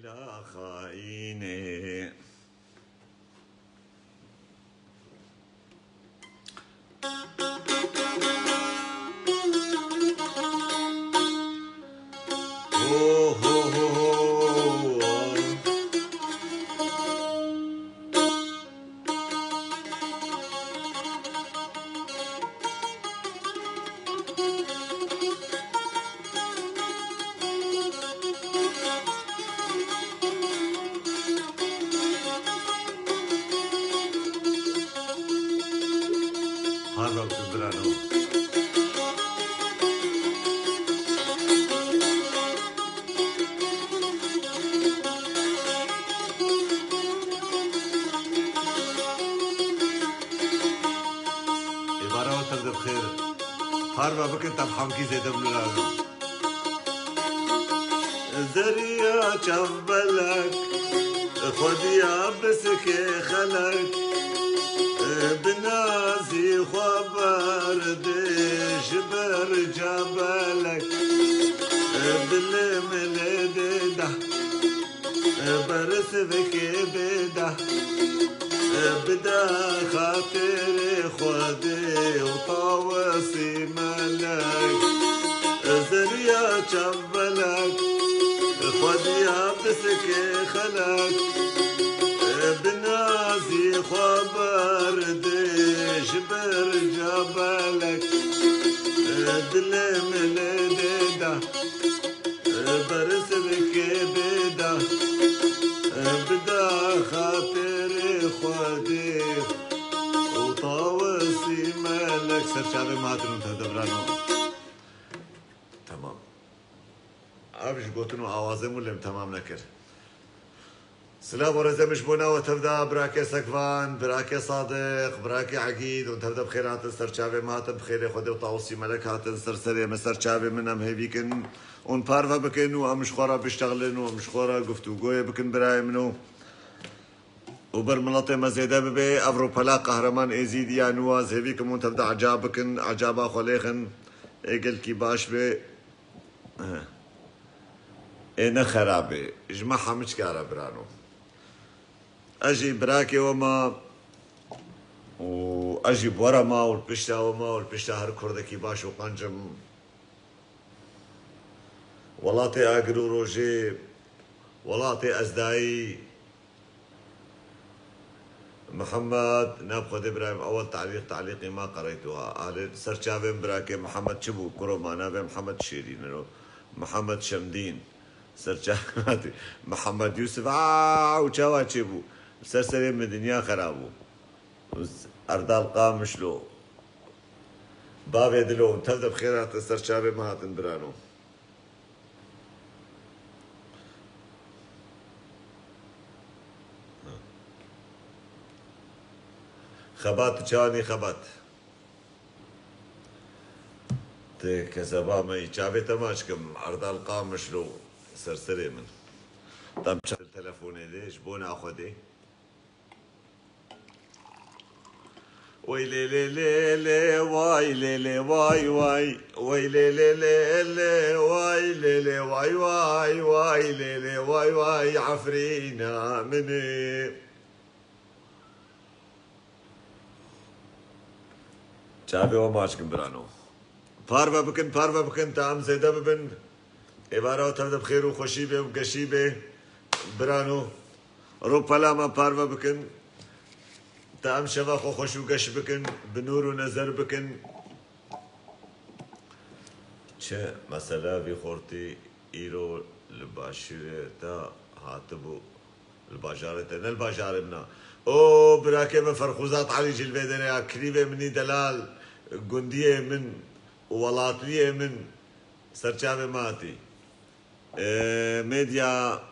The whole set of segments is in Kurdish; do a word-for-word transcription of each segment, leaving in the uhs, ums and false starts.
Ya xaînê. Ho, ho, ho, ho. Parva bikin birano. Êvara we tev de bi xêr. Parva bikin, te bi hemkî zêde binirano. Zeriya çavbelek, xwediya bisikê xelek, bi nazî xwe berdê ji ber cabelek, dilê milê dê deh. Bersivkê bide, bide xatirê Xwedê û tawesî melek. Zeriya çavbelek, xwediya bisikê xelek. Bi nazî xwe berdê ji ber cabelek. Dilê milê dê de. Bersivkê bida, bida xatirê Xwedê û tawesî melek. Ser çavê me hatin û tev de birano. Temam. Ev ji gotin û awazê min lêm temam nekir. Silav û rêzê min ji bo nava tev de, birakê Sekvan, birakê Sadiq, birakê Egîd, hûn tev de bi xêr hatin, ser çavê me hatin, bi xêrê Xwedê û Tawusî Melek hatin, ser serê me, ser çavê min, em hêvî kin hûn parve bikin û em ji xwe re biştexlin û em ji xwe re guftûgoyê bikin birayê min û, û ber miletê me zêde bibe, ev rûpela Qehreman Êzîdî ya nû a, ez hêvî kim hûn tev de ecab bikin, ecaba xwe lêxin, ê gelkî baş be. Ê ne xerab e. Ji me hemiçka re birano. Ez jî birakê we ma û ez jî bi we re ma û li pişta we ma û li pişta her kurdekî baş û qenc im. Welatê agir û rojê, welatê ezdayî, Mihemed, ne bi Xwedê birayê min, ewel talîq, talîqî ma qereyt wiha. Alê, ser çavê min birakê Mihemed çi bû? Kuro ma navê Mihemed Şêrîn in o. Mihemed Şemdîn. Ser çavê min hatî. Mihemed Yûsif, a, û çawa çêbû? Ser serê min dinya xera bû. Erdal Qamişlo. Bavê Dilo, tev de bi xêr hatin, ser çavê min hatin birano. Xebat, çawa nî xebat? Ti kezeba me yî, çavê te maç kim, Erdal Qamişlo, ser serê min. Tam çal telefonê de, ji bona Xwedê. Wey lê lê lê lê, way lê lê, way way. Wey lê lê lê lê, way lê lê, way way, way lê lê, way way, Efrîna min ê. Çavê we maç kim birano. Parve bikin, parve bikin, ta em zêde bibin. Êvara we tev de bi xêr û xweşî be û geşî be. Birano, rûpela me parve bikin. Ta em şeva xwe xweş û geş bikin, bi nûr û nezer bikin. Çi mesele vî xortî îro li başûrê te hatibû? Li bajarê te, ne li bajarê min a. O, birakê me Ferxûzat Elî jî li vê derê ya, kirîvê min î delal, gundiyê min û welatliyê min, ser çavê me hatî. E, medya,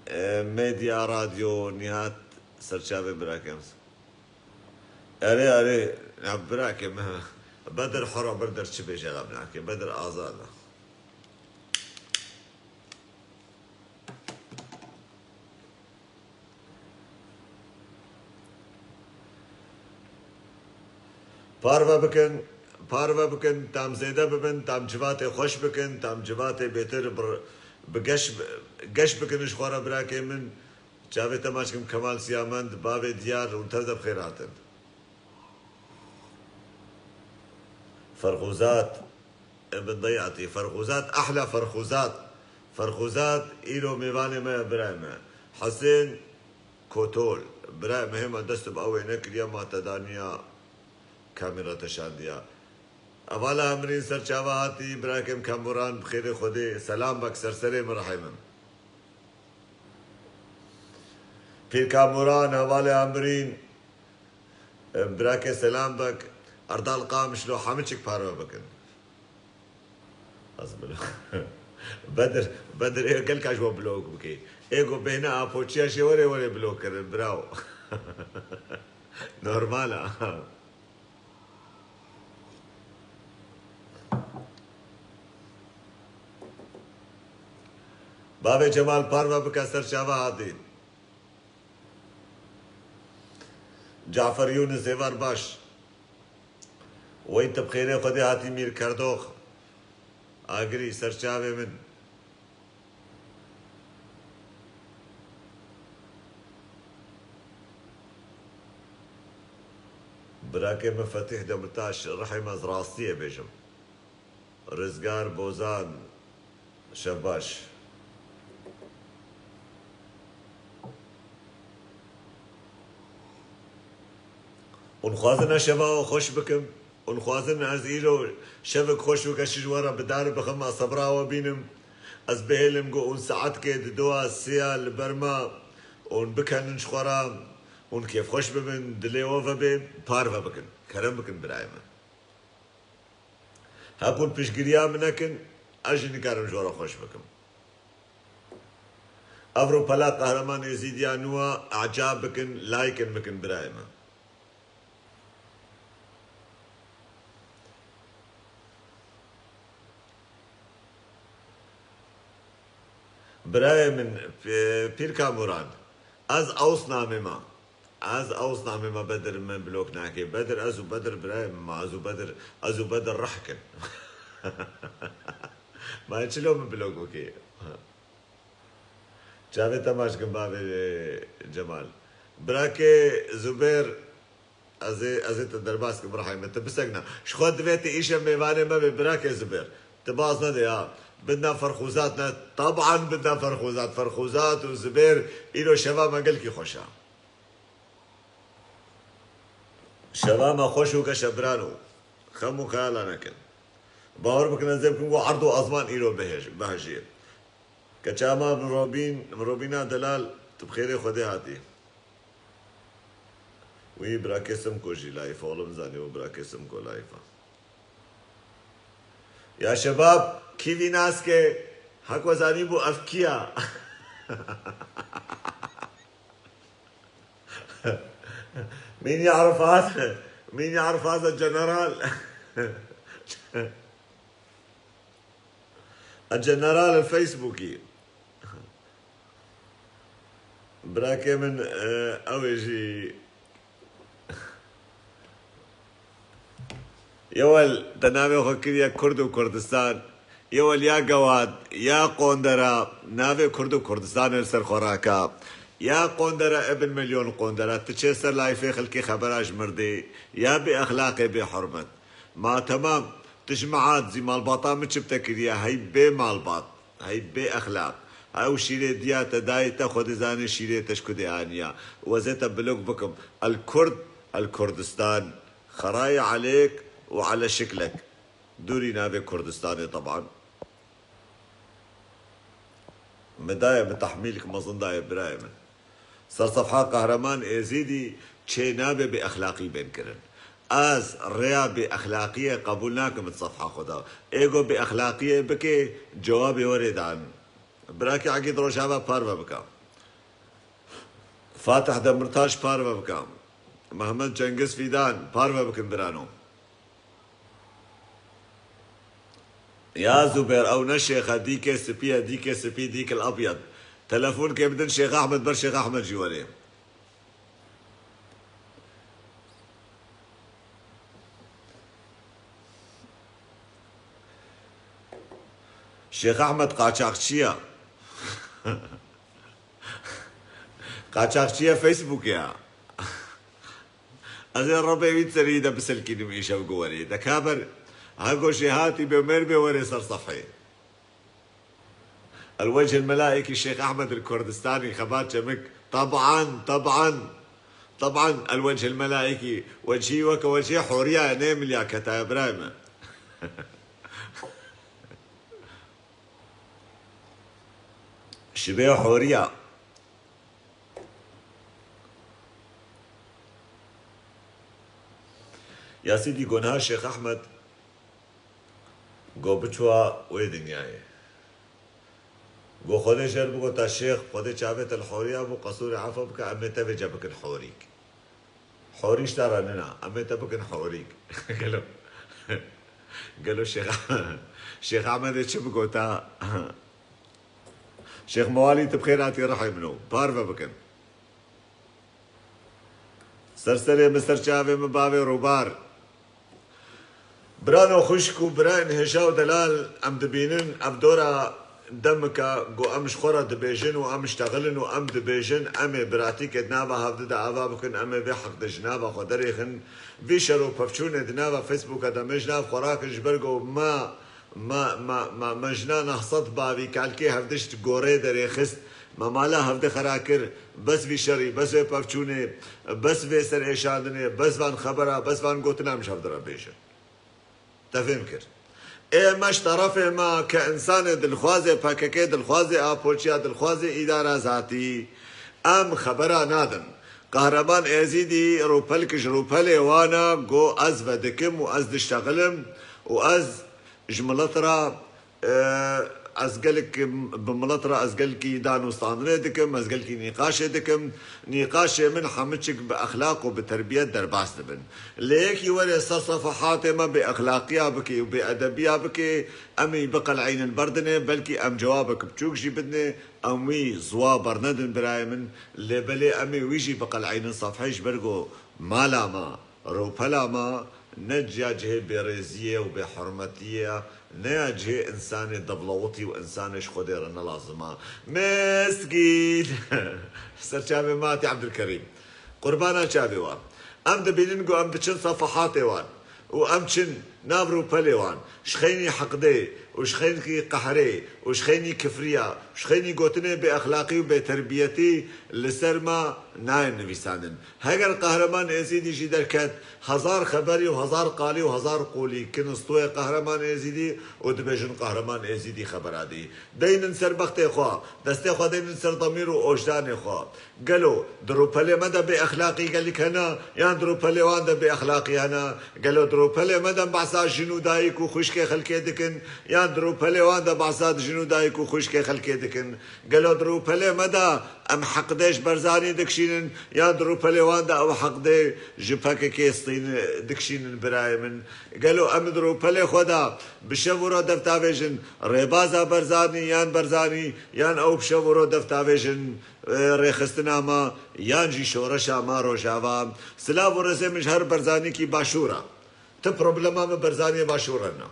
e, medya radyo Nîhat, ser çavê birakê min. Erê, erê, ya birakê me. Bedir Hora, Bedir çi bêje, la birakê Bedir azad e. Parve bikin, parve bikin, tam zêde bibin, tam civatê xweş bikin, tam civatê bêtir bir, Bi geş, geş bikin ji xwe re birakê min. Çavê te maç kim Kemal Siyamend, bavê Diyar, hûn tev de bi xêr hatin. Ferxuzat, Ibn Dayatî, Ferxuzat, ehla Ferxuzat. Ferxuzat, îro mêvanê me ye birayê me. Hesên Kotol, birayê me hêma dest bi ew ê nekiriya, ma te daniya kamera te şandiya. Hevala Emrîn ser çava hatî, birakim Kamuran, bi xêrê Xwedê, selam bak ser serê min rehê min. Pîr Kamuran, hevalê Emrîn, birakê selam bak, Erdal Qamişlo, hemû çik parve bikin. Ez bilo-, Bedir, Bedir, ê gelka ji we blok bikê. Ê go bêhna apoçiya jê were were blok kirin, bravo. Normal a. Bavê Cemal parve bike ser çava hatî. Cafer Yunus êvar baş. Wey tu bi xêrê Xwedê hatî Mîr Kerdox. Agirî ser çavê min. Birakê min Fetîh Demirtaş, rihê me ez rastiyê bêjim. Rizgar Bozan, şev baş. Hûn xwazin ez şeva we xweş bikim? Hûn xwazin ez îro şevek xweş û geş ji we re bi dar bixim, ez sebra we bînim? Ez bihêlim ku hûn saetkê di doa sêya li ber me hûn bikenin ji xwe re, hûn kêfxweş bibin, dilê we vebe, parve bikin. Kerem bikin birayê min. Hek hûn piştgiriya min nekin, ez jî nikarim ji we re xweş bikim. Ev ro pela Qehreman Êzîdiya nû a, ecab bikin, laykin bikin birayê min. Birayê min, P-, Pîr Kamuran, ez Ews namê me. Ez Ews namê me, Bedir min blok nake. Bedir, ez û Bedir birayê min ma, ez û Bedir, ez û Bedir rih kin. Ma çilo min blok bike? Çavê te maç kim bavê, e, Cemal. Birakê Zubêr, ez ê, ez ê te derbas kim rihê min. Tu bisekna. Ji xwe divê tu îşev mêvanê me bê birakê Zubêr. Tu baz nede ya. Bidna Ferxuzat ne. Taban bidna Ferxuzat. Ferxuzat û Zubêr îro şeva me gelkî xweş a. Şeva me xweş û geş e birano. Xem û xeyala nekin. Bawer bikin ez ê bikim ku erd û ezman îro bihêj-, bihejiyê. Keça ma mirobîn, mirobîna delal, tu bi xêrê Xwedê hatî. Wî birakê Simko jî layîf e, oğlum zanî û birakê Simko layîf e. Ya şebab, kî vî nas ke? Heko zanî bû ev kî ya? Mîn ye'rif hada, mîn ye'rif hada general. A general Facebookî. Birakê min, e, ew ê jî Yewel, te navê xwe kiriye Kurd û Kurdistan. Yewel ya gewad, ya qondera, navê Kurd û Kurdistanê li ser xwe raka. Ya qondera, ibn milyon qondera, tu çê ser layfê xelkê xebera ji mirdê, ya bê exlaqê bê hurmet. Ma temam, tu ji me hat zî malbata min çi bi te kiriye, hey bê malbat. Hey bê exlaq. Ew şîrê diya te dayê te xwe dizane şîrê te ji ku dê aniya. Û ez ê te bilok bikim. El Kurd, el Kurdistan. Xerayê aleyk û ale şiklek. Dûrî navê Kurdistanê teban. Mi daye, mi tehmîlek mezin daye birayê min. Ser sefha Qehreman Êzîdî çê nabe bêexlaqî bên kirin. Ez rêya bêexlaqiyê qebûl nakim di sefha xwe de. Ê go bêexlaqiyê bike, cewabê werê dan. Birakê Egîd Rojava parve bike. Fatih Demirtaş parve bike. Mehmet Cengiz Fîdan parve bikin birano. Ya Zubêr, ew ne şêx e, dîkê spî ye, dîkê spî, dîk el ebyed. Telefonekê bidin Şêx Ehmed, ber Şêx Ehmed jî werê. Şêx Ehmed qaçaxçî ye. Qaçaxçiya Facebookê ya. Ez ê rebê wî serî de bisilkînim îşev ku werî. De ka ber, ha goşê hatî bê mêr bê werê ser sefhê. El wecihil melaîkî Şêx Ehmed el Kurdistanî xebat çemik. Taban, taban. Taban, el wecihil melaîkî. Wecihî weke wecihê horiya ye, nê milya ketaye birayê me. Şibê horiya. Ya Sîdî, go niha Şêx Ehmed go biçwa wê dinyayê. Go Xwedê jêr bigota Şêx, Xwedê çavê te li horiya bû, qesûrê efa bike, em ê tevê ce bikin horîk. Horî ji te re nina, em ê te bikin horîk. Gelo, gelo Şêx, Şêx Ehmedê çi bigota? Şêx Mewalî, tu bi xêr hatî rihê min û parve bikin. Ser serê min, ser çavê min, bavê Rûbar. Birano xwişk û birayên hêja û delal, em dibînin ev dora demika ku em ji xwe re dibêjin û em ştexilin û em dibêjin, em ê biratîkê di nava hevdi de ava bikin, em ê vê heqdê ji nava xwe derêxin. Vî şer û pevçûnê di nava Facebooka de me ji nav xwe rakin, ji ber ku me, me, me, me, me jina neh sed bavî kalkê hevdiş gorê derêxist, me mala hevdi xera kir, bes vî şerî, bes vê pevçûnê, bes vê serêşandinê, bes van xebera, bes van gotina em ji hevdi re bêjin. Te fêm kir. Ê me ji terefê me ke însanê dilxwazê P K K, dilxwazê Apoçiya, dilxwazê îdara zatî, em xebera nadin. Qehreman Êzîdî rûpelk ji rûpelê wan e, go ez vedikim û ez diştexilim û ez ji milet re, e, ez gelek bi milet re ez gelkî danûstandinê dikim, ez gelkî nîqaşê dikim. Nîqaşê min hemiçik bi exlaq û bi terbiyet derbas dibin. Lê yekî were ser sefehatê me bê exlaqiya bike û bê edebiya bike, em ê biqeleynin berdinê, belkî em cewabek biçûk jî bidinê, em wî ziwa bernedin birayê min, lê belê em ê wî jî biqeleynin sefhê ji ber ku mala me, rûpela me ne ya cihê bêrêziyê û bêhurmetiyê ye, ne ya cihê însanê devlewitî û însanê ji Xwedê re ne lazim e. Mistgîn! Ser çavê me hatî Ebdulkerîm. Qurbana çavê wan. Em dibînin ku em diçin sefehatê wan û em çin nav rûpelê wan, ji xeynî heqdê û ji xeynî qehrê û ji xeynî kifriya, ji xeynî gotinê bêexlaqî û bêterbiyetî li ser me nayên nivîsandin. Heger Qehreman Êzîdî jî derket, hezar xeberî û hezar qalî û hezar qolî kin stûyê Qehreman Êzîdî û dibêjin Qehreman Êzîdî xebera dî. Deynin ser bextê xwe, destê xwe deynin ser demîr û ojdanê xwe. Gelo di rûpelê me de bêexlaqî gelek hene, yan di rûpelê wan de bêexlaqî hene? Gelo di rûpelê me de behsa jin û dayik û xwişkê xelkê dikin, yan di rûpelê wan de behsa jin û dayik û xwişkê xelkê dikin? Gelo di rûpelê me de em heqdê ji Barzanî dikişînin, yan di rûpelê wan de ew heqdê ji P K K stîn dikişînin birayê min? Gelo em di rûpelê xwe de bi şev û roj dev tavêjin rêbaza Barzanî, yan Barzanî, yan ew bi şev û roj dev tavêjin, e, rêxistina me, yan jî şoreşa me Rojava? Silav û rêzê min ji her Barzanîkî Başûr e. Ti problema min Barzaniyê Başûr re ne.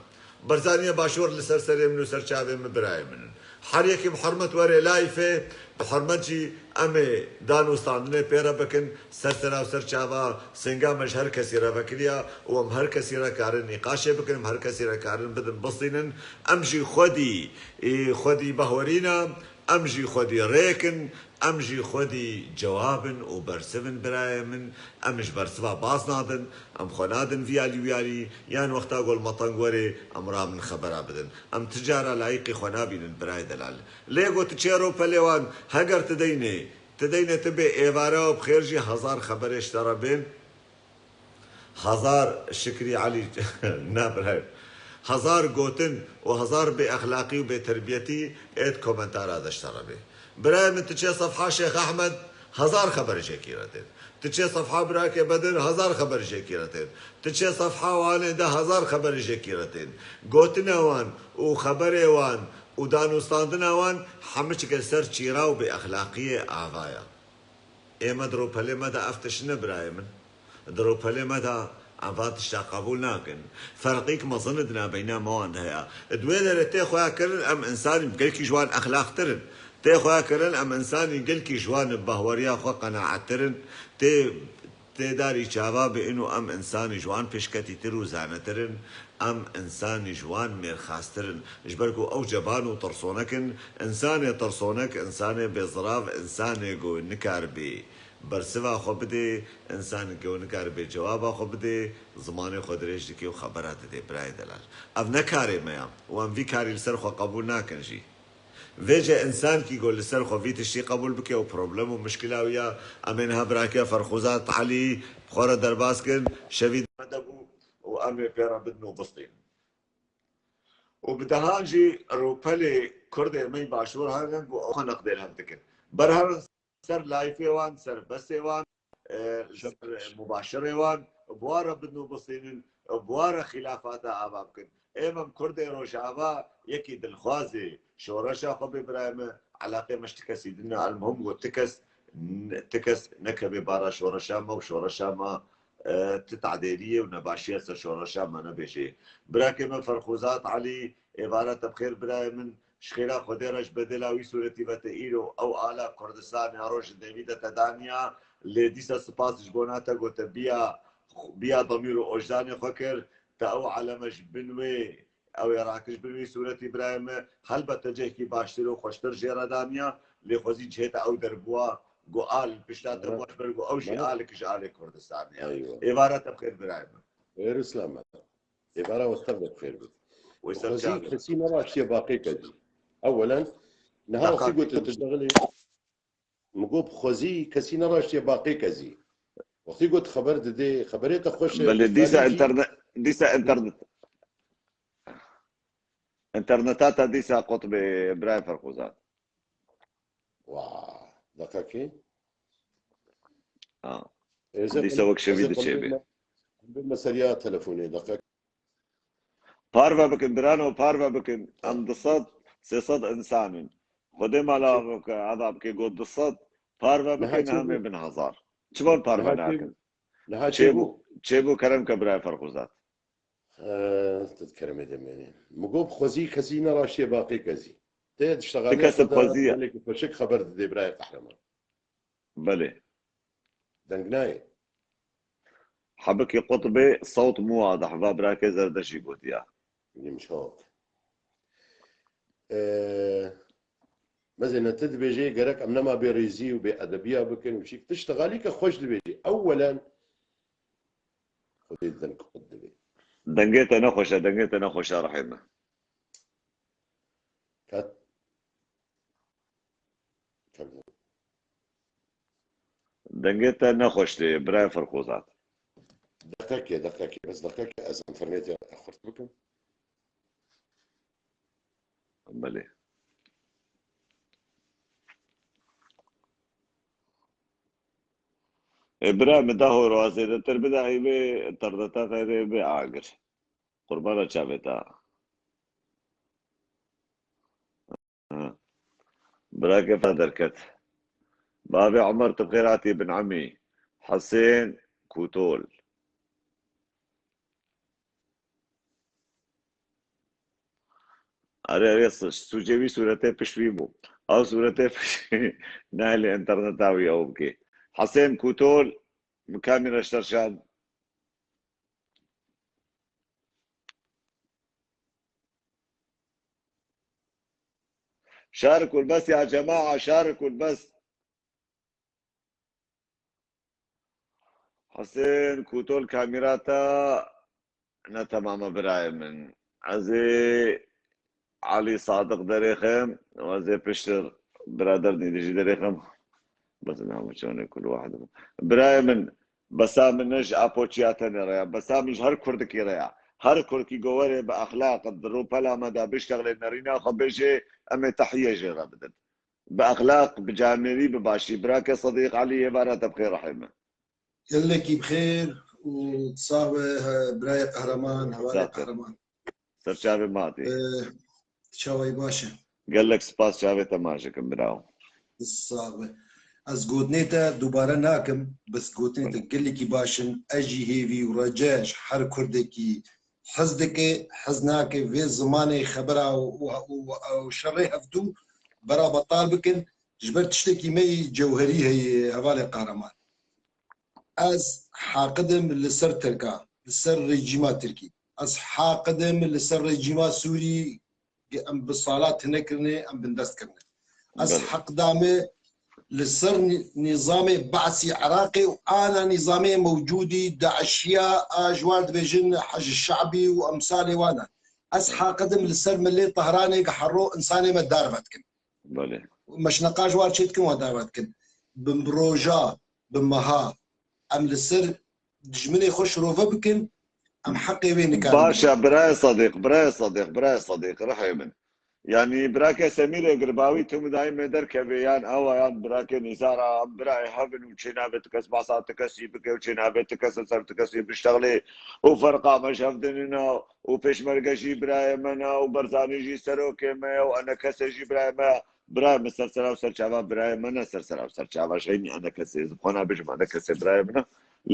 Barzaniyê Başûr li ser serê min û ser çavê min birayê min in. Her yekî bi hurmet were layfê, bi hurmet jî em ê dan û standinê pê re bikin, ser sera û ser çava singa me ji her kesî re vekiriya û em her kesî re karin nîqaşê bikin, em her kesî re karin bidin bistînin. Em jî xwedî, ê, xwedî behwerî ne, em jî xwedî rêk in, em jî xwedî cewab in û bersiv in birayê min. Em ji bersiva baz nadin, em xwe nadin vî alî wî alî, yan wexta gol meteng were, em rabin xebera bidin. Em ti cara layîqî xwe nabînin birayê delal. Lê got tu çê rûpelê wan, heger tu deynê, tu deynê tu bê êvare û bi xêr jî hezar xeberê ji te re bên. Hezar Şikrî Elî, na birayê. Hezar gotin û hezar bêexlaqî û bêterbiyetî ê di komentara de ji te re bê. Birayê min, tu çê sefha Şêx Ehmed, hezar xeber jêkî re tên. Tu çê sefha birakê Bedir, hezar xeber jêkî re tên. Tu çê sefha Wanê de, hezar xeber jêkî re tên. Gotina wan û xeberê wan û danûstandina wan hemiçik li ser çîra û bêexlaqiyê ava ye. Ê me di rûpelê me de ev tişt ne birayê min. Di rûpelê me de em van tişta qebûl nakin. Ferqîk mezin di navbeyna me wan de heye. Di wê derê tê xwe ya kirin, em însanî bi gelkî ji wan exlaqtir in. Tê xwe kirin, em insanî gelkî ji wan bi bahweriya xwe qenaettir in. Tê, tê darî çava bi ino em insanî ji wan pêşketîtir û zanetir in. Em insanî ji wan mêrxastir in. Ji ber ku ew ceban û tirsonek in, insanê tirsonek, insanê bêzirav, insanê ku nikaribe bersiva xwe bidê, insanê ku nikaribe cewaba xwe bidê, zimanê xwe dirêj dike û xebera dide, birayê delal. Ev ne karê me ya û em vî karî li ser xwe qebûl nakin jî. Vêce însankî ku li ser xwe vî tiştî qebûl bike û problem û mişkila wî ya, em ê niha birake Ferxuzat Elî bi xwe re derbas kin, şevî me de bû û em ê pê re bidin û bistînin. Û bi dehan jî rûpelê Kurdê me yî başûr herin ku ew xwe neqdê hev dikin. Ber herin ser layfê wan, ser besê wan, e, ser mubaşirê wan, bi wan re bidin û bistînin, bi wan re xîlafata ava bikin. Ê me em Kurdê Rojava yekî dilxwazê şoreşa xwe bê birayê me, eleqê me ji ti kesî din e, elmuhim got ti kes, n-, ti kes nekeve bara şoreşa me û şoreşa me, e, ti tadêriyê û nebaşiye ser şoreşa me nebêje. Birakê me Ferxuzat Elî, êvara te bi xêr birayê min, ji xêra Xwedê re ji bedela wî sûretî ve te îro ew ala Kurdistan ya roj li devî de te daniya, lê dîsa spas ji bona te got te biya, biya demîr û ojdanê xwe kir, te ew aleme ji bin wê, ew ê rakir ji bin wî sûretî birayê me, helbet te cihekî baştir û xweştir jê re daniya, lê xwezî cihê te ew derbûa, ku al pişta te bûa ji ber ku ew jî alek ji alê Kurdistanê ye. Eywa. Êvara te bi xêr birayê me. Êr Îslam me. Êvara we tev be bi xêr bit. Wê ser çar be. Xwezî kesî neraştiye baqê kezî. Ewelen, niha wextî gotin tu dexilê. Min got, bi xwezî kesî neraştiye baqê kezî. Wextî got xeber didê, xeberê te xweş e. Belê, dîsa înternet, dîsa înternet. Înterneta te dîsa qut bê, birayê Ferxuzat. Wa, deqekê. Ha. Êze dîsa wek şevî diçê bê. Bê me seriya telefonê, deqek. Parve bikin, birano, parve bikin. Em du sed, sê sed însan in. Xwedê mala ava bike, got du sed. Parve bikin, em ê bin hezar. Çivan parve nakin? Çêbû, çêbû kerem ke birayê Ferxuzat. He, tu dikeremê demênê. Min got, bi xwezî kesî neraştiye baqê kezî. Tê diştexalê kes bi xwezî ye. Gelekî xweşik xeber didê birayê qehreman. Belê. Deng nayê. Hebikî qutbê sewt muwadih va birakê Zerdeşî gotiya. Yim şok. Ee, mezêne tu dibêjê gerek em nema bê rêzî û bê edebiya bikin û çîk. Tu ştexalî ke xweş dibêjî. Ewelen Xwedê deng qut dibê. Dengê te nexweş e, dengê te nexweş e, rihê me. Kat. Kat. Dengê te nexweş tê, birayê Ferxozat. Deqekê, deqekê, bes deqekê ez înternetê xurt bikim. Belê. Ê, bira min da horo, zêdetir bida hîvê interneta te dê bê agir. Qurbana çavê te. Ha. Birakê fe derket. Bavê Omer, tu bi xêr hatî bin emî. Husên Kutol. Erê, erê, s-, sûcê wî sûretê pişt wî bû. Ew sûretê pişt wî nehêlê interneta wî ew bikê. Hesên Kutol, bi kamî re şerşan. Şar kurbes ya cemaa, şar kurbes. Husên Kutol, kamîra te ne temam e birayê min. Ez ê Elî Sadiq derêxim, ez ê piştir birader nî dijî derêxim. Bes ne çone kul wahid. Birayê min, besa min ne ji Apoçiya tenê re ya. Besa min ji her kurdikî re ya. Her kurdkî go were bi exlaq di rûpela me de biştexlê nerîna xwe bêjê, em ê tehiye jê re bidin. Bi exlaq, bi camêrî, bi başî. Birake Sedîq Elî, êvara te bi xêr rehê me. Gelekî bi xêr û sax be, he, birayê qehreman, hevalê qehreman. Ser çavê me hatî. Ee, çawayî baş e. Gelek spas, çavê te maş dikim, birawo. Sax be. Ez gotinê te dubare nakim, bes gotinê te gelekî baş in. Ez jî hêvî û rece ji her kurdekî hez dike, hez nake vê zimanê xebera û, û, û, û şerê hevdû bera betal bikin, ji ber tiştekî me yî cewherî heye, hevalê Qehreman. Ez haqid im li ser Tirka, li ser rejîma Tirkî. Ez haqid im li ser rejîma Sûrî, em bi sala tune kirine, em bindest kirine. Ez Belê. heqda me li ser nî-, nîzamê Be'sî Iraqê û ana nîzamê mewcûdî, DAIŞiya, a ji wan dibêjin Hej Şe'bî û emsalê wan e. Ez haqid im li ser milê Tehranê gihero insanê me darve dikin. Belê. Meşneqa ji wan çêdikin, wan darve dikin. Bi roja, bi meha, em li ser dijminê xwe şirove bikin, em heqê wê nikarin. Baş e, birayê Sadiq, birayê Sadiq, birayê Sadiq, rihê min. Yanî birake Semîrê Girbawî tu min dayî me derkeve yan ewa yan birake Nîzara, em birayê hev in û çê nabe ti kes behsa ti kesî bike û çê nabe ti kes li ser ti kesî biştexlê û ferqa me ji hev dinina û Pêşmerge jî birayê me ne û Barzanî jî serokê me ye û enekese jî birayê me ye. Birayê min ser sera û ser çava birayê me ne, ser sera û ser çava jî enekese, ez xwe nabêjim enekese birayê min e.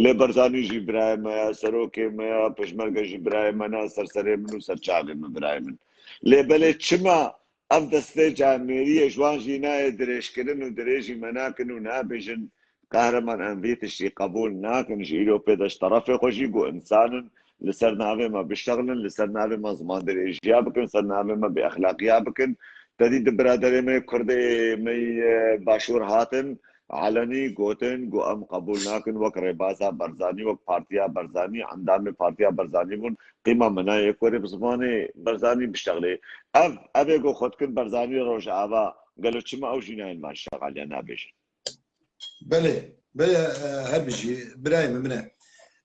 Lê Barzanî jî birayê me ye, serokê me ye, Pêşmerge jî birayê me ne, ser serê min û ser çavê min birayê min. Lê belê çima ev destpêca mêriyê ji wan jî nayê dirêjkirin û dirêjî me nakin û nabêjin, Qehreman, em vî tiştî qebûl nakin, ji îro pê de ji terefê xwe jî ku însan in, li ser navê me biştexilin, li ser navê me zimandirêjiya bikin, li ser navê me bêexlaqiya bikin. Te dî di biraderê me Kurdê me yê Başûr hatin, elenî gotin ku em qebûl nakin, wek rêbaza Barzanî, wek partiya Barzanî, endamê partiya Barzanî bûn, qîma me nayê ku were bi zimanê Barzanî biştexilê. Ev, ev ê ku xwe dikin Barzanî Rojava, gelo çima ew jî nayên van şexaliya nabêjin? Belê, belê, e, her bijî, birayê min, min e.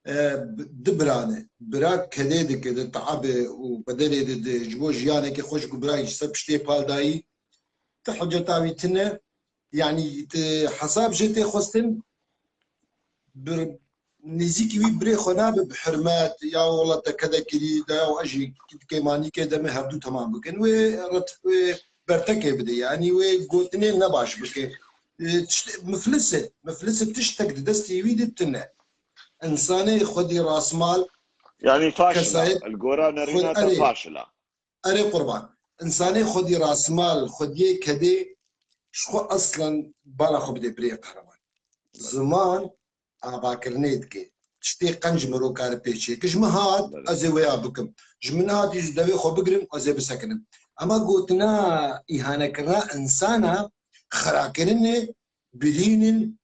E, bi-, du bira ne. Bira kedê dike, di teabê û bedelê de, de ji bo jiyanekê xweş ku birayê ji ser piştê pal dayî, ti hiceta wî tune, yanî ti hesab jê tê xwestin, bi nêzîkî wî birê xwe nabe bi hurmet, ya wela te kede kirî, de ya ez jî dikê manîkê de me hevdû temam bikin. Wê ret-, wê bertekê bide, yanî wê gotinê ne baş bike. E, tişt-, miflis e, miflis e, tiştek di destê wî de tune. Însanê xwedî rasmal, Yanî faşila, kesayet li gora xwe-, nerîna te erê. faşila. Erê qurban. Însanê xwedî rasmal, xwediyê kedê, ji xwe eslen bala xwe bidê birê Qehreman. Ziman avakirinê dike. Tiştê qenc miro kare pê çêke. Ji min hat, Belê. ez ê wêya bikim. Ji min hat, ji devê xwe bigirim, ez ê bisekinim. Ema gotina îhanekirina însana, xirakirinê, birînin,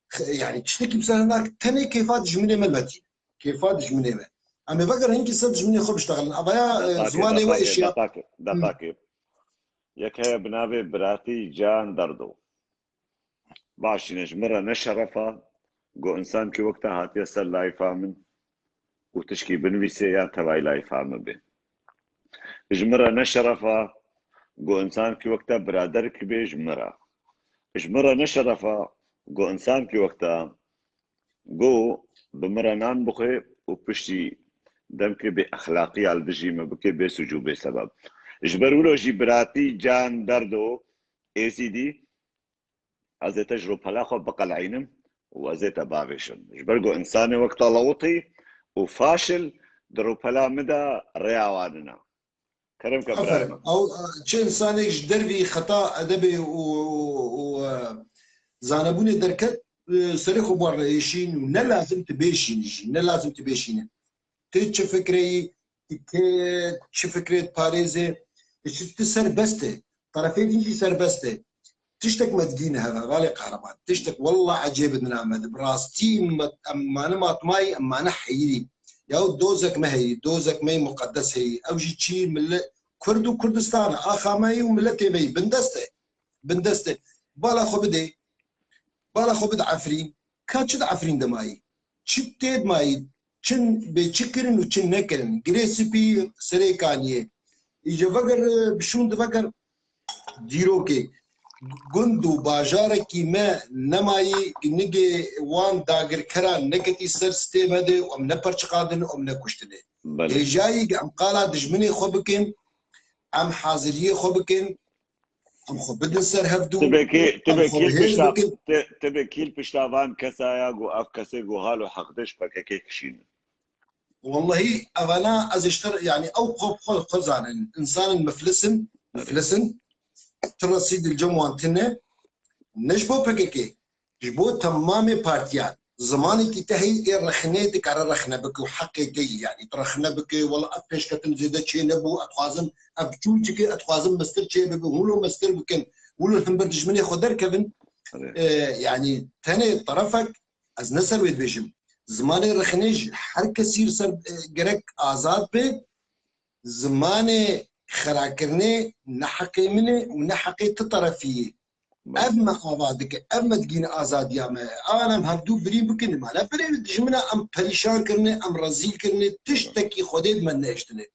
Xe-, yanî tiştekî bi ser nak tenê kêfa dijminê me letî. Kêfa dijminê me. Em ê vegerin hinkî ser dijminê xwe biştexilin. Evaya, e, Deqakê, zimanê we deqakê, eşya. deqakê, Hı. deqakê. Yek heye bi navê Biratî Can Derdo. Başîne ji min re ne şerefa, go însankî wek te hatiye ser layfa min û tişkî binivîsê yan tevayî layfa min bê. Ji min re ne şerefa, go însankî wek te biraderkî bê ji min re. Ji min re ne şerefa, go însankî wek te, go bi min re nan bixwe û piştî demkê bê exlaqiya li dijî me bike bê sûc û bê sebeb. Ji ber wilo jî biratî Can Derdo Êzîdî, ez ê te ji rûpela xwe biqeleyînim û ez ê te bavêjim. Ji ber ku însanê wek te lewitî û faşil di rûpela min de rêya wan nina. Kerem ke birayê Aferin. min. Ew, e, çi însanek ji dervî xeta edebê û, û, û, e, zanebûnê derket, e, serê xwe bi wan re êşîn û ne lazim tu bêşînî jî, ne lazim tu bêşînin. Tê çi fikreyî, tê çi fikrê diparêzê, tu serbest e. Terefê din jî serbest e. Tiştek me digîne hev, hevalê Qehreman. Tiştek wella ecêb dina me. Bi rastî me, em mane matmayî, em mane heyirî. Yaw dozek me heyî, dozek me muqedes heyî. Ew jî çî millet Kurd û Kurdistan e. Axa me yî û milletê me yî. Bindest e. Bindest e. Bala xwe bidê. Bala xwe bide Efrîn. Ka çi di Efrîn de mayî? Çi tê de mayî? Çin bê çi kirin û çi nekirin? Girê spî serê kaniyê. Îce veger, e, bi şûn di veger dîrokê. Gund û bajarekî me nemayî, nigê wan dagirkeran neketî ser stê me de, em ne perçiqandin, em ne kuştine. Belê. Hêjayî em qala dijminê xwe bikin, em haziriyê xwe bikin, em xwe bidin ser hevdû, Tibê kî, em tibê xwe kî bihêz pişta, bikin. ti-, tibê kî pişta van kesa ya ku ev kesê ku halo heqdê ji P K K kişînin. Wellahî evana ez ji te re, yanî ew xwe, xwe, xwe zanin. Însanên miflis in, Evet. miflis in. tu resîd li cem wan tune, ne ji bo P K K, ji bo temamê partiyan. Zimanekî te heyî ê rexnê dikare rexne bike û heqê te yî, yanî tu rexne bike, wela ev pêşketin zêde çê nebû, ez dixwazim ev çûçike, ez dixwazim mestir çê bibe, hûn lo mestir bikin, hûn lo hember dijminê xwe derkevin. Evet. E, yanî tenê terefek, ez ne ser wê dibêjim. Zimanê rexnê ji her kesî li ser, e, gerek azad be. Zimanê xirakirinê ne heqê min e û ne heqê ti terefî ye. Ev me ava dike, ev me digîne azadiya me. An em hevdû birîn bikin, ma ne berê dijmina em perîşan kirine, em rezîl kirine, tiştekî Xwedê di me nehiştine.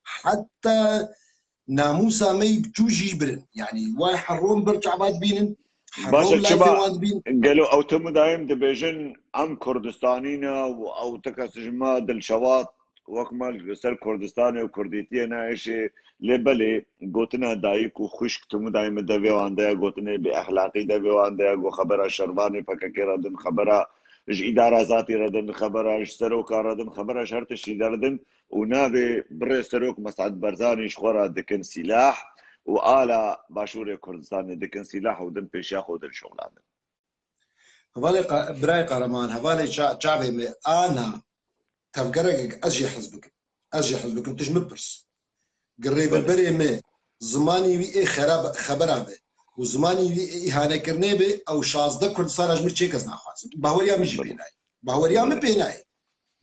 Heta namûsa me yî bi çû jî birin. Yanî, way heron ber çava dibînin, Baş e, heron çima layfê wan dibîn. Gelo ew tim û daîm dibêjin, em Kurdistanî ne û ew ti kes ji me dilşewat, wek me li ser Kurdistanê û Kurdîtiyê nayêşê. Lê belê, gotina dayik û xwişk tim û daîm devê wan de ye, gotinê bêexlaqî devê wan de ye, got xebera şervanê P K K re din, xebera ji îdara zatî re din, xebera ji seroka re din, xebera ji her tiştî de re din û navê birê serok Mes'ud Barzanî ji xwe re dikin sîlah û ala Başûrê Kurdistanê dikin sîlah û din pêşiya xwe din şoxlanin. Hevalê qa-, birayê Qahraman, hevalê ça-, çavê me, ana tevgerekek ez jê hez bikim. Ez jê hez bikim, tu ji min pirs. Gi Belê. Rêveberê me zimanî wî ê xerab, xebera be û zimanî wî ê îhanekirinê be, ew şazdeh Kurdistana ji min çê kes naxwazin. Bahweriya min jî Belê. Pê nayê. Bahweriya min Belê. Pê nayê.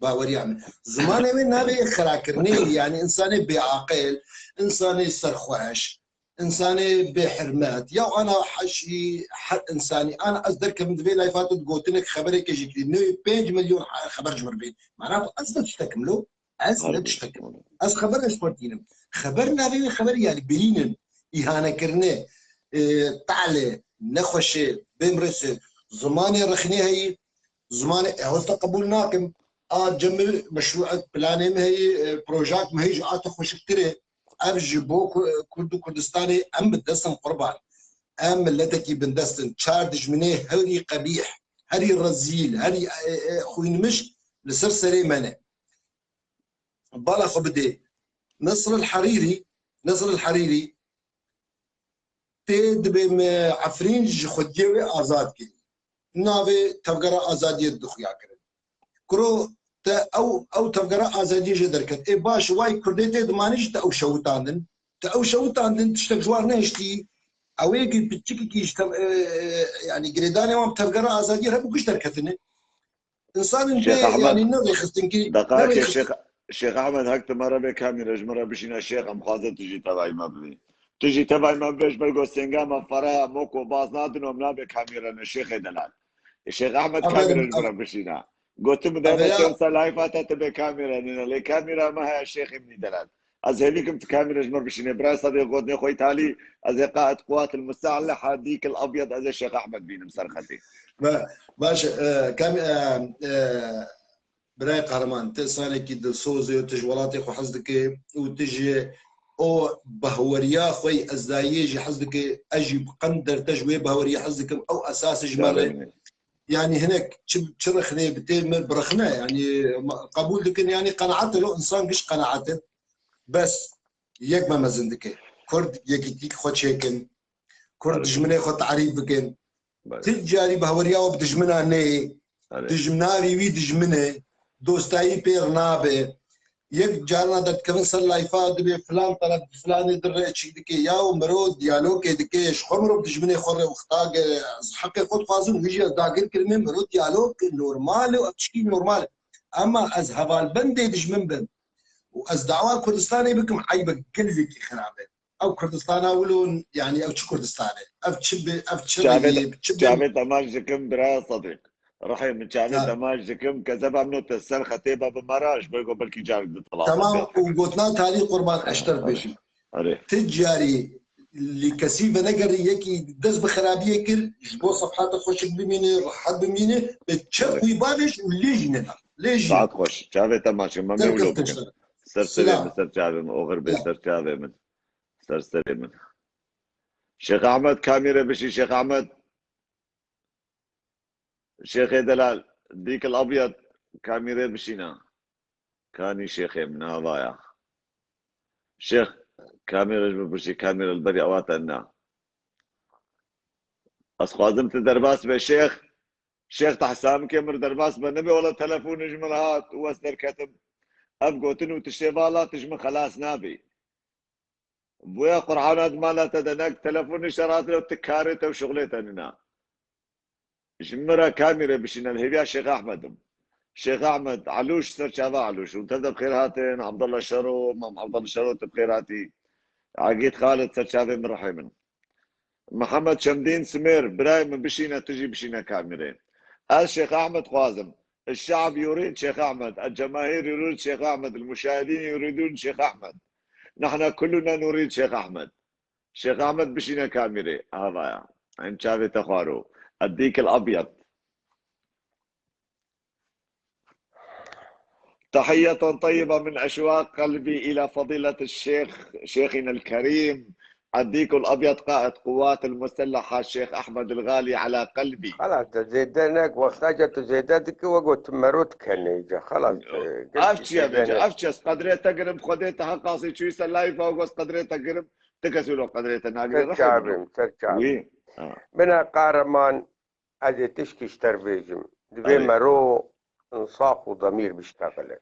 Bahweriya min. Zimanê wê navê xerakirinê, yanî insanê bêaqil, insanê serxweş, insanê bêhirmet, ya ana heşî, her insanî, ana ez derkevim di vê layfa tu digotinek xeberekê jî kirî, nê pênc milyon xeber ji min bê. Mana ku ez ne tiştekim lo, ez ne Harbi. Tiştekim. Ez xeber ez xwe dînim. Xeber navê wê xeber yanî birînin, îhanekirine, e, talê, nexweşê, bêmrêsê, zimanê rexnê heyî, zimanê ew ez te qebûl nakim. A cemil meşrû planê min heyî, e, projak min heyî ji a te xweşiktir e. Ev ji bo Ku-, Kurd û Kurdistanê em bi dest in qurban. Em miletekî bindest in. Çar dijminê herî qebîh, herî rezîl, herî, e, e, xwînmiş li ser serê me ne. Bala xwe bidê. Nesr el Herîrî, Nesr el Herîrî tê dibê me Efrîn ji xwediyê wê azad kirî. Navê Tevgera Azadiyê dixuya kirin. Kuro te ew, ew Tevgera Azadiyê jê derket. Ê baş, way Kurdê tê dimanî jî te ew şewitandin. Te ew şewitandin, tiştek ji war nehiştî. Ew ê gi piçikî ji tev-, e, e, yanî girêdanê wan bi Tevgera Azadiyê hebû giş derketine. Însanên Şêx bê, Ehmed, yanî ne rêxistinkî, ne deqayekê rêxist- Şêx, Şêx Ehmed, hek tu me re bê kamîre ji min re bişîne, Şêx, em xwaze tu jî tevayî me bibî. Tu jî tevayî me bibê, ji ber ku sênga me fera, moko baz nadin û em nabê kamîre ne, Şêxê delal. Şêx Ehmed, kamîre ji min re bişîne. Gotim de ne çend sal layfa te tu bê kamîre nîne, lê kamîra me heye, Şêxê min î delal. Ez hêvî kim tu kamîre ji me bişîne. Bira Sedîq gotinê xwe îtalî, ez ê qaid quwat el museleha dîk el abyad, ez ê Şêx Ehmed bînim ser xetê. Ba-, baş, e, kam-, e, e, birayê Qahraman, tu insanekî dilsoz ê û tu ji welatê xwe hez dike û tu ji o bahweriya xwe yê ezdayiyê jî hez dike, ez jî bi qender te ji wê bahweriyê hez dikim, ew esas e ji me re. Yanî hinek çi, çi rexneyê bi tê me birexne, yanî ma-, qebûl dikin, yanî qenaet e, lo insan giş qenaet e. Bes yek me mezin dike. Kurd yekîtîk xwe çêkin. Kurd dijminê xwe tarîf bikin. Ti carî bahweriya we bi dijmina neyê. Dijminavî wî dijmin e. Dostayî pêr nabe. Yek carna derdikevin ser layfa dibê filan teref bi filanê dir re çîk dike. Yaw miro diyalogê dike. Ji xwe miro bi dijminê xwe re wexta ge-, ez heqê xwe dixwazim, wî jî ez dagir kirime. Miro diyalog normal e û ev tişkî normal e. Ema ez hevalbendê dijmin bim û ez dawa Kurdistanê bikim, eybe gelekî xirab e. Ew Kurdistana wilo, yanî ew çi Kurdistan e? Ev çi bi, ev çi rengî, çi bi? Çavê te maç dikim, biraya Sedîq. Rihê min çavê te maç dikim, kezeba min û te ser xetê be bi me re, ji bo ku belkî carek di telafa. Temam, û gotina talî qurban eşter bêjim. Erê. Ti carî li kesî venegerî yekî dest bi xerabiyê kir, ji bo sefhata xweşik bimîne, rehet bimîne, bi çep wî bavêj û lê jî neda. Lê jî. Saet xweş. Çavê te maç dikim, me wilo bikin. Ser serê min, ser çavê min, oxir bê ser çavê min. Ser serê min. Şêx Ehmed, kamîre bişî, Şêx Ehmed. Şêxê delal, dîkil abyad, kamîre bişîne. Kanî Şêxê min, ha vaya. Şêx, kamîre ji min bişî, kamîre li berî ewa te na. Ez xwazim tu derbas be şêx. Şêx te hesab ke mir derbas be nebe wela telefonê ji min hat û ez derketim. Ev gotin û tiştê vala tu ji min xelas nabî. Boya Qur'ana di mala te de nek telefonê şer hatine û tu karê te û şixulê te nina. Ji min re kamî re bişîne li hêviya Şêx Ehmed im. Şêx Ehmed, Elûş, ser çava Elûş. Hûn tev de bi xêr hatin, Abdullah Şero, Mam Abdullah Şero, tu bi xêr hatî. Agît Xalid, ser çavê min, rihê min. Mihemed Şemdîn Simêr, birayê min bişîne, tu jî bişîne kamîrê. Ez Şêx Ehmed xwazim. الشعب يريد شيخ أحمد، الجماهير يريد شيخ أحمد، المشاهدين يريدون شيخ أحمد. نحن كلنا نريد شيخ أحمد. Şêx Ahmed bişîne kamîrê. Havaya. Em çavê te xwaro. الديك الأبيض. تحية طيبة من أشواق قلبي إلى فضيلة الشيخ، شيخنا الكريم، الديك الأبيض، قائد قوات المسلحة، الشيخ أحمد الغالي على قلبي. Xelas, te zêde nek, wexta ke tu zêde dike, we got tu mero dikenê ca. Xelas, e, Ev çi ye bêje? Ev çi ye? Ez qedrê te girim, Xwedê te heqasî çûyî ser layfa, we got qedrê te girim, ti kes wilo qedrê te nagirê. Ser çavê min, ser çavê min. Wî? Ha. Bine Kahraman, ez ê tişkî ji te re bêjim. Divê mero insaf û demîr biştexile.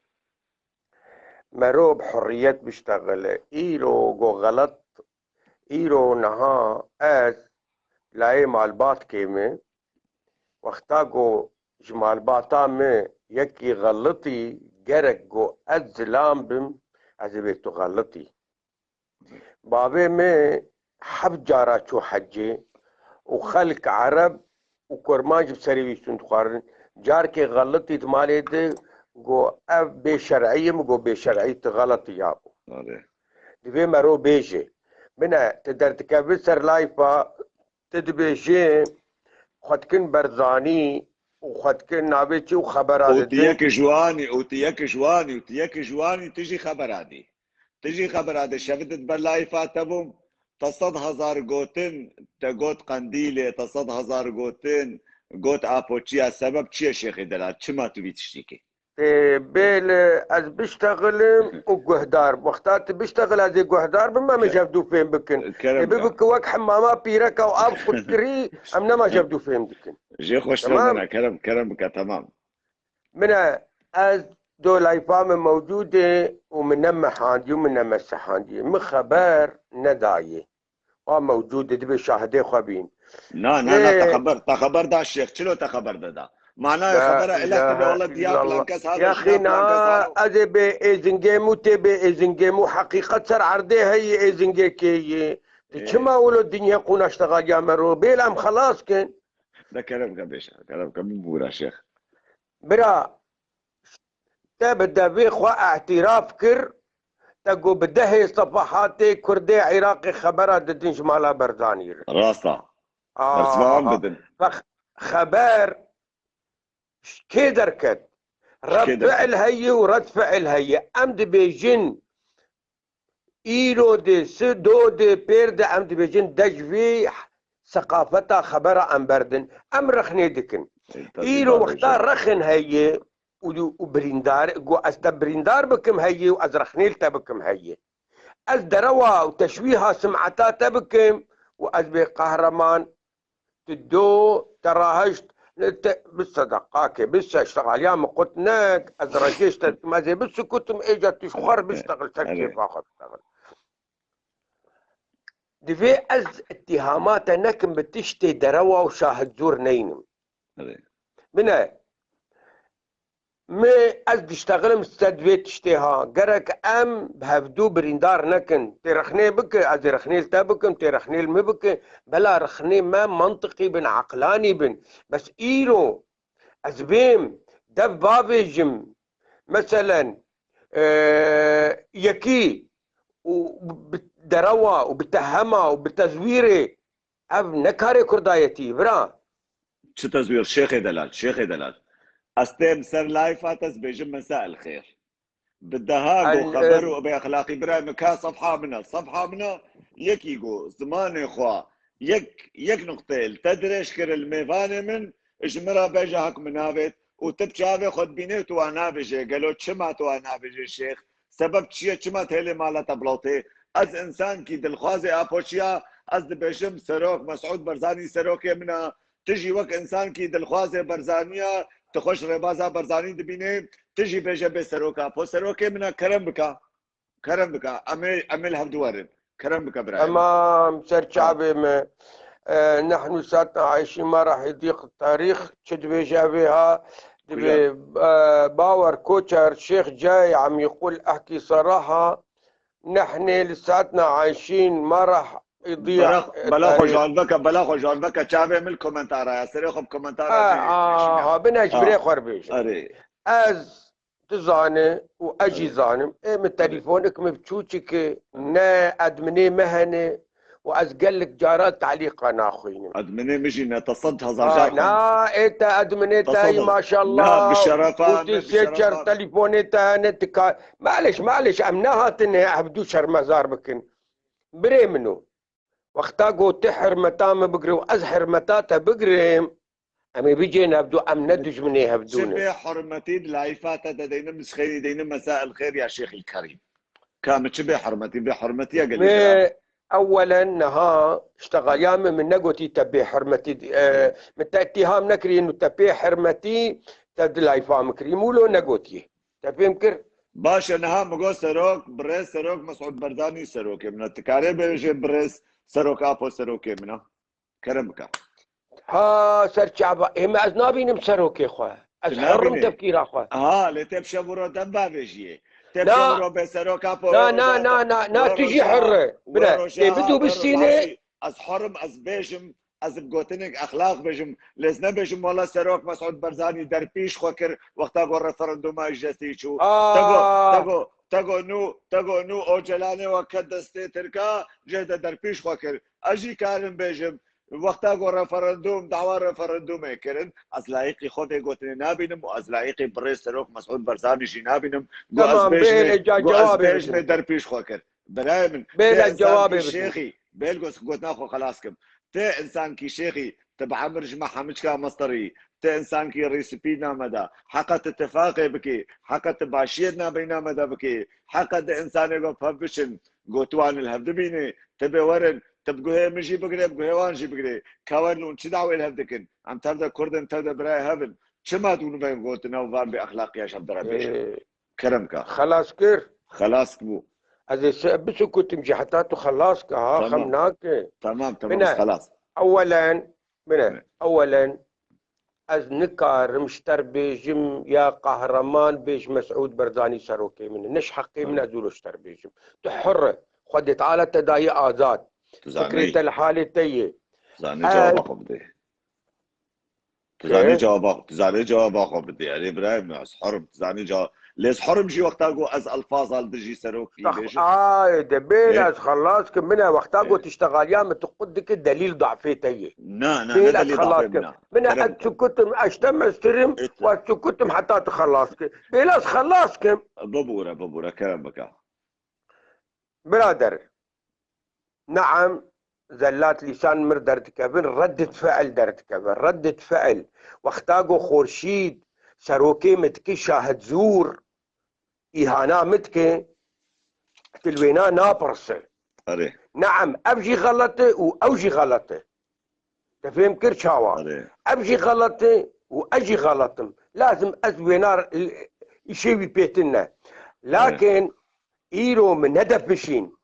Mero bi hurriyet biştexile. Îro go xelet, îro niha ez layê malbatkê me, wexta go ji malbata me yekî xelitî, gerek go ez zilam bim, ez ê bê tu xelitî. Bavê me heft cara çû hecê û xelk ereb û kurmanc bi serê wî sûnd dixwarin. Carkê xelitî di malê de got, ev bê şer'î ye, min got, bê şer'î tu xeletî yabo. Erê. Divê mero bêje. Bine, tu derdikevî ser layfa, tu dibêjî, xwe dikin Berzanî û xwe dikin navê çi û xebera didin. Û tu yek ji wan î, û tu yek ji wan î, û tu yek ji wan î, tu jî xebera dî. Tu jî xebera de şevit di ber layfa te bûm. Te sed hezar gotin, te got qendîlê, te sed hezar gotin, got apoçiya, sebeb çi ye Şêxê Delal? Çima tu vî tiştî kî? Ê, bê li ez biştexilim û guhdar. Wexta tu biştexil ez ê guhdar bim, em ê ji hev dû fêm bikin. Ê, bibi ku wek hemama pîreka û av qurtkirî, em nema ji hev dû fêm dikin. Jê xweştir bine, kerem, kerem bike, temam. Min e, ez do layfa min mewcûd e û min ne mehandî û min ne mesehandî. Min xeber nedayê. Wa mewcûd e, dibê şahidê xwe bîn. Na, na, na, te xeber, te xeber da şêx. Çilo te xeber de da? Manaya xebera elek de wala diya filan kes halo, şina filan kes halo. Ez ê bê êzingê mû tê bê êzingê mû heqîqet ser erdê heye êzingê kê ye. Tu çima wilo dinya qûna ştexaliya me ro? Bêl em xelas kin. De kerem ke bêşa, kerem ke bibûra şêx. Bira, te bi devê xwe îtiraf kir, te got bi dehê sefahatê Kurdê Iraqê xebera didin ji mala Berzanî re. Rast e. Bersiva wan bidin. Xeber ji kê derket? Red fiil heye û red fiil heye. Em dibêjin, Îro de, si do de, pêr de em dibêjin dej vê seqafeta xebera em berdin. Em rexnê dikin. Îro wexta rexin heye û, û birîndar, ku ez te birîndar bikim heye û ez rexnê li te bikim heye. Ez derewa û teşwîha simeta te bikim û ez bê qehreman, Tu do, te rahişt, te, bi sedeqakê, bi se-, ştexaliya min qut nek, ez rejê ji te dikim, ez ê bisikutim, êca tu ji xwe re biştexil, ser kêfa xwe biştexil. Divê ez îttihama te nekim bi tiştê derewa û şahid zûr neynim. Bine, Me ez diştexilim sed vê tiştê ha. Gerek em bi hevdû birîndar nekin. Tê rexnê bike, ez ê rexnê li te bikim, tê rexnê li min bike. Bela rexnê me mantiqî bin, eqlanî bin. Bes îro ez bêm, dev bavêjim. Meselen, e, yekî û bi derewa û bi tehema û bi tezwîrê ev ne karê kurdayetî, bira. Çi tezwîr, şêxê delal, şêxê delal. Ez têm ser layfa te, ez bêjim mesa el xêr. Bi deha go xeber û bêexlaqî birayê min ka sefha min e, sefha min e, yekî go zimanê xwe, yek, yek nuqteyê li te dirêj kir li mêvanê min, ji min re bêje hek min navêt û tu bi çavê xwe dibînê tu wan nabêjê. Gelo çima tu wan nabêjê şêx? Sebeb çi ye? Çima tu hêlê mala te bilawtê? Ez însankî dilxwazê apoçiya, Ez dibêjim, Serok Mesûd Barzanî serokê min e. Tu jî wek însankî dilxwazê Barzanî ye, tu xwe ji rêbaza Barzanî dibînê, tu jî bêje bê serok Apo serokê min e, kerem bike. Kerem bike. Em ê, em ê li hev dû werin. Kerem bike birayê min. Tamam, ser çavê me. E, nehnu saetna ayşîn ma rah yediq tarîx, çi dibêje vê ha? Dibê, e, Bawer Koçer, Şêx Cay, em yekul ehkî saraha, nehne li saetna ayşîn ma rah yediq. Bela, bela xwe ji wan veke, bela xwe ji wan veke, çavê min li komentara ye. Serê xwe bi komentara Ha, bê, ha, bêşîne. Ha, bine ji Ha. birê xwe bêje. Erê. Ez, tu zane û ez jî Erê. zanim, ê min Erê. telefonik min biçûçik e, Erê. ne edminê me hene û ez gelek caran telîqa naxwînim. Edminê min jî ne, te sed hezar Ha, car xwend. na, ê te edminê Te te sed yî hezar. maşallah. Na, bi şerefa, Û ne, ti bi sê çar şerefa. telefonê te hene, ti ka-, maliş, maliş, em nehatine hevdû şermezar bikin. Birê min o. Wexta ku tu hurmeta min bigirî û ez hurmeta te bigirim, em ê bicên hevdû, em ne Min dijminê çi hevdû ne. bê hurmetî di layfa te de deynim, ji xêrî deynim, mesa el xêr ya Şêxî Kerîm. Ka min çi bê hurmetî, bê hurmetiya gelî Me, bira. ewelen niha iştexaliya min, min negotî te bê hurmetî, e, Hı. min te îttiham nekirî û te pê hurmetî te di layfa min kirî. Mûlo negotî. Te fêm kir? Baş e, niha min got serok, birêz serok Mesûd Barzanî serokê min e. Tu karê bêjê birêz serok Apo serokê min e. Kerem bike. Ha, ser çava. Ê me ez nabînim serokê xwe. Ez Tu herim nabînî? tefkîra xwe. Ha, lê te bi şev û roj dem bavêjiyê. Te bi Na. şev û roj bê serok Apo Na, wê na, roja na, te, na, na, wê tu jî roja, herre. wê Bire, roja, tê bidû wê bistîne. roja jî. Ez herim, ez bêjim, ez bi gotinek exlaq bêjim, lê ez nebêjim wela serok Mesûd Barzanî derpîş xwe kir, wexta ku referanduma ji destê çû. Aa. Te got, te got, te got nû, te got nû Ocalanê we ket destê Tirka, jê de derpîş xwe kir. Ez jî karim bêjim, wexta ku referandum, dawa referandumê kirin, ez layiqî xwe vê gotinê nabînim û ez layiqî birêz serok Mesûd Barzanî jî nabînim. Ku ez Tamam, bêjimê, bêle ca-, ku ez cevabê bêjimê bidin. derpîş xwe kir. Birayê min, Bêle tê cevabê insankî bidin. şêxî, bêl ku gotina xwe xelas kim. Tê insankî şêxî, tu bi emir ji me hemiçka mestirî. Tê insankî rîspî name de. Heqa tu tifaqê bikî. Heqa tu başiyê di nabeyna me de bikî. Heqa di insanê ku pev biçin. Gotiwan li hev dibînî. Tu bê werin. Tu bi guhê min jî bigirê, bi guhê wan jî bigirê. Ka werin hûn çi dawê li hev dikin? Em tev de Kurd in, tev de birayê hev in. Çima tu nû vê gotina û van bê exlaqiya ji hev dere bêjin? Ee, Kerem ka. Xelas kir. Xelas bû. Ez ê se-, bisukutim jî heta tu xelas ke, ha, Tamam. xem nake. Tamam, tamam, Bine, xelas. ewelen, bine, Evet. ewelen, ez nikarim ji te re bêjim ya qehreman bê ji Mesûd Barzanî serokê min e. Ne ji heqê min Hı. ez wilo ji te re bêjim. Tu hur e. Xwedê Teala te daye azad. Tu zanî. Fikrê te li halê te ye. Tu zanî Ez cewaba xwe bidê. Tu Kê? zanî cewaba, tu zanî cewaba xwe bidê. Erê birayê min, ez herim, tu zanî cewab. Lê ez herim jî wexta ku ez elfaza li dijî serokî Tax-, bêjim. Ay, de bêl Ê? ez xelas kim. Min e wexta Ê? got iştexaliya min tu qut dike delîl dafê te ye. Na, na, Bêl ne ez delîl xelas dafê min kim. a. Min e Kerem ez kim. sukutim, ez te mestirim, Ê, û ez sukutim heta tu xelas kim. Bêl ez xelas kim. Bibûre, bibûre, kerem bike. Birader, neam, zellat lîsan mir derdikevin, reddit fiil derdikevin, reddit fiil. Wexta go Xorşîd serokê min dike şahid zûr, îhana min dike, tu li wêna napirse. Erê. Neam, ev jî xelet e û ew jî xelet e. Te fêm kir çawa? Erê. Ev jî xelet e û ez jî xelet im. Lazim ez wêna r-, îşê wî pêtin ne. Erê. Lakin îro min nedepişîn.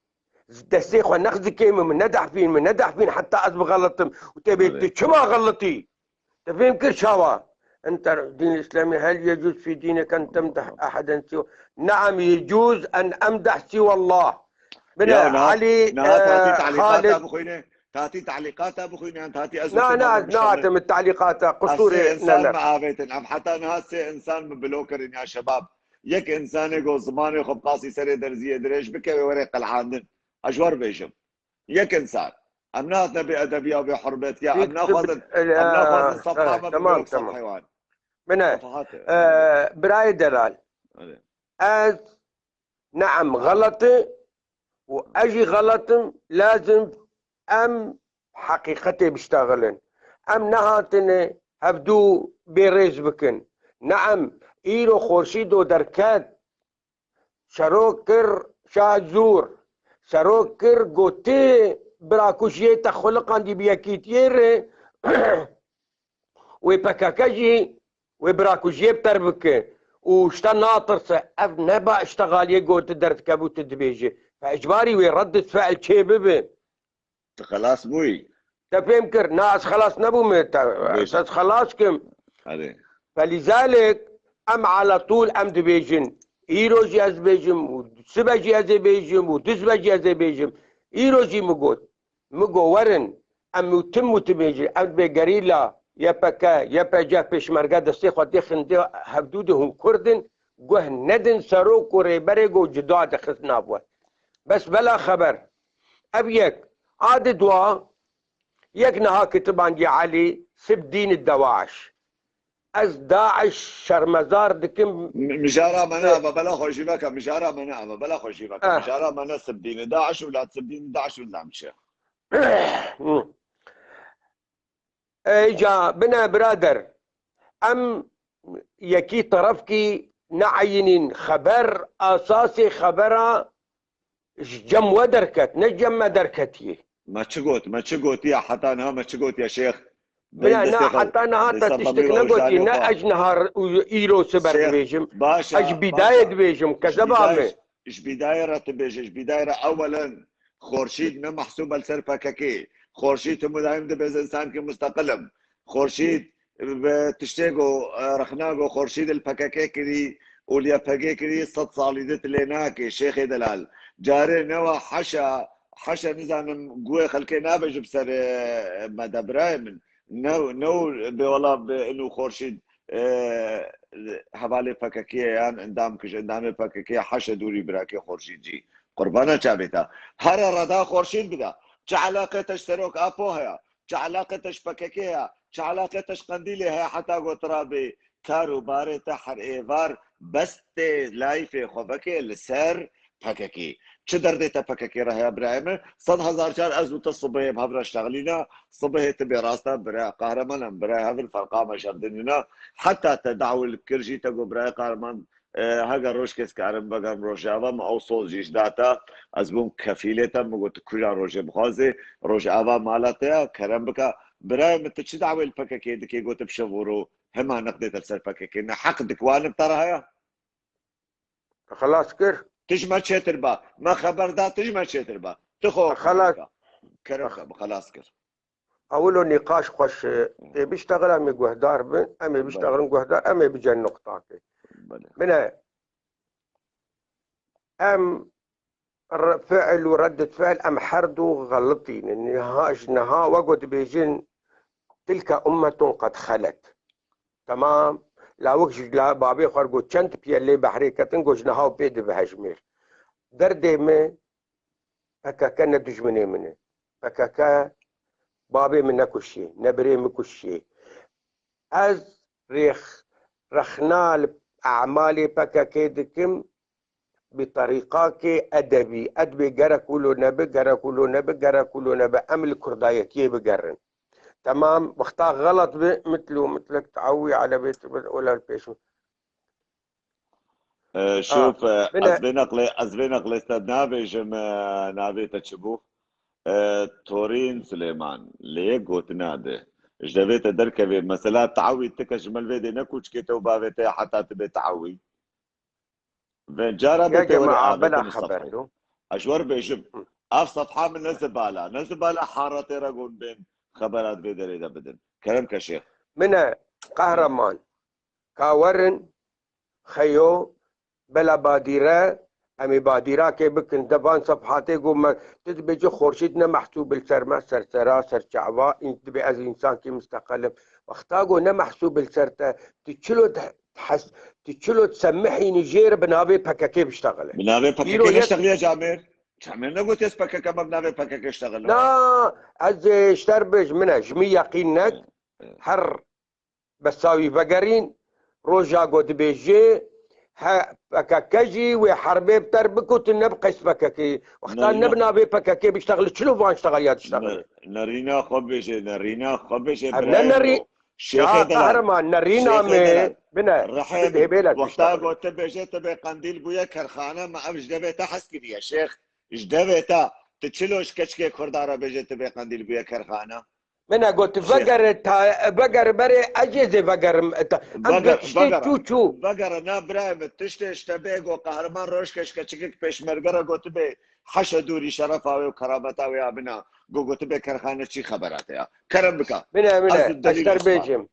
Destê xwe nexzikê min, min nedehfîn, min nedehfîn heta ez bixeletim. Û te bê Erê. tu çima xeletî? Te fêm kir çawa? Enter dîn Îslamî hel yecûz fî dînek en temdeh eheden siwa. Neam yecûz en emdeh siwallah. Bine, Ya, niha, Elî, niha e, tatî talîqata Xalid. bixwîne. Tatî talîqata bixwîne, yan tatî ez Na, û na, tu ez bixwîne. nahatim talîqata, Ez qusûrê sê ne, insan ne. me avêtin. Em heta niha sê insan min bilo kirin ya şebab. Yek insanê go zimanê xwe bi qasî serê derziyê dirêj bike wê were qelhandin. Ez ji we re bêjim. Yek insan. Em nehatine bê edebiya, bê hurmetiya. Em Yek naxwazin, tib-, em e, naxwazin e, sefha me tamam, bibîne wek tamam. sefhê wan. Bine, Sefahate. e, birayê delal. Öyle. Ez Neam, xelet e û ez jî xelet im, lazim em heqîqetê biştexilin. Em nehatine hevdû bêrêz bikin. Neam, îro Xorşîdo derket, serok kir şah zûr, serok kir gotê birakujiyê te xuliqandî bi yekîtiyê re, wê P K K jî wê birakujiyê bi ter bike û ji te natirse. Ev ne ba îştexaliyê ku tu derdikevî û tu dibêjî. Fe icbarî wê reddit fe'l çê bibe. Tu xelas bûyî. Te fêm kir. Na, ez xelas nebûme. Te, Bêje. Ez xelas kim. Erê. Felîzalek em ala tûl em dibêjin. Îro jî ez dibêjim û sibe jî ez ê bêjim û duzbe jî ez ê bêjim. Îro jî min got. Min got werin. Em û tim û tim bêjin. Em dibê gerîla, Y P G, Y P G, pêşmerge destê xwe dê xindê hevdû de hûn Kurd in. Guh nedin serok û rêberê got cuda dixist nav we. Bes bela xeber. Ev yek. A di dua, yek niha kitibandî Elî, Sib dîn Daeş. Ez Daeş şermezar dikim. M-, mijara me ne ava, bela xwe jî veke, mijara me ne ava, bela xwe jî veke. Eh. Mijara me ne Sib dîn Daeş û la Sib dîn Daeş û la mişe. Ê ca bine birader. Em yekî terefkî neeyînîn xeber, asasê xebera ji cem we derket, ne cem me derketiye. Me çi got? Me çi gotiye heta niha? Me çi gotiye şêx? Bila, na, heta niha te tiştek negotî, ne ez niha r-, û îro siber dibêjim. Baş e, ez ji bîdayê dibêjim, kezeba me. Ji bîdayê re tu bêje, ji bîdayê re ewelen Xorşîd ne mehsûb e li ser P K K. Xorşîd tu mudayim dibêje însankî musteqil im. Xorşîd bi tiştê ku, e, rexna ku Xorşîd li P K K kirî û li Y P G kirî sed salî dit lê nake, şêxê delal. Carê newa heşa, heşa nizanim guhê xelkê nabe ji bi ser, e, me de birayê min. Ne, ne û bê wela bi inu Xorşîd, e, hevalê P K K yan endam kij, endamê P K K heşa dûrî birakê Xorşîd jî. Qurbana çavê te. Here reda Xorşîd bide. Çi eleqê te ji Serok Apo heye? Çi eleqê te ji P K K heye? Çi eleqê te ji Qendîlê heye heta got rabê kar û barê te her êvar bes tê layfê xwe veke li ser P K K. Çi derdê te P K K re heye birayê min? Sed hezar car ez û te sibehê bi hev re şexlîne, sibehê tu bê rasta bira Qehreman em, bira hev li ferqa me şevdinîne. Heta te dawil kir jî te got birayê Qehreman, e, heger rojkê ez karim vegerim Rojava, min ew soz jî ji da te, ez bûm kefîlê te, min got tu kûja rojê bixwazê, Rojava mala te ya, kerem bike. Birayê min tu çi dawê li P K K dikê, got tu bi şev û ro hema neqdê te li ser P K K ne heq dik wan li te re heye? Xelas kir. Tu ji me çêtir ba. Me xeber da, tu ji me çêtir ba. Tu xwe xelas. Kerem ke, bi xelas kir. Ewilo nîqaş xweş, e, ê biştexil, em ê guhdar bin, em ê biştexilin guhdar, em ê bicen nuqtakê. Belê. Bine, em re-, fiil û reddit fiil, em her du xelitî ne. Niha, ji niha wek ku dibêjin, tilke ummetun qed xelet. Temam. Lawik ji la babê xwe got, çend piye lê behrê ketin, got, ji niha û pê dibe hejmêr. Derdê min P K K ne dijminê min e. P K K babê min nekuştiye, ne birê min kuştiye. Ez rêx-, rexna li emalê P K K dikim, bi terîqakê edebî. Edbê gerek wilo nebe, gerek wilo nebe, gerek wilo nebe. Em li kurdayetiyê bigerin. Temam, wexta xelet bi, mitl û mitlek teewî elebê tu bi ola li pêş. E, şûf, e, bine. Ez vê neqlê, ez vê neqlê te nabêjim, e, navê te çi bû? E, Torîn Silêman, lê yek gotina de. Ji devê te derkevê, mesela teewî, ti ke ji me li vê dê ne kûçikê te û bavê te heta tu bê teewî. Vê cara bê te were avête min sefhê. Ez ji we re bêjim, ev sefha min ne zibala, ne zibala haretê re gon bên xebera di vê derê de bidin. Kerem ke şêx. Min e, Qehreman. Ka werin, xeyo, bela badîre, em ê badîrakê bikin. De van sefhatê got me, tu dibêjî Xorşîd ne mehsûb li ser me, sersera, serçava, în-, dibê ez însankî misteqil im. Wexta got ne mehsûb li ser te, tu çilo te-, hes-, tu çilo disemihînî jê re bi navê P K K biştexile. Bi navê P K K neştexiliye camêr. Camêr negotiye ez P K K me bi navê P K K ştexile. Na, ez ê ji te re bêjim, min e, ji min yeqîn nek. Her besa wî vegerîn, roja ku dibêje, he, P K K jî wê herbê bi ter bike û tu ne bi qeys P K K. Wexta ne bi navê P K K biştexile, çilo van ştexeliya diştexile? Ne, nerîna xwe bêje, nerîna xwe bêje, ev ne nerî-, şêxê ya delal. Qehreman, nerîna me, bine, rehê min, wexta ku tu bêje, tu bê Qendîl bûye kerxane, me ev ji devê te hez kiriye, şêx. Ji devê te, Tu çilo ji keçikê Kurda re bêje tu bê qendîl bûye kerxane? Min e got, vegere, ta, vegere berê, ez jê zê vegerim. Ta, em Veger, tiştê vegere. Çû çû. Vegere, na birayê min, tiştê ji te bê, go qehreman roj keş keçikek pêşmerge re gotibê, heşe dûrî şerefa wê û kerameta wê ya bina. Go gotibê kerxane çi xebera te ya. Kerem bika. Min e, min e, ez te bêjim.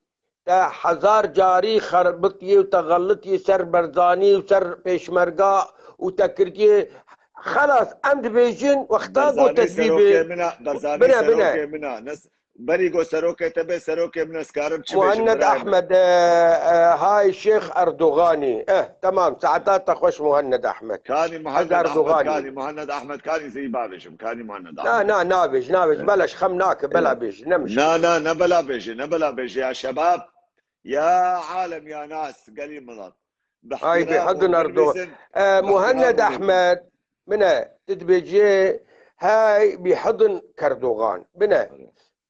Te hezar carî xerbitiyê û te xelitiyê ser Berzanî û ser Pêşmerga û te kiriye. Xelas, em dibêjin, wexta go te dibî bê. Bine, bine. Berî go serokê te bê, serokê min ez karim çi bêjim? Muhenned Ehmed, e, e, hay Şêx Erdoganî. Eh, temam, saeta te xweş Muhenned Ehmed. Kanî Muhenned Ehmed, Erdoganî. Kanî Muhenned Ehmed, kanî zî bavêjim, kanî Muhenned Ehmed. Na, na, nabêj, nabêj. Beleş xem nake, bela bêj, ne mişkil. Na, na, ne bela bêjî, ne bela bêjî ya şebab. Ya alem ya nas, gelî milat. Ay bihidin Erdogan. E, Muhenned Ehmed, min e, tu dibêjê, hey bihidin Kerdogan. Bine.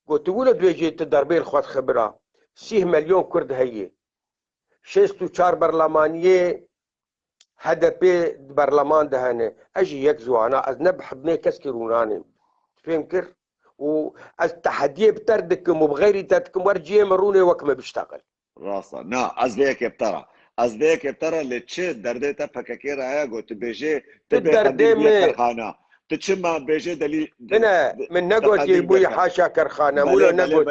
Got, tu wilo dibêjê tu derbê li xwe dixibira. Sîh milyon Kurd heye. Şêst û çar berlemaniyê H D P di berleman de hene. Ez jî yek ji wana, ez ne bi hidnê keskî rûnanêm. Fêm kir? Û ez tehediyê bi te re dikim û bi xeyrî te dikim, wer ciyê min rûnê wek min biştexil. Rast e. Na, ez vê yekê bi te re. Ez vê yekê bi te re, lê çi derdê te P K K re heye, got, tu bêjê, tu bê qendîl bûye kerxana. Tu çima bêjê delîl... Bine, min negotiye bûyî haşa kerxane, mûlo negot.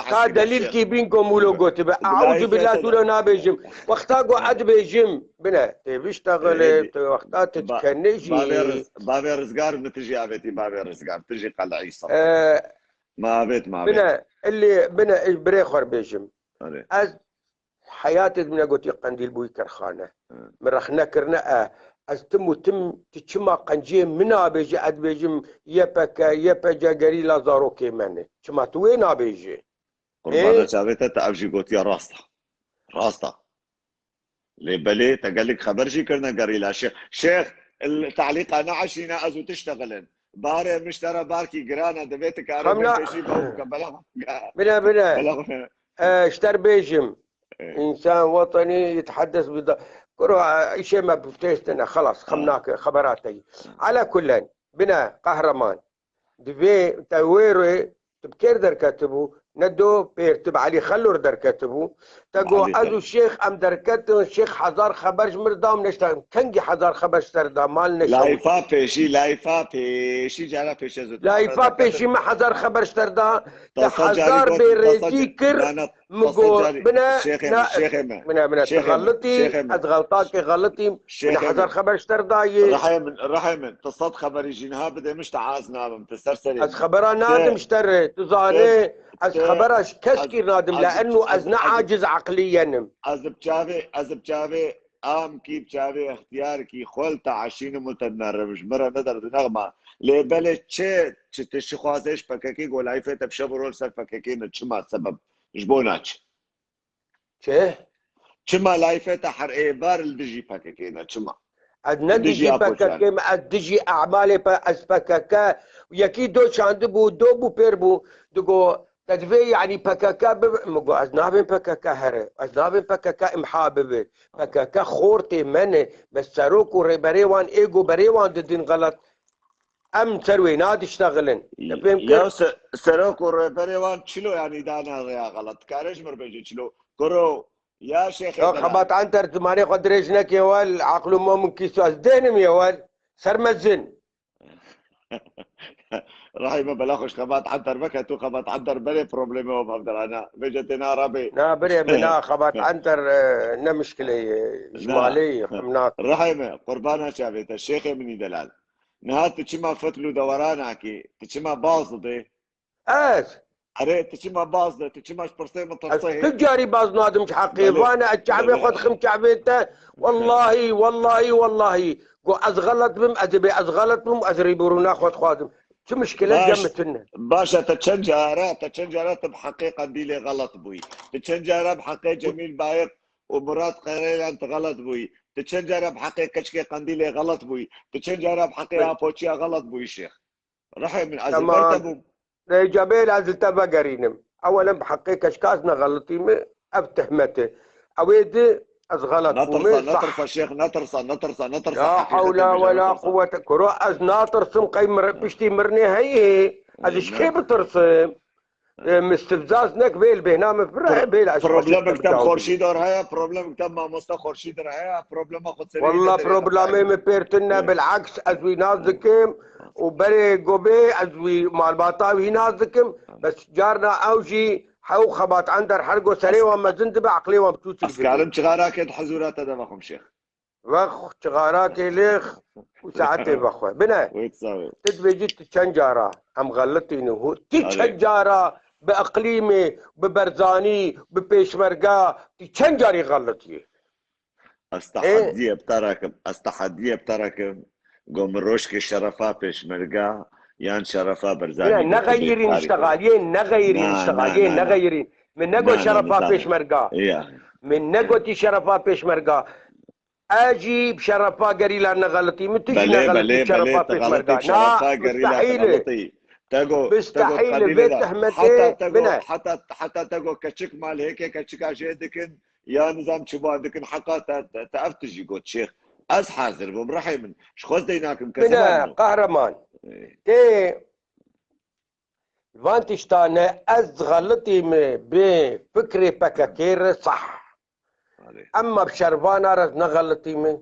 Ka delîlkî bîn ku mûlo gotibe. Eûzubîllah, tu lo nabêjim. Wexta ku ez dibêjim, bine, tê biştexilê, tu wexta tu dikenê jî. Bavê Riz-, bavê Rizgar, min tu jî avêtî bavê Rizgar, tu jî qeleyî saf. E, Ma avêt, ma avêt. Bine, ilê, bine, birê xwe bêjim. Erê. Ez heyatê min negotiye qendîl bûyî kerxane. Hı. Min rexne kirine e. Ez tim û tim, tu çima qenciyê min nabêjî, ez dibêjim Y P K, Y P C gerîla zarokê me ne. Çima tu wê nabêjî? Qurbana çavê te, te ev jî gotiye rast e. Rast e. Lê belê te gelek xeber jî kirine gerîla. Şêx, şêx, el-, te'lîqa neeşîne ez û tu ştexilin. Barê min ji te re barkî giran e, divê tu karê pêşî bawke bela. Bine, bine. Bela. E, ji te re bêjim. E. Însan wetenî yeteheddes bi da-, kuro, e, îşê me bi têştine, xelas, xem nake, xebera te yî. Ala kullen, bine, qehreman. Divê te wê rê tu bi kêr derketibû, ne do pêr tu bi Elî Xelor derketibû. Te got, ez û Şêx em derketin, Şêx hezar xeber ji min re da, min neşta. Kengî hezar xeber ji te re da, mal neşewit. Layfa pêşî, layfa pêşî, cara pêşe zû. Layfa pêşî min hezar xeber ji te re da, te hezar bê rêzî kir. Min got, bine, şêxê min, şêxê min. Bine, bine, tu xelitî, ez xeltakê xelitîm. Bine, hezar xeber ji te re dayê. Rihê min, rihê min, tu sed xeberî jî niha bidê min, ji te az nabim, tu ser serê min. Ez xebera nadim ji te re, tu zanê, ez xebera ji keskî nadim, le ennu ez ne aciz eqlî yenim. Ez bi çavê, ez bi çavê amkî, bi çavê extiyarkî xwel te eşînim û te dinerim, ji min re ne derdinexma. Lê belê çi, çi tu şixwazê ji P K K go layfê te bi şev û rol ser P K K ne, çima sebeb? Ji bo naçi? Çi? Çima layfê te her êvar li dijî P K K ne? Çima? Ez ne dijî P K K me, ez dijî emalê P-, ez P K K, yekî do çandibû, do bû pêr bû, digo, te divê, yanî, P K K bibe. Min got, ez nabêm P K K here, ez nabêm P K K imha bibe. P K K xortê me ne, bes serok û rêberê wan ê go berê wan didin xelet. Em ser wê nadiştexilin. Te fêm kir? Ya se-, serok û rêberê wan çilo, yanî, dana rêya xelet? Dikare ji min re bêje çilo? Kuro, ya şêxê delal. Xebat Anter, zimanê xwe dirêj neke wel, aql û mo min kîso, ez dênim ye wel. Ser mezin. Rahî me bela xweş Xebat Anter veke, tu Xebat Anter berê problemê we bavdirana. Bêje tê na rabê. Na birê min, na Xebat Anter, e, ne mişkilê ye, ji malê ye, xem nake. Rahî me, qurbana çavê te, şêxê min î delal. Niha tu çima fitl û dewera nakî? Tu çima baz didê? Ez? Erê, tu çima baz de? Tu çima ji pirsê min tirsê? Ez tu carî baz nadim ji heqê. Belê. Vane ez çavê xwe dixim çavê te. Wellahî, wellahî, wellahî. Go ez xelet bim, ez ê bê ez xelet bim, ez rêbirûna xwe dixwazim. Çi mişkile cem min tune? Baş e, te çend cara, te çend cara tu bi heqê qendîlê xelet bûyî? Tu çend cara bi heqê Cemîl Bayiq û Murat Qerêlan tu xelet bûyî? Tu çend cara bi heqê keçikê qendîlê xelet bûyî? Tu çend cara bi heqê apoçiya xelet bûyî şêx? Rihê min, ez ê ber te bûm. Rêcebêl ez li te vegerînim. Ewelen bi heqê keçika ez nexelitîme, ev tehmet e. Ew ê di, Ez xelet bûme, sah. Netirsa, netirsa, şêx, netirsa, netirsa, netirsa, ya hewla we la quwwete. Kuro, ez natirsim, qey mir-, piştî mirinê heye. Ez ji kê bitirsim? E, mistifzaz nek bêl bêhna min pir e, bêl ez problemek te Xorşîd dor heye, problemek te mamosta Xorşîd re heye, problema xwe serê Walla problemê min pêr tune, bilaks ez wî nas dikim û berê gobê ez wî malbata wî nas dikim. Bes carna ew jî hew xebat ender her go serê wan mezin dibe, eqlê wan biçûçik dibe. Ez karim çixarakê di hizûra te de vexwim şêx. Vex çixarakê lêx û saetê vexwe. Bine, tu dibêjî tu çend cara em xelitîne. Hu-, tu çend cara bi iqlîmê, bi berzanî, bi pêşmerga, tu çend carî xelitiyê? Ez Ê? Tehediyê bi te re kim, ez tehediyê bi te re kim. Go min rojkê şerefa pêşmerga yan şerefa berzanî Bine, gotibe nexeyirîn tarîxê. Îştexaliyê, nexeyirîn Na, îştexaliyê, na, na, na. Nexeyirîn. Min nego Na, na, şerefa nizam. Pêşmerga. Ya. Min negotî şerefa pêşmerga. Ez jî bi şerefa gerîla nexelitî. Min tu jî Belê, nexelitî belê, şerefa belê, te pêşmerga. Xelitî bi şerefa gerîla te xelitî. Te go, te go Mistehîl e, qebîle vê de. Tehmetê Heta te go, bine. Heta, heta te go keçik mal hêkê keçika jê dikin, ya nizam çi ban dikin, heqa te, te, te ev tu jî got şêx. Ez hazir bûm, rihê min. Ji xwe ez dey nakim, kezeba Bine, min o. Qehreman. Ê. Tê Van tiştane ez xelitî me bi fikrê P K K re sah. Erê. Emma bi şervana re ez nexelitî me.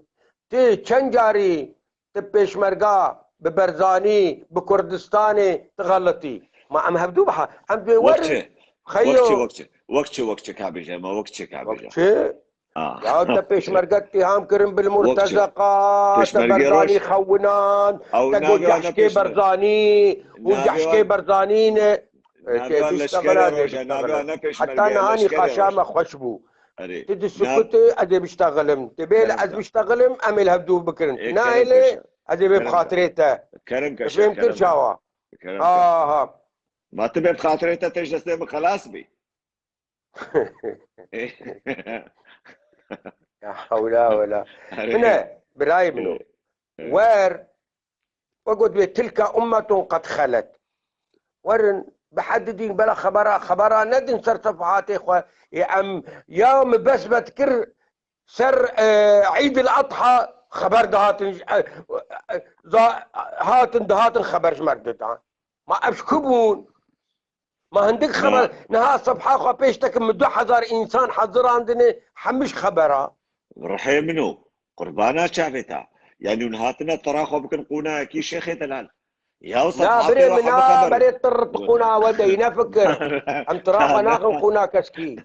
Ti çend carî ti pêşmerga bi Berzanî, bi Kurdistanê ti xelitî. Ma em hevdû biha. Em dê Wek werin. Çi? Xeyo. Wek çi, wek çi? Wek çi, wek çi ka bêje? Ma wek çi ka bêje? Wek çi? Ah. Ya te pêşmerge îttiham kirin bil murtezeqa, te Berzanî xewinan, te got cehşkê Berzanî û cehşkê Berzanî ne. Navê wan leşkerê roje, navê wan ne pêşmerge, leşkerê roje. Heta niha nîqaşa me xweş bû. Erê. Tu di sukutê ez ê biştexilim. Tu bêle ez biştexilim, em ê li hevdû bikirin. Nahêlê ez ê bê bi xatirê te. Kerem ke şêx, kerem ke. Fêm kir çawa? Kerem ke. Aha. Ma tu bê bi xatirê te, te ji destê min xelas bî. Ya hewla wela. Erê. Bine, birayê min o. Erê. Wer, we got wê tilka ummetun qed xelet. Werin, bi hedidîn bela xebera, xebera nedin ser sefehatê xwe. Ê em ya min bes me dikir ser, e, Îd el Adha xeber dihatin, e, e, za-, hatin dihatin xeber ji me didan. Ma ev ji ku bûn? Ma hindik xeber, niha sefha xwe pêş te kim, min du hezar însan hezirandine, hemî ji xebera. Rihê min o, qurbana çavê te. Yanî hûn hatine tira xwe bikin qûnayekî şêxê delal. Ya Na, sefhatê birê we min hemî a, xeber. Berê tir bi qûna we de, ne fikir. Em tira xwe naxin qûna keskî.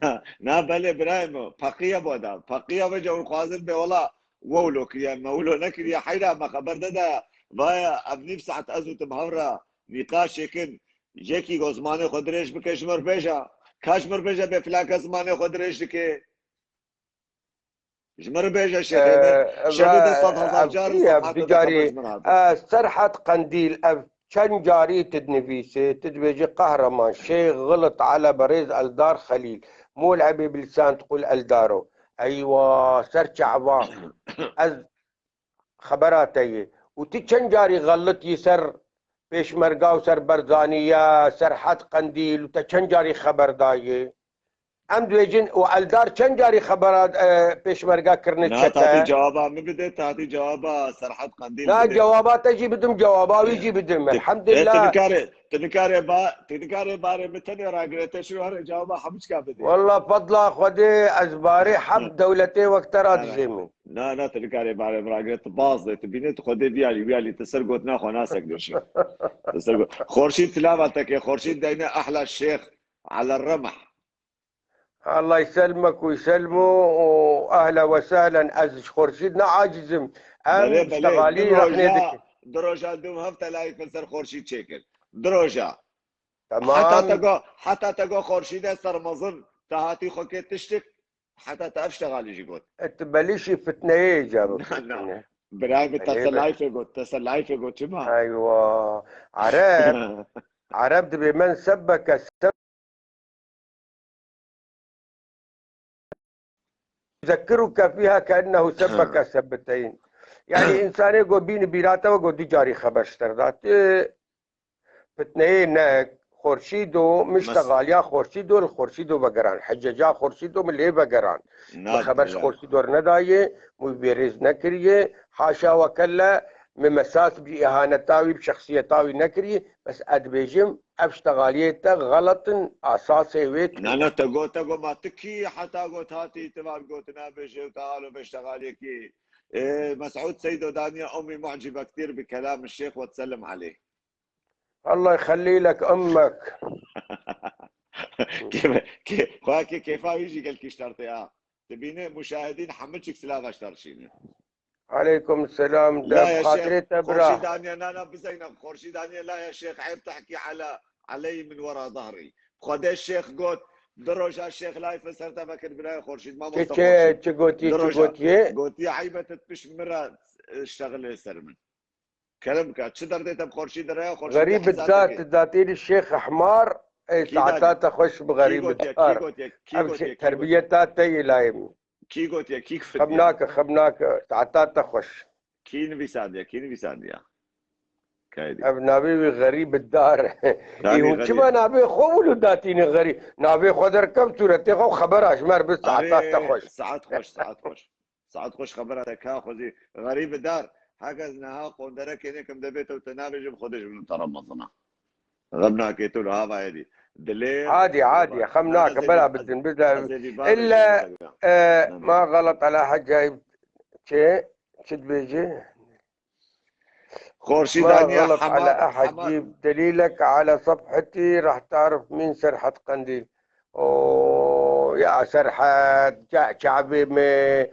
Na, belê birayê min, peqiya bo da. Peqiya ve ce hûn xwazin bê wela wewlo kiriye, mewlo nekiriye, heyra me xeber de de. Vaya, ev nîv saet ez û tim hevra nîqaşê kin. Yekî go zimanê xwe dirêj bike, ji mir bêje. Ka ji mir bêje bê filan kes zimanê xwe dirêj dike. Ji mir bêje şêxê me. Şevê de sed hezar car û sefhatê de xeber ji min hate. Serhed Qendîl, ev çend carî tu dinivîsê, tu dibêjî Qehreman, Şêx, Xilit, Ele, Berêz, Eldar, Xelîl. Mol ebê bi lisan tqul Eldaro. Eywa, ser çava. Ez xebera te yê. Û tu çend carî xelit yî ser Pêşmerga û ser Berzanî ya, Serhed Qendîl û te çend carî xeber dayê? Em dibêjin û Eldar çend carî xebera, e, Pêşmerga kirine çete? Na, tatî cewaba min bide, tatî cewaba Serhed Qendîl bide. Na, cewaba te jî bidim, cewaba wî jî bidim. Elhamdulillah. Tu nikarê, tu nikarê ba-, tu nikarê barê min tenê ragire, te şiro here cewaba hemûçka bide. Walla fedla Xwedê ez barê heb dewletê wek te ra dizêmim. Na, na, tu nikarê barê min ragire, tu baz dê, tu bînê, tu Xwedê viyalî, viyalî, tu ser gotina xwe nasekine şêx. Tu ser got-, Xorşîd silava te ke, Xorşîd deyne ehla şêx, ala remh. Allah yselmek û yselmu û ehla we sehlen, ez ji Xorşîd ne acizim. Em Belê, belê, ştegalî din rexnê roja, dikin. Din roja dûm heft telayî ser Xorşîd çêkir. Din roja. Tamam. Heta te go, heta te go Xorşîde sermezin, te hatî xwe kê tiştik, heta te ev ştegalî jî got. E, tu belî şî fitneyê îcab Na, na. Birayê min, te se layfê got, te se layfê got, çima? Eywa. Ereb, Ereb dibê men sebbeke seb-, zekkiruke fîha keennehu sebbeke sebbeteyn. Yani insanê go bîni bîra te ve go du carî xeber ji te re da. Tu fitneyê nek, Xorşîdo, min ji Mes- texaliya Xorşîdo li Xorşîdo vegeran. Hiceca Xorşîdo min lê vegeran. Min xeber ji Xorşîdo re nedayê, min wî bêrêz nekiriye. Haşa wekelle, min mesas bi îhaneta wî, bi şexsiyeta wî nekiriye. Bes ez dibêjim, ev ji texaliyê te xelet in, asasê wê tune. Na, na, te got, te got, ma tu kî heta got hatî, tu van gotina bêje û te halo vê ji texaliyekî. Ê, Mesûd Seydo daniye, ummi mu'cibe ktir bi kelam Şêx ve sellim aleyh. الله يخلي لك أمك. Kê-, kê-, xwe kê-, kêfa wî jî gelkî ji te re tê ha. Dibîne muşahidîn hemû çik silava ji te re şîne. عليكم السلام. لا يا شيخ، خاطري تبرع. خورشيد دانية، لا، لا، بزينة. خورشيد دانية، لا يا شيخ، عيب تحكي على، علي من ورا ظهري. بخدي الشيخ قوت، دروجة الشيخ لايف سرتا فكر بلا خورشيد، ما مصطفى خورشيد. تشي قوتي، تشي دروجة. قوتي. قوتي عيبة تتبش مرة اشتغل سر من. Kelimka, çi derdê te bi Xorşîd re ya, Xorşîd Xerîb hesabê dat, ke. Datî li Şêx Hemar, ê, Kî saeta daniye? Te xweş bi Kî xerîb gotiye, kî dar. Gotiye, kî Ev gotiye, şey, kî gotiye? Terbiyeta te yê layim. Kî gotiye, kî kifitiye? Xem nake, xem nake, saeta te xweş. Kî nivîsandiye, kî nivîsandiye? Kaydî. Ev navê wî xerîb dar. Ê, hûn çima navê xwe wilo datîne xerîb? Navê xwe derkev sûretê xwe xebera ji me re bi saeta te xweş. Saet xweş, saet xweş. Saet xweş xebera te ka xwezî xerîb dar. Heke ez niha qonderekê nekim debê te û te nabêjim Xwedê ji min te re mezin e. Xem nake tu li hava yedî. Dilê Adî, adî, xem nake, bela bidin, bidin. Îlle, e, ma xelet ala hecayî çi, çi dibêjî? Xorşî ما daniye غلط على Hemar, أحد، Hemar. جيب دليلك على صفحتي، راح تعرف مين سرحة قنديل. أوه، يا سرحة، جا-، شعبي مي،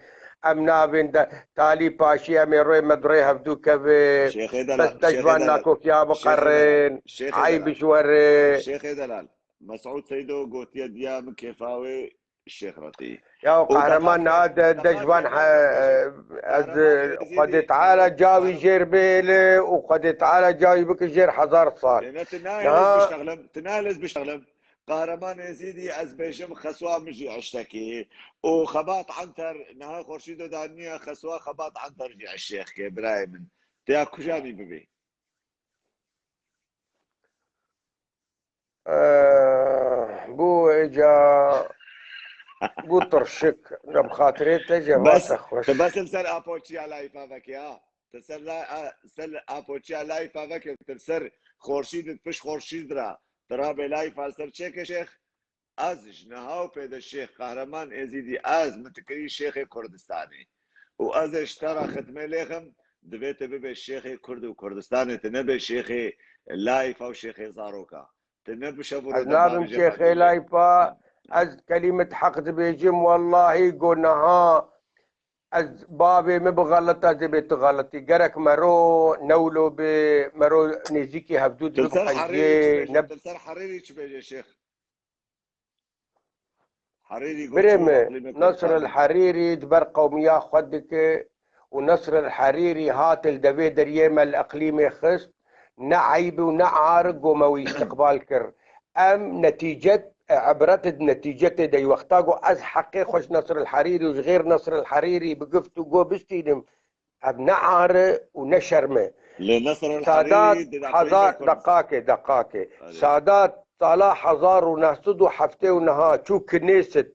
أم نابين د-، تالي باشي، أم يروي مدري هفدو كبي. Şêxê Delal, بس Şêxê دجوان Delal. ناكوك يا Şêxê Delal, بقرين. Şêxê Delal. عيب شوري. Şêxê Delal. Mesûd Seydo gotiye diya min kêfa wê Şêx re tê. Ya û Qehreman, daha niha de, de ji van he, ez Xwedê Teala cawî jêr bêle û Xwedê Teala cawî bike jêr hezar sal. Lê ne, tu nayê ez biştexlim, tu nayê ez biştexlim. Qehreman Êzîdî ez bêjim xeswa min jî eştekî. Û Xebat Anter, niha Xorşîdo da niye, xeswa Xebat Anter jî eşêxke, birayê min. Têya kujanî bibê. Eh, bû êca, bû tirşik, ne bi xatirê te cevata xweş. Bes, tu bes li ser apoçiya layfa vekê ha. Tu ser la-, a-, ser apoçiya layfa vekê, tu ser Xorşîd, pişt Xorşîd ra. Tu rabê layfa ser çêke Şêx. Ez ji niha û pê de Şêx Qehreman Êzîdî, ez min tu kirî Şêxê Kurdistanê. Û ez ê ji te re xidmê lêxim, divê tu bibê Şêxê Kurd û Kurdistanê, tu nebê Şêxê Layfa û Şêxê Zaroka. Tu ne bi şev û rû Ez de nabim bavêje Şêxê Layfa, ez kelîmet heq dibêjim, wellahî go niha ez bavê min bi xelet, ez ê bê tu xeletî. Gerek mero newlo bê, mero nêzîkî hevdû dibe, bi qenciyê ne. Tu ser Herêrî çi bêje Şêx? Herêrî got, Birê çû min, iqlîmê Nasr Kurdistanê. El-Herîrî di ber qewmiya xwe dike û Nasr El-Herîrî hat li devê deriyê me li iqlîmê xist, ne eyb û ne ar go me wî îstiqbal kir. Em netîcet, e, ibret di netîcetê de, wexta go ez heqê xwe ji Nasr El-Herîrî û ji xêr Nasr El-Herîrî bi gift û go bistînim, Ev ne ar e û ne şerm e. Lê Nasr el Sadat Herîrî di hezar, Kurd- deqakê, deqakê. Erê. Sadat sala hezar û neh sed û heftê û neh çû Kineset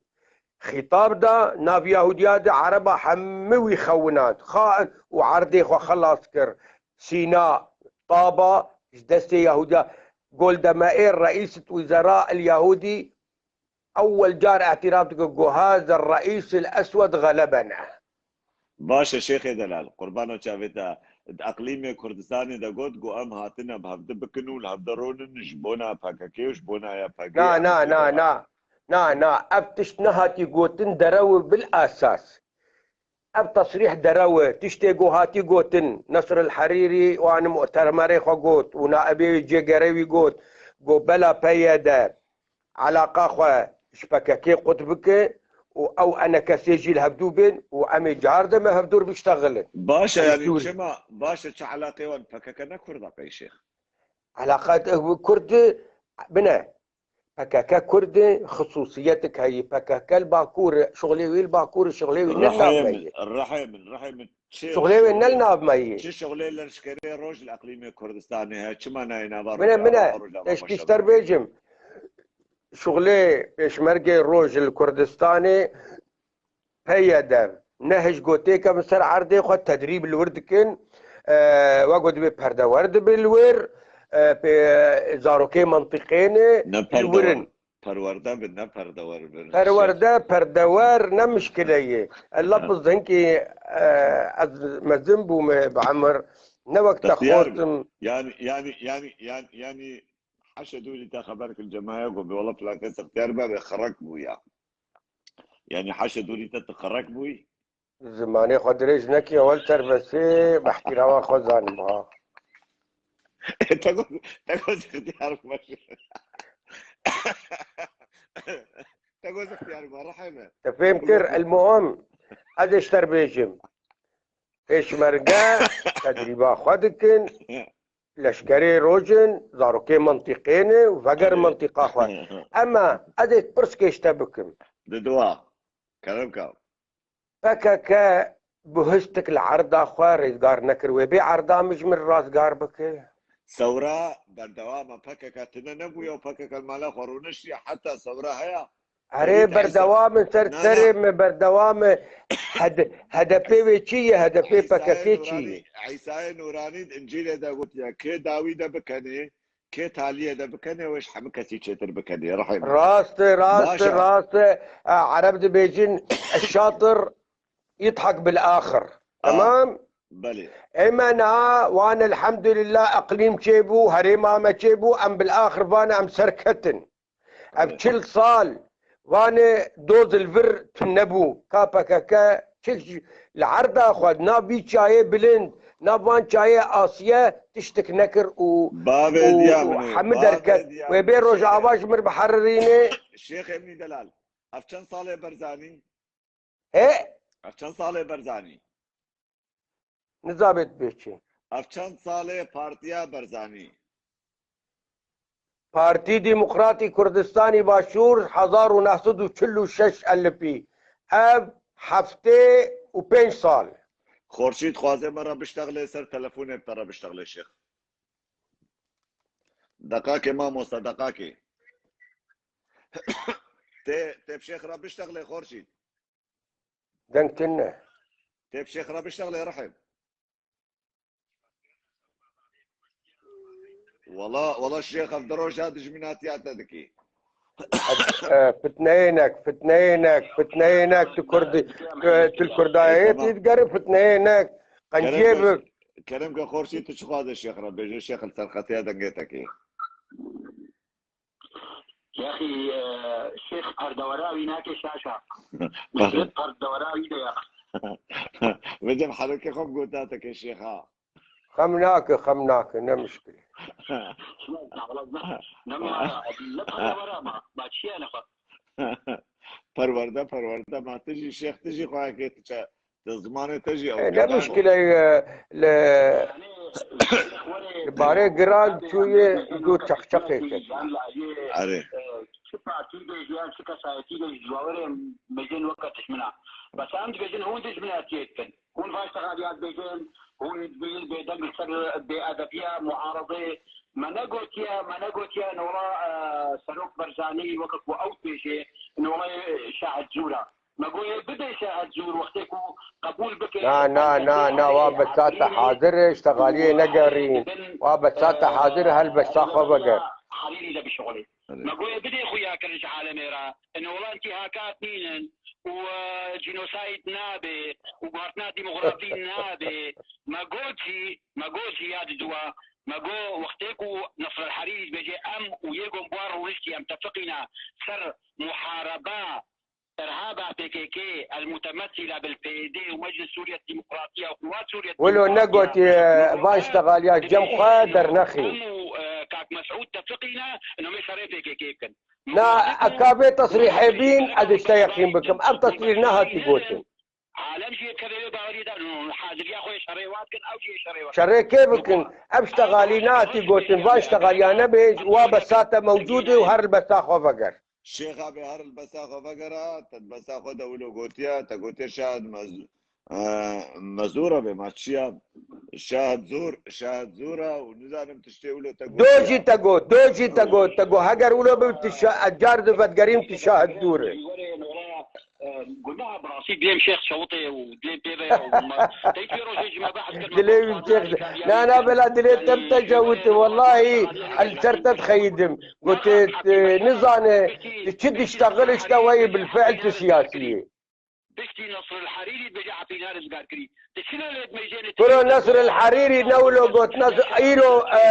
xîtab da, nav Yahudiya de Ereba hemû wî xewinand. Xain û erdê xwe xelas kir. Sîna, Taba, ji destê Yahudiya. Golda Meir, Reîset Wizera el Yahudî, Ewel car îtiraf dike ku haza reîs el eswed xelebena. Baş e Şêxê Delal, qurbano çavê te, di eqlîmê Kurdistanê de got ku em hatine bi hevdi bikin û li hevdi ronin ji bona P K K û ji bona Y P G. Na, na, na, na. Na, na. Ev tişt nehatî gotin derew bil esas. Ev tesrîh derew e. Tiştê ku hatî gotin, Nasr el Herîrî û anî muhteremerê xwe got û naibê wî cêgerê wî got, got bela P Y D. Elaqa xwe ji P K K qut bike û ew enekesê jî li hevdû bên û em ê cihar de me hevdûr biştexilin. Baş e, yanî çima, baş e, çi eleqê wan P K K ne Kurd e qey Şêx? Eleqa, e, Kurd bine. P K K Kurd e, xisûsiyetik heyî. P K K li Bakur e, şixulê wî li Bakur e, şixulê wî ne li nav me ye. Rihê min, rihê min, rihê min. Çi Şixulê wê ne li şixulê, nav me ye. Çi şixulê leşkerê roj li eqlîmê Kurdistanê heye, çima nayê nava Mine, Rojava mine, xwe Rojava xwe teşkî ji te şer re bêjim. Şixulê pêşmergê roj li Kurdistanê P Y D ne hij gotê kevin ser erdê xwe tedrîb li wir dikin. E, wek got dibê perdewer dibe li wir, e, pê zarokê mentiqê ne Ne li wir perdewer, in. Perwerde bin, ne perdewer bin. Perwerde, perdewer ne mişkile ye. E, lafz hinkî, e, ez mezin bûme bi emir. Ne wek te Ixtiyar bin. Xwestim. Yani, yani, yani, yani, yani, haşa dûrî te xeber kir cemaya ku bi wala filan kes ixtiyar be, be xerek bû ya. Yani haşa dûrî te tu xerek bûyî? Zimanê xwe dirêj nekî, ewel terbesê, bi ihtirama xwe zanim ha. Te got, te got ixtiyar baş. Te got ixtiyar ba, rehê me. Te fêm kir, el muhim, ez ê ji te re bêjim. Pêşmerge tedrîba xwe dikin, leşkerê roj in, zarokê mentiqê ne û veger Erê. mentiqa xwe. Ema ez ê pirskê ji te bikim. Di dua. Kerem ka. P K K bi histik li erda xwe rêzgar nekir. Wê bê erda min ji min rastgar bike. Sewra berdewam e. P K K tune nebûye û P K K li mala xwe rûniştiye. Heta sewra heye. Erê, Êdî te Îsa-, berdewam in ser na, na. serê me, berdewam in. H D, H D P wê çi ye? H D P P K K çi ye? Îsayê Nûranî, Îsayê Nûranî di Încîlê de gotiye, kê dawî de bikenê, kê taliyê de bikenê, wê ji hemû kesî çêtir bikenê. Rihê min. Rast e, rast e, Baş e. rast e. E, Ereb dibêjin, "Şatir yidhek bil axir." A, Tamam? belê. Ême niha wan elhamdulillah eqlîm çêbû, herêma me çêbû, em bil axir van em serketin. Ev Evet. çil sal vanê doz li vir tune bû. Ka P K K çik ji, li erda xwe, nav vî çayê bilind, nav van çayê asiye tiştik nekir û, Bavê û, diya û min ê, hemî bavê derket. diya Wê min bê ê, Rojava Şêxê. ji mir biherirînê. Şêxê min ê delal. Ev çend salê Berzanî? He? Ev çend salê Berzanî? Nizabê dibê çi? Ev çend salê partiya Berzanî? Partî Demokratî Kurdistanî Başûr hezar û neh sed û çil û şeş elipî. Ev heftê û pênc sal. Xorşîd, dixwazê me re biştexlê ser telefonê, te re biştexlê Şêx. Deqakê mamosta, deqakê. Tê, tê bi Şêx re biştexlê Xorşîd. Deng tune. Tê bi Şêx re biştexlê rihê. Wala, wala Şêx ev di roja dijminatiya te dikî. E, fitneyênek, fitneyênek, fitneyênek, tu Kurdi, tu, tu li Kurdayê Ê, tamam. tî digerin fitneyênek. Qenciyê Kerem ke, bi. kerem ke Xorşî tu çi xwaze Şêx re bêje, Şêx li serqetiya dengê te kê. Yaxî, e, Şêx perdewera wî nake şaşa. Perde-, perdewera wî de ya. Vecem herekê xwe bi gota te ke Şêxa. Xem nake, xem nake, ne mişkil. Şuna, ne, ne, ne perdewera ma, ma çiye ne xwe. Perwerde, perwerde, ma tu jî Şêx, tu jî xwe yekê tu çe. Di zimanê te jî ew E, ne gelal e. Muşkile ye, li, li barê giran çûye, zû çeqçeqê kir. Erê. Çi partî bê, yan çi kesayetî bê, ji bawerê mejên weke dijmina. Bes em dibêjin, hûn dijminatiyê dikin. Hûn vaş texaliyat dibêjin, hûn dibêjin bêdeng li ser bêedebiya, muaredê. Me negotiye, me negotiye, nola, e, Serok Barzanî weke ku ew dibêje, nola şahid zûra. Me goyê bidê şahid zûr wextê ku qebûl bike. Na, na, na, na, wa bi sata hazir e, ji texaliyê negerîn. Wa bi sata hazir e, helbesta xwe veger. Harîrî de bişixulê. Evet. Me goyê bidê xuya kirin ji alemê re. Inola intîhakat nînin û, e, cînosayd nabe û guhertina demokrasî nabe. Me gotî, me gotî ya diduwa. Me got wextê ku Nasr el Harîrî dibêje em û yê ku em bi wan rûniştî em tefiqîne ser muhareba Irhaba P K K, el-mutemessile bil P Y D û Meclis Sûriye Demokratiye û Quwat Sûriye Wilo Demokratiye. Negotiye, van ştexaliya cem xwe dernexî. Em û, e, kak Mesûd tefiqîne, nomê şerê P K K bikin. Na, eka vê tesrîhê bîn, ez ê ji te yeqîn bikim. Ev tesrîh nehatî gotin. Alem jî yê kevê wê baweriyê de, haziriya xwe yê şerê wan dikin, ew jî yê şerê wan. Şerê kê bikin? Ev ştegalî nehatî gotin, van ştegaliyane bê, wa besa te mewcûd e û her li besa xwe veger. Şêxa bê her li besa xwe vegera, te besa xwe de wilo gotiye, te gotiye şahid mez-, e, mezûra bê, ma çi ya? Şahid zûr, şahid zûr e û nizanim tiştê wilo te gotiye. Do jî te got, do jî te got, te got, heger wilo bibî tu şa-, ez car di vedigerîm tu şahid zûr e. Gunaha bi rastî dêm şêx çewitê û dêm pê ve ya û ma-, tey pê rojê ji me behs kir, me Dilê got wî şêx. Na, na, bela dilê te bi te cewitê, wellahî ez li ser te dixeyidim. Gotê, e, nizane, tu çi diştexil işte weyî bilfiil tu siyasî yî. Piştî Nasr el Harîrî bêje Efrîna rizgar kirî. Tu çilo lê dimêjênê tu Kuro Nasr el Harîrî ne wilo got, Nasr, îro, e,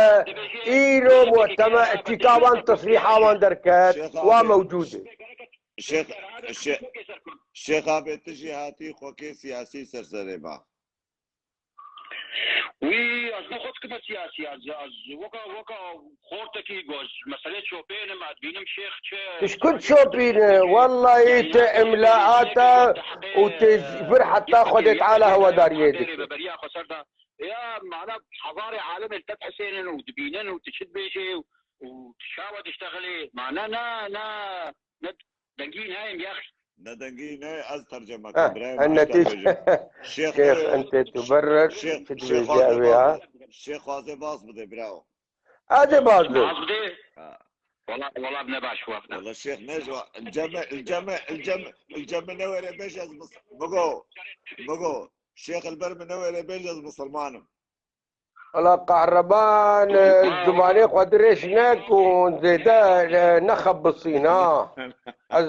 îro muhteme, çîka wan, tesrîha wan derket, wa mewcûd e. Şêx, şê-, Şêx Abê, tu jî hatî xwekê siyasî ser serê me. Wî, ez bo xwe dikime siyasî, ez, ez weka, weka xortekî ku ez meselê çopênim, ez dibînim şêx çi. Tu ji ku çopîne? Wellahî tu imlaata û tu ji vir heta Xwedê Teala hewedariyê dike. Beriya xwe ser de. Ya, mana hezarê alim li te dihesênin û dibînin û tu çi dibêjê û, û tu çawa diştexilê. Mana na, na, ne dengî nayêm ya. Ne dengî ne, ez terceme kim, birayê min, ez te dibêjim. Şêx, Şêx, ente tu berrer, Şêx, tu Şêx dibêjî xwazê ew ê baz ha. Bide. Şêx xwazê baz bide, birawo. Ez ê baz bim. Baz bide? Ha. Wala, wala ne baş wafna. Wala Şêx ne ji wa, ceme, ceme, ceme, ceme ne were bêj ez mis-, Migo, Migo, Şêx li ber min ne were bêj ez misilman im. Wela Qehreman, e, zimanê xwe dirêj ne ku zêde, e, nexebisîn, ha. Ez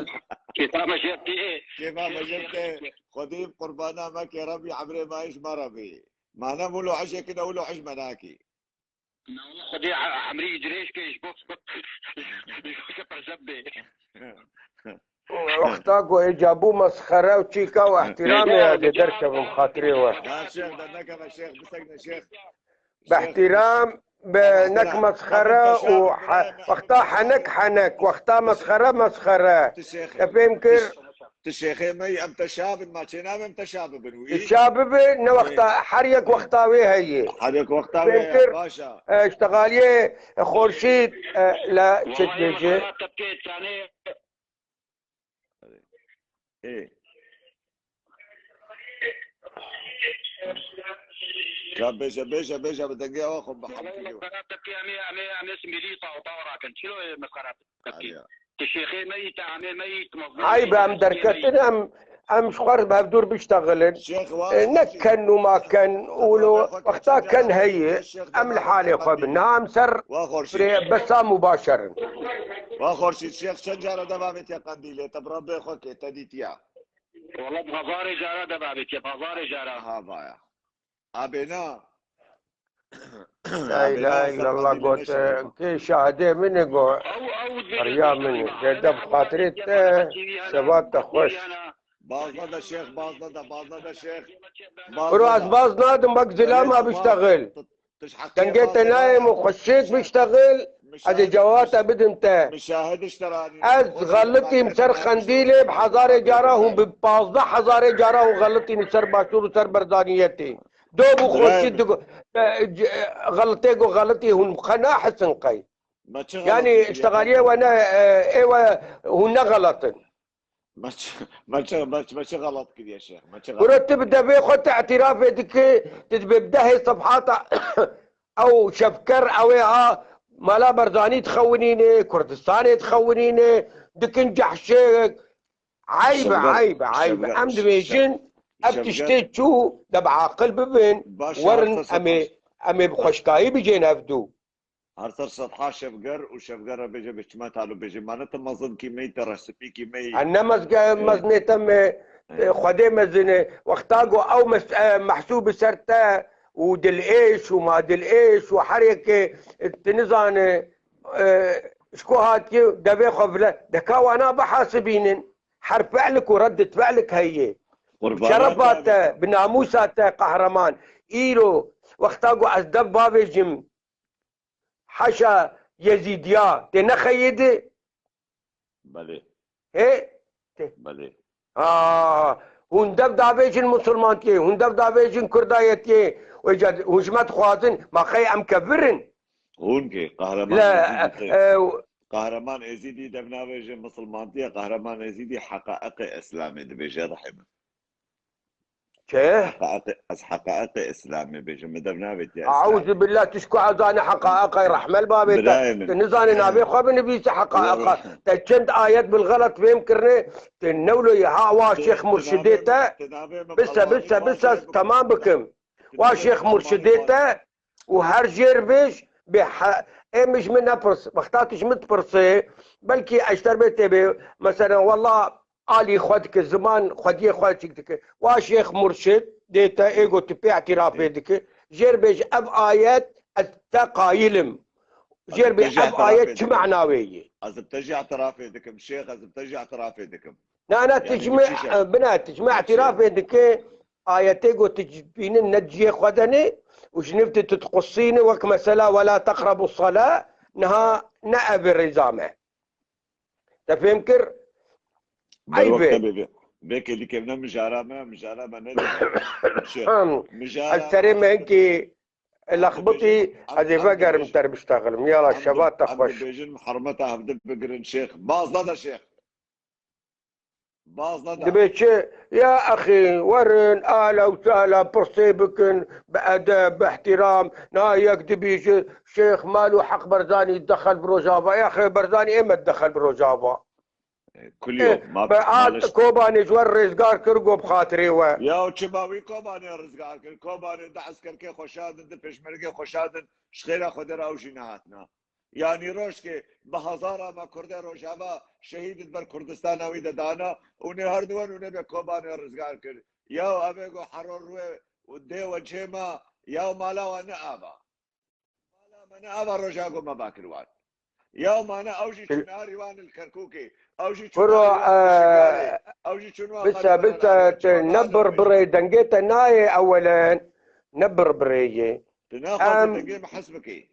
Kêfa me jê tê. Kêfa me jê tê. Xwedî qurbana me ke Rebî emrê me ji me re bî. Ma ne wilo hişê kine, wilo hiş me nakî. Na wala Xwedê e-, emrî dirêj ke ji bo, ji bo ke perzeb bê. Wexta ku êca bû mesxere û çîka û ehtiramê ya dê derkevim xatirê we. Ya şêx, dernekeve şêx, bisekne şêx. Bi ehtiram, bi nek mesxere û he-, wexta henek henek, wexta mesxere mesxere. Te fêm kir? Tu şêxê me yî, em te şav in, ma çênabin em te şav bibin wî. Şav bibin, ne wexta, her yek wexta wê heye. Her yek wexta wê heye, baş e. Fêm kir? E, ştegaliyê, e, Xorşîd, e, le çi dibêje? Ê. Ka bêje, bêje, bêje, bi dengê awa xwe bi hemkirî. Mesxera tepkê em ê, em ê, em ê simêlî taw, taw rakin. Çilo ê mesxera tepkê? Aliya. Tu şêxê me yî, tu amê me yî, tu mezlûmê me yî, tu şêxê me yî. Ayb, em derketin, em, em ji xwe re bi hevdûr biştexilin. Şêx, wa E, ne ken û ma ken, û lo wexta ken heye, em li halê xwe bin. Na em ser Wa Xorşîd. Rê besa mubaşer in. Wa Xorşîd, Şêx çend cara deva vêtiye Qendîlê, te bi Rebbê xwe kê, te dîtiya? Wala bi hezarê cara deva vêtiye, bi hezarê cara. Ha, vaya. Abê na. La ilahe illallah got, e, kê şahidê min e got. Ew, ew dibêje Riya min e. Dê de bi xatirê te, şevat te xweş. Bazda de Şêx, bazda de, bazda de Şêx. Biro ez baz nadim, wek zilama biştexil. Dengê te nayêm û xweşik biştexil, ez ê cewata bidim te. Ez xelitîm ser Qendîlê bi hezarê cara hûn, bi pazdeh hezarê cara hûn xelitîn ser Başûr û ser Berzaniyetê. Do bû xweşî digo-, e, e, xelitê ku xelitî hûn xwe nahisin qey. Yanî, ştegaliyê we ne, e, ê we hûn ne xelet in. Me çi, me çi, me çi, me çi xelat kiriye şêx? Me çi xelat Kuro tu bi devê xwe tu îtirafê dikî, tu dibê bi dehê sefhata ew şevker, ew ê ha mala Barzanî dixewinîne, Kurdistanê dixewinîne, dikin cehşê. Eyb e, eyb e, eyb e. Em dibêjin, ev tiştê çû, de bi aqil bibin, werin em ê, em ê bi xweşkayî bicên ev dû. Her ser sefha şevger û şevger re bêje bi çima talo bêje. Ma ne te mezin kî me yî, te rehsipî kî me yî. Ha, ne mezge-, mezinê te me, e, Xwedê mezin e. Wexta ku ew mes-, e, mehsûb bi ser te û dilêş û ma dilêş û her yekê, e, tu nizane, e, ji ku hatiye devê xwe vile. Deka wana bihasibînin. Her fi'lik û reddit fi'lik heye. Şerefa te, bi namûsa te, qehreman. Îro, wexta ku ez dev bavêjim, Haşa Yezîdiya, tê nexeyidî? Belê. Hê? Tê. Belê. Ha, Hûn dev davêjin musulmantiyê, hûn dev davêjin kurdayetiyê. Wêca hûn ji me dixwazin, ma xey em kevir in? Hûn kê? Qehreman Le, Êzîdî kê? e, Qehreman Êzîdî dev navêje musulmantiye, Qehreman Êzîdî heqaeqê Îslamê dibêje, rehê min. Çi? Heqaeqê, ez heqaeqê Îslamê bêjim, min dev navêtiye Îslamê. Eûzubîllah, tu ji ku ezanî heqaeqê rehmel babê te. Birayê min. Tu nizanî navê xwe binivîsî heqaeqa. Te çend ayet bil xelet fêm kirine, tu newloyê ha wa Şêx Murşidê te. Bise, bise, bise, ez temam bikim. Wa Şêx Murşidê te û her jêr bêj bê he-, ê min ji min nepirs. Wexta tu ji min dipirsê, belkî eşter bê tê bê, mesela, wallah, alî xwe dike, ziman xwediyê xwe çik dike. Wa Şêx Murşid dê te ê got tu pê îtirafê dike. Jêr bêj ev ayet ez te qayil im. Jêr bê ev ayet çi mana wê ye? Ez bi te jî îtirafê dikim, Şêx, ez bi te jî îtirafê dikim. Na, na, Yani tijme, bu kişi bina, tijme Bak şey. îtirafê dike, ayetê got tu bînin ne ciyê xwe de ne, û ji nifte tu diqusîne wek mesela "Ve la teqrebu sala", niha ne ev rêza me. Te fêm kir? Berwaqt Eyb e. Tabii. Belki dikevne mijara me, mijara me ne diyeyim? Şey, Ham, mijara ez serê me hinkî lexbitî, ez ê vegerim ter biştexlim. Yala, şeva te xweş. Em dibêjin, hurmeta hevdi bigirin Şêx. Bazda da Şêx. Bazda da. Dibê çi? Ya exî, werin, ala û sala, pirsê bikin, bi edeb, bi ihtiram. Na yek dibêje, Şêx Malo Heq Barzanî dexel bi Rojava. Ya xê Barzanî ê me dexel bi Rojava. Kulî Ê, yok, ma-, be hat maliş. Kobanê ji we rizgar kir, got bi xatirê we. Ya çima wî Kobanê rizgar kir? Kobanê du eskerkê xwe şandin, du pêşmergê xwe şandin, ji xêra Xwedê re ew jî nehatina. Yanî rojkê bi hezara me Kurdê Rojava şehîd di ber Kurdistana wî de dana û nê her duwan û nê be Kobanê rizgar kir. Ya ev ê go hero rûê û dê we cê ma, ya mala we ne ava. Mala me ne ava roja go me bakir wan. Ya mane ew jî çûn harî wan li Kerkûkê. Ew jî çûn Kuro, harî wan li Şingalê. Ew jî çûn wan bise, bise, tu ne birbirê dengê te nayê ewelen. Ne birbirê yê. Tu naxwazî Em dengê min hes bikî.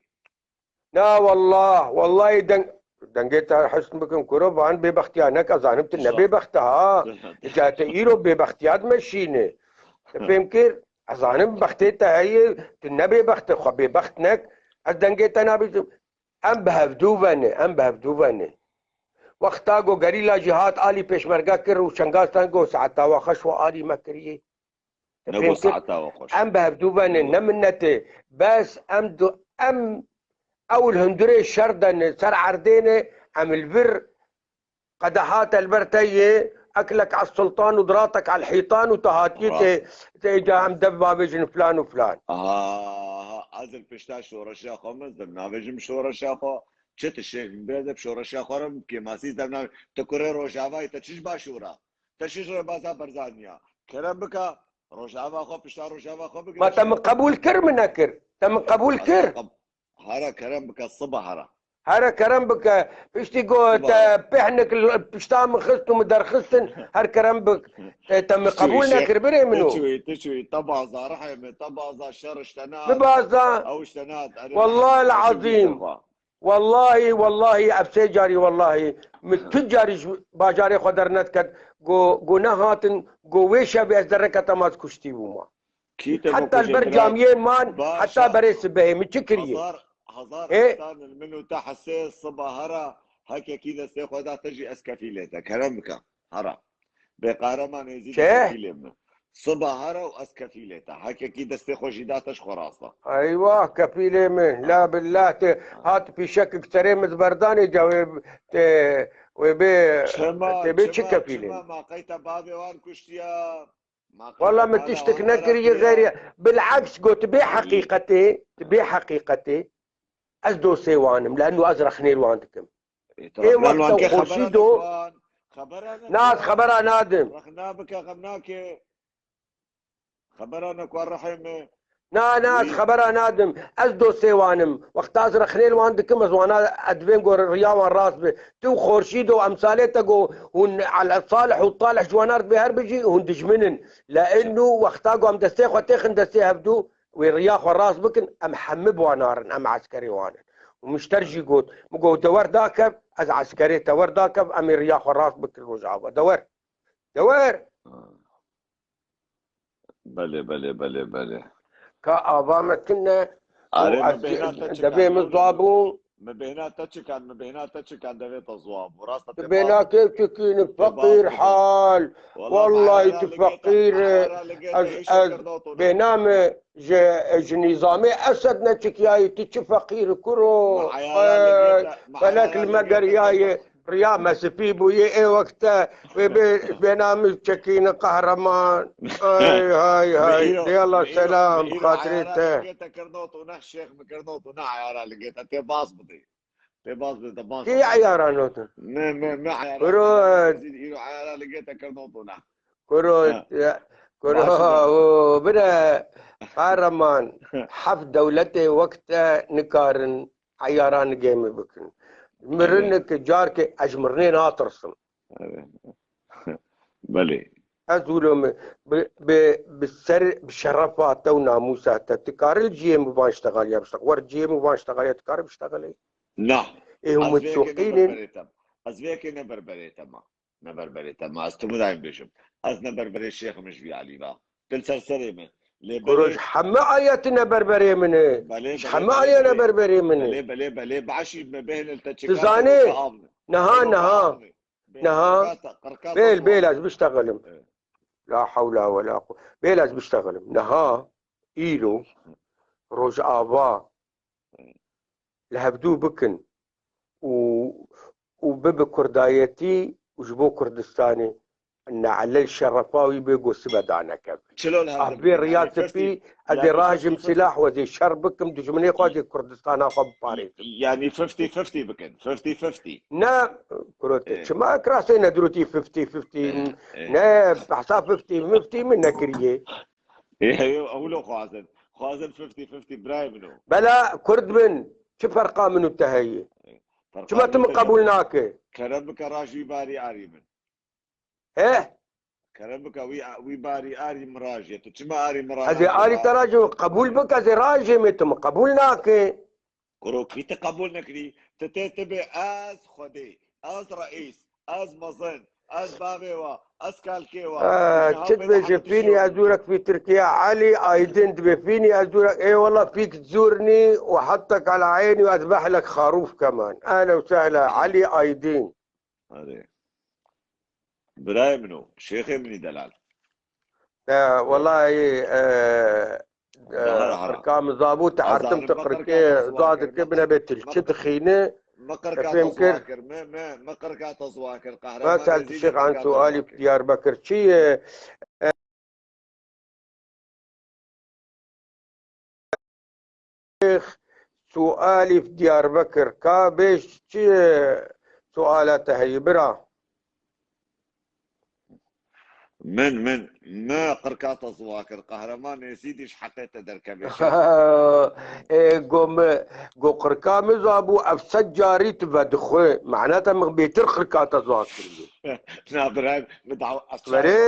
Na wallah, wallahî deng-, dengê te hesn bikin kuro, van bêbextiya nek, ez zanim tu ne bêbext e ha. Îca te îro bêbextiya dimeşîne. Te fêm kir? Ez zanim bextê te heye, tu ne bêbext e, xwe bêbext nek. Ez dengê te nabîsim. Em bi hevdû ve ne, em bi hevdû ve ne. Wexta go gerîla jî hat alî pêşmerge kir û Şengastan go saeta we xweş we alî me kiriye. Te fêm kir? Em bi hevdû ve ne, ne minnetê. Bes em du-, em ew li hundirê şer de ne, ser erdê ne, em li vir qedehat el ber te yê, eklek al sultan û diratek al hîtan û te hatiyê te, te ca em dev bavêjin filan û filan. Aha, aha, ez li pişta şoreşa xwe min, ez navêjim şoreşa xwe. Çi tu şêx bê de şoreşa xwe re kêmasî de nav-, tu kurê Rojavayê, te çi ji Başûra? Te çi ji rêbaza Barzanî ya? Kerem bike, Rojava xwe, pişta Rojava xwe bigire. Ma te min qebûl kir, min nekir? Te min qebûl kir? Hara kerem bike, siba hara. Hara kerem bike, piştî go te pêhnik li pişta min xist û min derxistin, her kerem bik. Te, te min qebûl nekir, birê min o. Tu çûyî, tu çûyî, te baza, rihê min, te baza, şer işte ne. Bi baza. Ew işte ne. Wallahî el-azîm. Wallahî, wallahî, ev sê carî wallahî, min tu carî ji bajarê xwe dernediket, go, go nehatin, go wê şevê ez derneketim, ez kuştî bûma. Heta li ber camiyên man, heta berê sibehê min çi kiriye? Hezar, hezar Ê? Hezar min û te hesê siba hera, hekekî destê xwe da te jî ez kefîlê te, kerem bike, hera. Bê Qehreman Êzîdî kefîlê min. Siba here û ez kefîlê te. Hekekî destê xwe jî da te ji xwe rast be. Eywa, kefîlê min. La billah, te hat pîşekek serê min di berdanê ca wê, te, wê bê, te bê çi kefîlê? Çima, çima, ma qey te bavê wan kuştiya? Ma qey te bavê wan kuştiya? Walla min tiştek nekiriye xeyrî. Bil'eks got, tu bê heqîqetê, tu bê heqîqetê. Ez dostê wan im, li eno ez rexnê li wan dikim. Ê, tu Ê rexna li wan wexta ke xorşî xebera do. Nas xebera nadim. Rexna bike, xem nake. Xebera ne ku rehê me. Na, na, ez xebera nadim. Ez dostê wan im. Wexta ez rexnê li wan dikim, ez wana edivêm go riya wan rast be. Tu xorşî do, emsalê te go hûn el salih û talih ji wana re dibê her bijî, hûn dijmin in. La eno wexta go em destê xwe têxin destê hevdû, wê riya xwe rast bikin, em hemî bi wan narin, em eskerê wan in. Û min ji te re jî got, min got, dewer dakev, ez eskerê te wer dakev, em ê riya xwe rast bikin Rojava. Dewer. Dewer. Belê, belê, belê, belê. Ka ava me tune û Arê, ez me bêhna te çi devê kan, min ne zabû. Me bêhna te çi kan, me bêhna te çi kan, devê te ziwa bû. Rasta Tu te bêhna bas. kê çikînin, feqîr hal. Wallahî tu feqîr e. Ez, ez bêhna me ji, ji nîzamê Esed neçikiyayî, tu çi feqîr kuro. Felek li me geriyayê. Riya me spî bûye ê wexte. Wê bê, bêhna min çekîne qehreman. Ay, hay, hay. Dê Allah selam, xatirê te. Te kirno tu ne şêx mi kirno tu ne ayara li gê te. Tê bas bidî. Tê bas bidî, te bas. Kê eyara notin? Me, me, me ayara. Kuro. Îro ayara li gê te kirno tu ne. Kuro, Ha. ya, kuro, Baş e. O, bire, qehreman, heft dewletê wek te nikarin eyara nigê min bikin. Mirinik carkê ez ji mirinê natirsim. Evet. Belê. Ez wilo min bi, bi, bi ser, bi şerefa te û namûsa te, tu karî li cihê min van ştexaliya biştex-, wer cihê min van ştexaliya tu karî biştexelî. Na. Ê hûn Ez min vê yekê çoqînin. neberberê te. Ez vê yekê neberberê te ma. Neberberê te ma. Ez tu min dayim bêjim. Ez neberberê şêx min ji vî alî va. Til ser serê min. Lê Kuro belê. Ji heme aliyê tu neberberê min e. Belê, Ji belê, heme belê, aliyê belê. neberberê min e. Belê, belê, belê. Başî me bêhne te Tu çikar zanî? te avne. Niha, Ero niha. avne. Bê, Niha. Qirka te, qirka te Bêl, zor. bêl ez biştexelim. Evet. La hewla we la quwwete. Bêl ez biştexelim. Niha, îro, Rojava li hevdû bikin û, û bibe kurdayetî û ji bo Kurdistanê neelel şerefa wî bê go sibe danekeve. Çilo li Ah, hevdû bê bikin, riya yani spî, fifty, ez ê yani rajim fifty fifty. Silah, ez ê şer bikim, dijminê xwe, ez ê Kurdistana xwe biparêzim. Yani fifty fifty bikin, fifty fifty. Ne, kurot, Eh. çima kirasê nedrotî fifty fifty? Eh, eh. Ne, behsa fifty fifty min nekiriye. Ê, ew lo xwazin. Xwazin fifty fifty birayê min o. Bela Kurd bin, çi ferqa min û te heye? Çima tu min qebûl nake? Kerem bike raj wî barî arî min. He? Kerem bike wî, wî barî arî min rajê. Tu çima arî min rajê? Ez ê arî te rajê qebûl bike, ez ê rajê me, tu min qebûl nake. Kuro kî te qebûl nekirî? Ti tê ti bê ez Xwedê, ez reîs, ez mezin, ez bavê we, ez kalkê we. Çi dibêje fînî ez dûrek fî Tirkiye, Elî Aydin dibê fînî ez dûrek, ê wela fîk zûr nî û heta kala eynî ez behlek xarûf keman. Ehlen û sehlen, Elî Aydin. Hadi. Birayê min o, şêxê min î delal. E, wellahî, e, e, qirka min zabû, te hertim tu qirkê zadikê bine bê tilkî dixîne. Me qirka te ziwa kir, me, me, me qirka te ziwa kir. Qehreman Ezîdî qirka te ziwa kir. Diyarbekir çi ye? Sualî Diyarbekir. Ka bêj çi ye suala te heyî bira? Min, min, me qirka te ziwa kir. Qehreman Êzîdî ji heqê te derkeve. Ê, go me, go qirka min zabû, ev sed carî tu vedixwe. Mehna te min bêtir qirka te ziwa kiriye. Na, birayê, min daw-, ez Berê.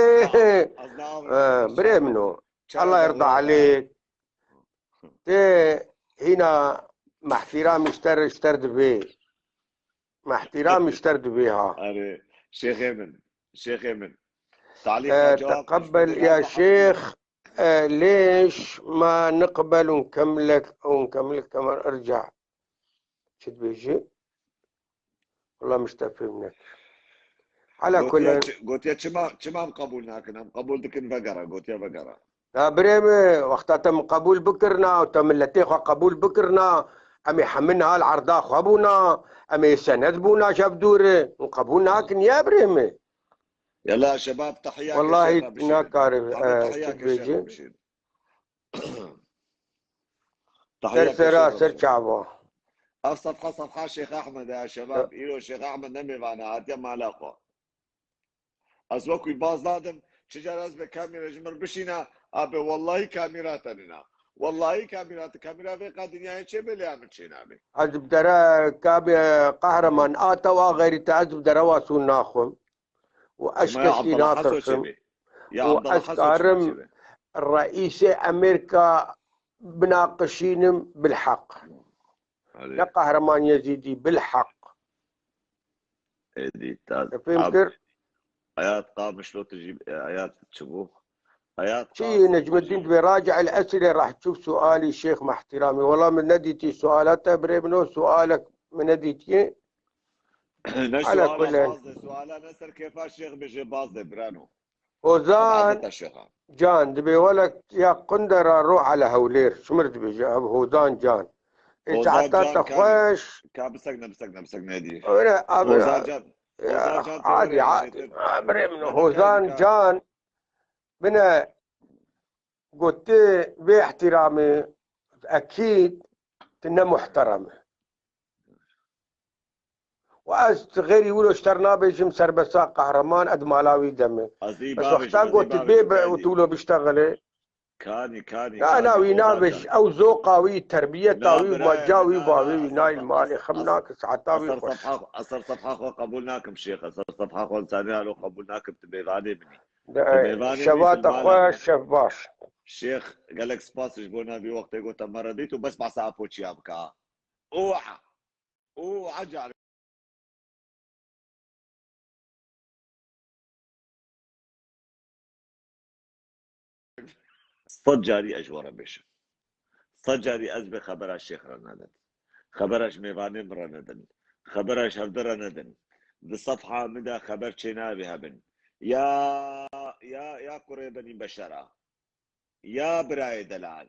Ez na-, Birê min o. Allah erda aleyk. Tê hîna mehtîramî ji te re ji te re dibê. Mehtîramî ji te re dibê ha. Erê, şêxê min, şêxê min. Talî E, teqebel ya şêx, e, lêş ma niqbel û kemlek, û kemlek kemer irca. Çi dibêjî? Wela min ji te fêm nekir. Ala kulin. Gotiye çi-, gotiye çima, çima em qebûl nakin? Em qebûl dikin vegere, gotiye vegere. Ya birê min, wexta te min qebûl bikirina û te miletê xwe qebûl bikirina, em ê hemin hal erda xwe bûna, em ê sened bûna ji ev dûre. Hûn qebûl nakin ya birê min. Yela şebab, tehiya Wellahî nakarê, e, çi dibêjî? Ser sera, ser çava. Ev sefha, sefha Şêx Ehmed e, şebab. Îro Şêx Ehmed ne mêvan e, hatiye mala xwe. Ez wekî baz nadim, çi car ez be kamîra ji min bişîna, abe, wellahî kamîra te nîna. Wellahî kamîra te, kamîra vê qa dinyayê çê bê, lê min çê nabê. Ez bi dere, ka be qehreman, a te wa xeyrî te, ez bi dere wa sûn naxwim. û ez keşkî natirsim û ez karim reîsê Amerîka binaqişînim bilheq. Ne Qehreman Yezîdî, bilheq. Te fêm kir? Hayat qamişlo tu jî, e, hayat çi bû? Hayat Çi Necmeddin dibê raci el esile rah çû sualî Şêx me ihtiramî. Wela min nedîtî suala te birê min o sualek min nedîtiye. Ne suala baz de, suala ne ser kêfa Şêx bêje baz de birano. Hozan Can dibê welek ya Qundera ro ele Hewlêr. Çimir dibêje ev Hozan Can. Ê saeta te xweş. Ka bisek ne bisek ne bisek ne dî. Öyle abi. Hozan Can. Hozan Can Hadi hadi. Birê min Hozan Can. Bine gote vê ihtiramê ekîd tu ne muhterem e. Û ez xêrî wilo ji te re nabêjim serbesta qehreman, ez mala wî de me. Bes wexta got bê be û tu wilo biştexile. Kanî, kanî, Ya na wî nabêj, ew zoqa wî, terbiyeta wî, maca wî, bavê wî, nayî malê xem nake, saeta wî xweş. Ez ser sefha xwe qebûl nakim şêx, ez ser sefha xwe insanê halo qebûl nakim, tu mêvanê min î. Şeva te xweş, şev baş. Şêx, gelek spas ji bo navî wextê ku te me re dît û bes behsa Apoçiya bike. Oha! Oha carê. Sed carî ez ji we re bêjim. Sed carî ez bê xebera şêx re nedin. Xebera ji mêvanê min re nedin. Xebera ji hevdi re nedin. Di sefha min de xeber çênabê hebin. Ya, ya, ya kurê benî beşera. Ya birayê delal.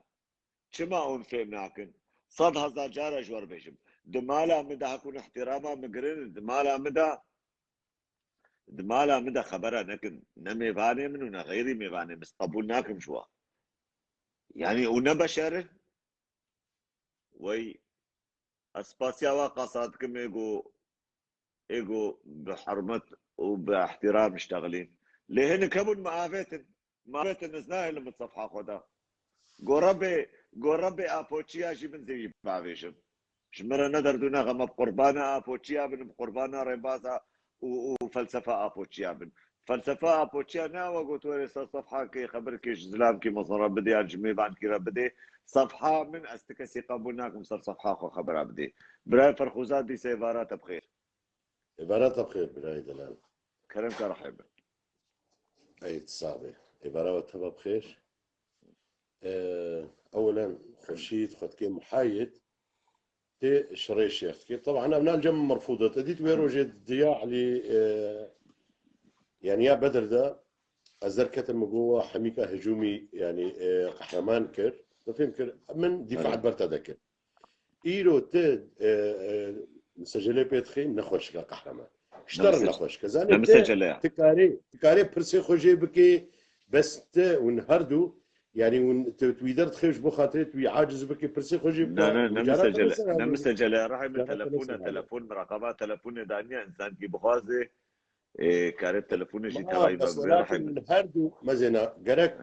Çima hûn fêm nakin? Sed hezar cara ji we re bêjim. Di mala min de hek hûn ihtirama min girin, di mala min de, di mala min de xebera nekin. Ne mêvanê min û ne xeyrî mêvanê min. Ez qebûl nakim ji we. Yanî û ne beşer in. Wey, ez spasiya we qasa dikim ê ku, ê ku bi hurmet û bi ihtiram iştexilîn. Lê hinek hebûn mi avêtin. Mi avêtin ez nahêlim bi sefha xwe de. Go Rebê, go Rebê Apoçiya jî min zêwî bavêjim. Ji min re ne derd û ne xem e, bi qurbana Apoçiya bin, bi qurbana rêbaza û, û felsefa Apoçiya bin. Felsefa Apoçiya ne ew e got werê ser sefhakê xebirkê ji zilamkî mezin re bidê yan ji mêvankî re bidê. Sefha min ez ti kesî qebûl nakim ser sefha xwe xebera bidê. Birayê Ferxûza dîse êvara te bi xêr. Êvara te bi xêr birayê delal. Kerem ke rehê be. Ey sax be. Êvara we teva bi xêr. Ee, ewelen xweşî xwe dikê muhayid. Tê şirê şêx dikê. Teban ev nal cem merfûd e. Te dît wê rojê Diya Elî, e, yani ya Bedir de ez derketim, min got wa hemîka hicûmî yani, e, qehreman kir. Te fêm kir. Min dîfa ber te dekir. Îro te, e, e, misecelê pê dixê nexweşika qehreman. Ji te re nexweşika. Zanê te, ti karê, ti karê pirsê xwe jê bikê, bes te hûn her du Yani hûn tu wî derdixê ji bo xatirê tu wî aciz bikî pirsê xwe jî bike. Ne, ne, ne misecele, ne misecele. Rehê min telefon e, telefon, miraqaba telefonê daniye, însankî bixwaze, ê, kare telefonê jî tevayî me bibê rehê min. Her du mezêna gerek,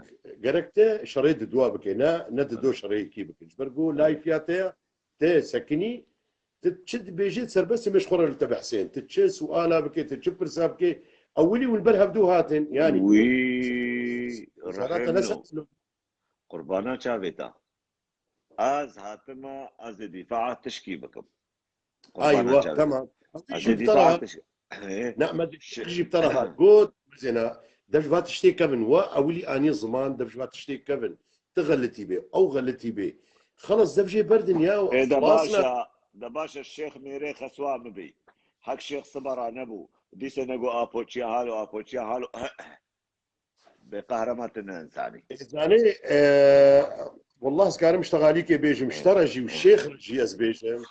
gerek te şerê di dua bike, ne, ne di do şerê yekî bike. Ji ber ku layfiya te ye, te sekinî, tu çi dibêjî serbest e, mêj xwe re li te behsên. Tu çi suala bike, tu çi pirsa bike, ewilî hûn ber hevdu hatin. Yani wî rehê min o. Qurbana çavê te. Ez hatime, ez ê dîfaa tişkî bikim. Aywa, tamam. Ez ê dîfaa tişkî. Ne, me jî bi te re hat. Got, bizêna, dev ji va tiştê kevin. Wa ewilî anî ziman, dev ji va tiştê kevin. Ti xelitî bê, ew xelitî bê. Xelas, dev jê berdin ya. Ê, de baş e, de baş e, Şêx Mêrê Xeswa mi bî. Hek Şêx Sibara nebû. Dîse nego Apoçiya halo, Apoçiya halo. Bê qehrema tu ne insanî. Zanî, e, wallah ez karim ji te xalîkê bêjim, ji te re jî û şêx re jî ez bêjim.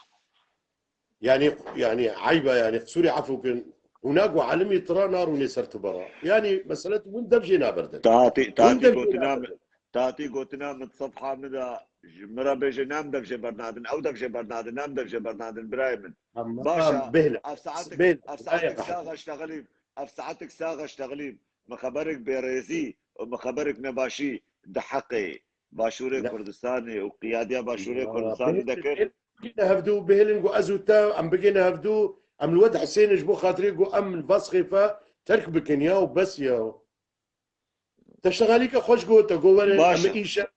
Yani, yani, eyb e, yani, qisûrê efû kin. Hûna ku elimî tira narûnê ser tu bera. Yani, mesele tu hûn dev jê naberdin. Tatî, tatî gotina min, tatî gotina min sefha min de ji min re bêje, nem dev jê bernadin, ew dev jê bernadin, nem dev jê bernadin, birayê min. Baş e, ev saetik, ev saetik sax e ştexilîm, ev saetik sax e ştexilîm. Min xeberik bêrêzî û min xeberik nebaşî di heqê Başûrê Kurdistanê û qiyadiya Başûrê Kurdistanê de kir. Bigihine hevdû, bihêlin ku ez û te, em bigihine hevdû, em li we dihesênin ji bo xatirê ku em li va sixêfa terk bikin ya û bes ya. Te şexalîke xweş got, te got were em îşe,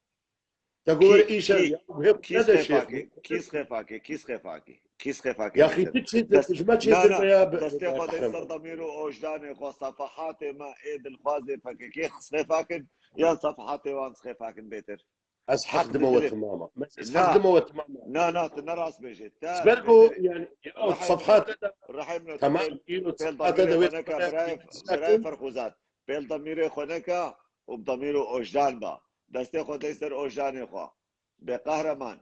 te got were îşe ya û hêv nede şêx. Kî sixêfakê, kî sixêfakê, kî sixêfakê. Yaxî tu çê te, tu ji me çê te ya. Destê xwe de ser demîr û ojdanê xwe, sefahatê me ê dilxwazê P K K sixêfakin. Yan sefhatê wan sixêfakin bêtir. Ez heq dime we timama. Ez heq dime we timama. Na, na, tu ne rast bêjê. Te Ji ber ku, bêjê. Yani, ya o Rehê sefhate de, rehê min, tu tamam, pêl, îro pêl sefhate de damirê wê xwe neke, sefhate birayê, birayê Ferxuzat. Pêl damirê xwe neke û bi damîro Ojdan ba. Destê xwe dey ser Ojdanê xwe. Bê qehreman.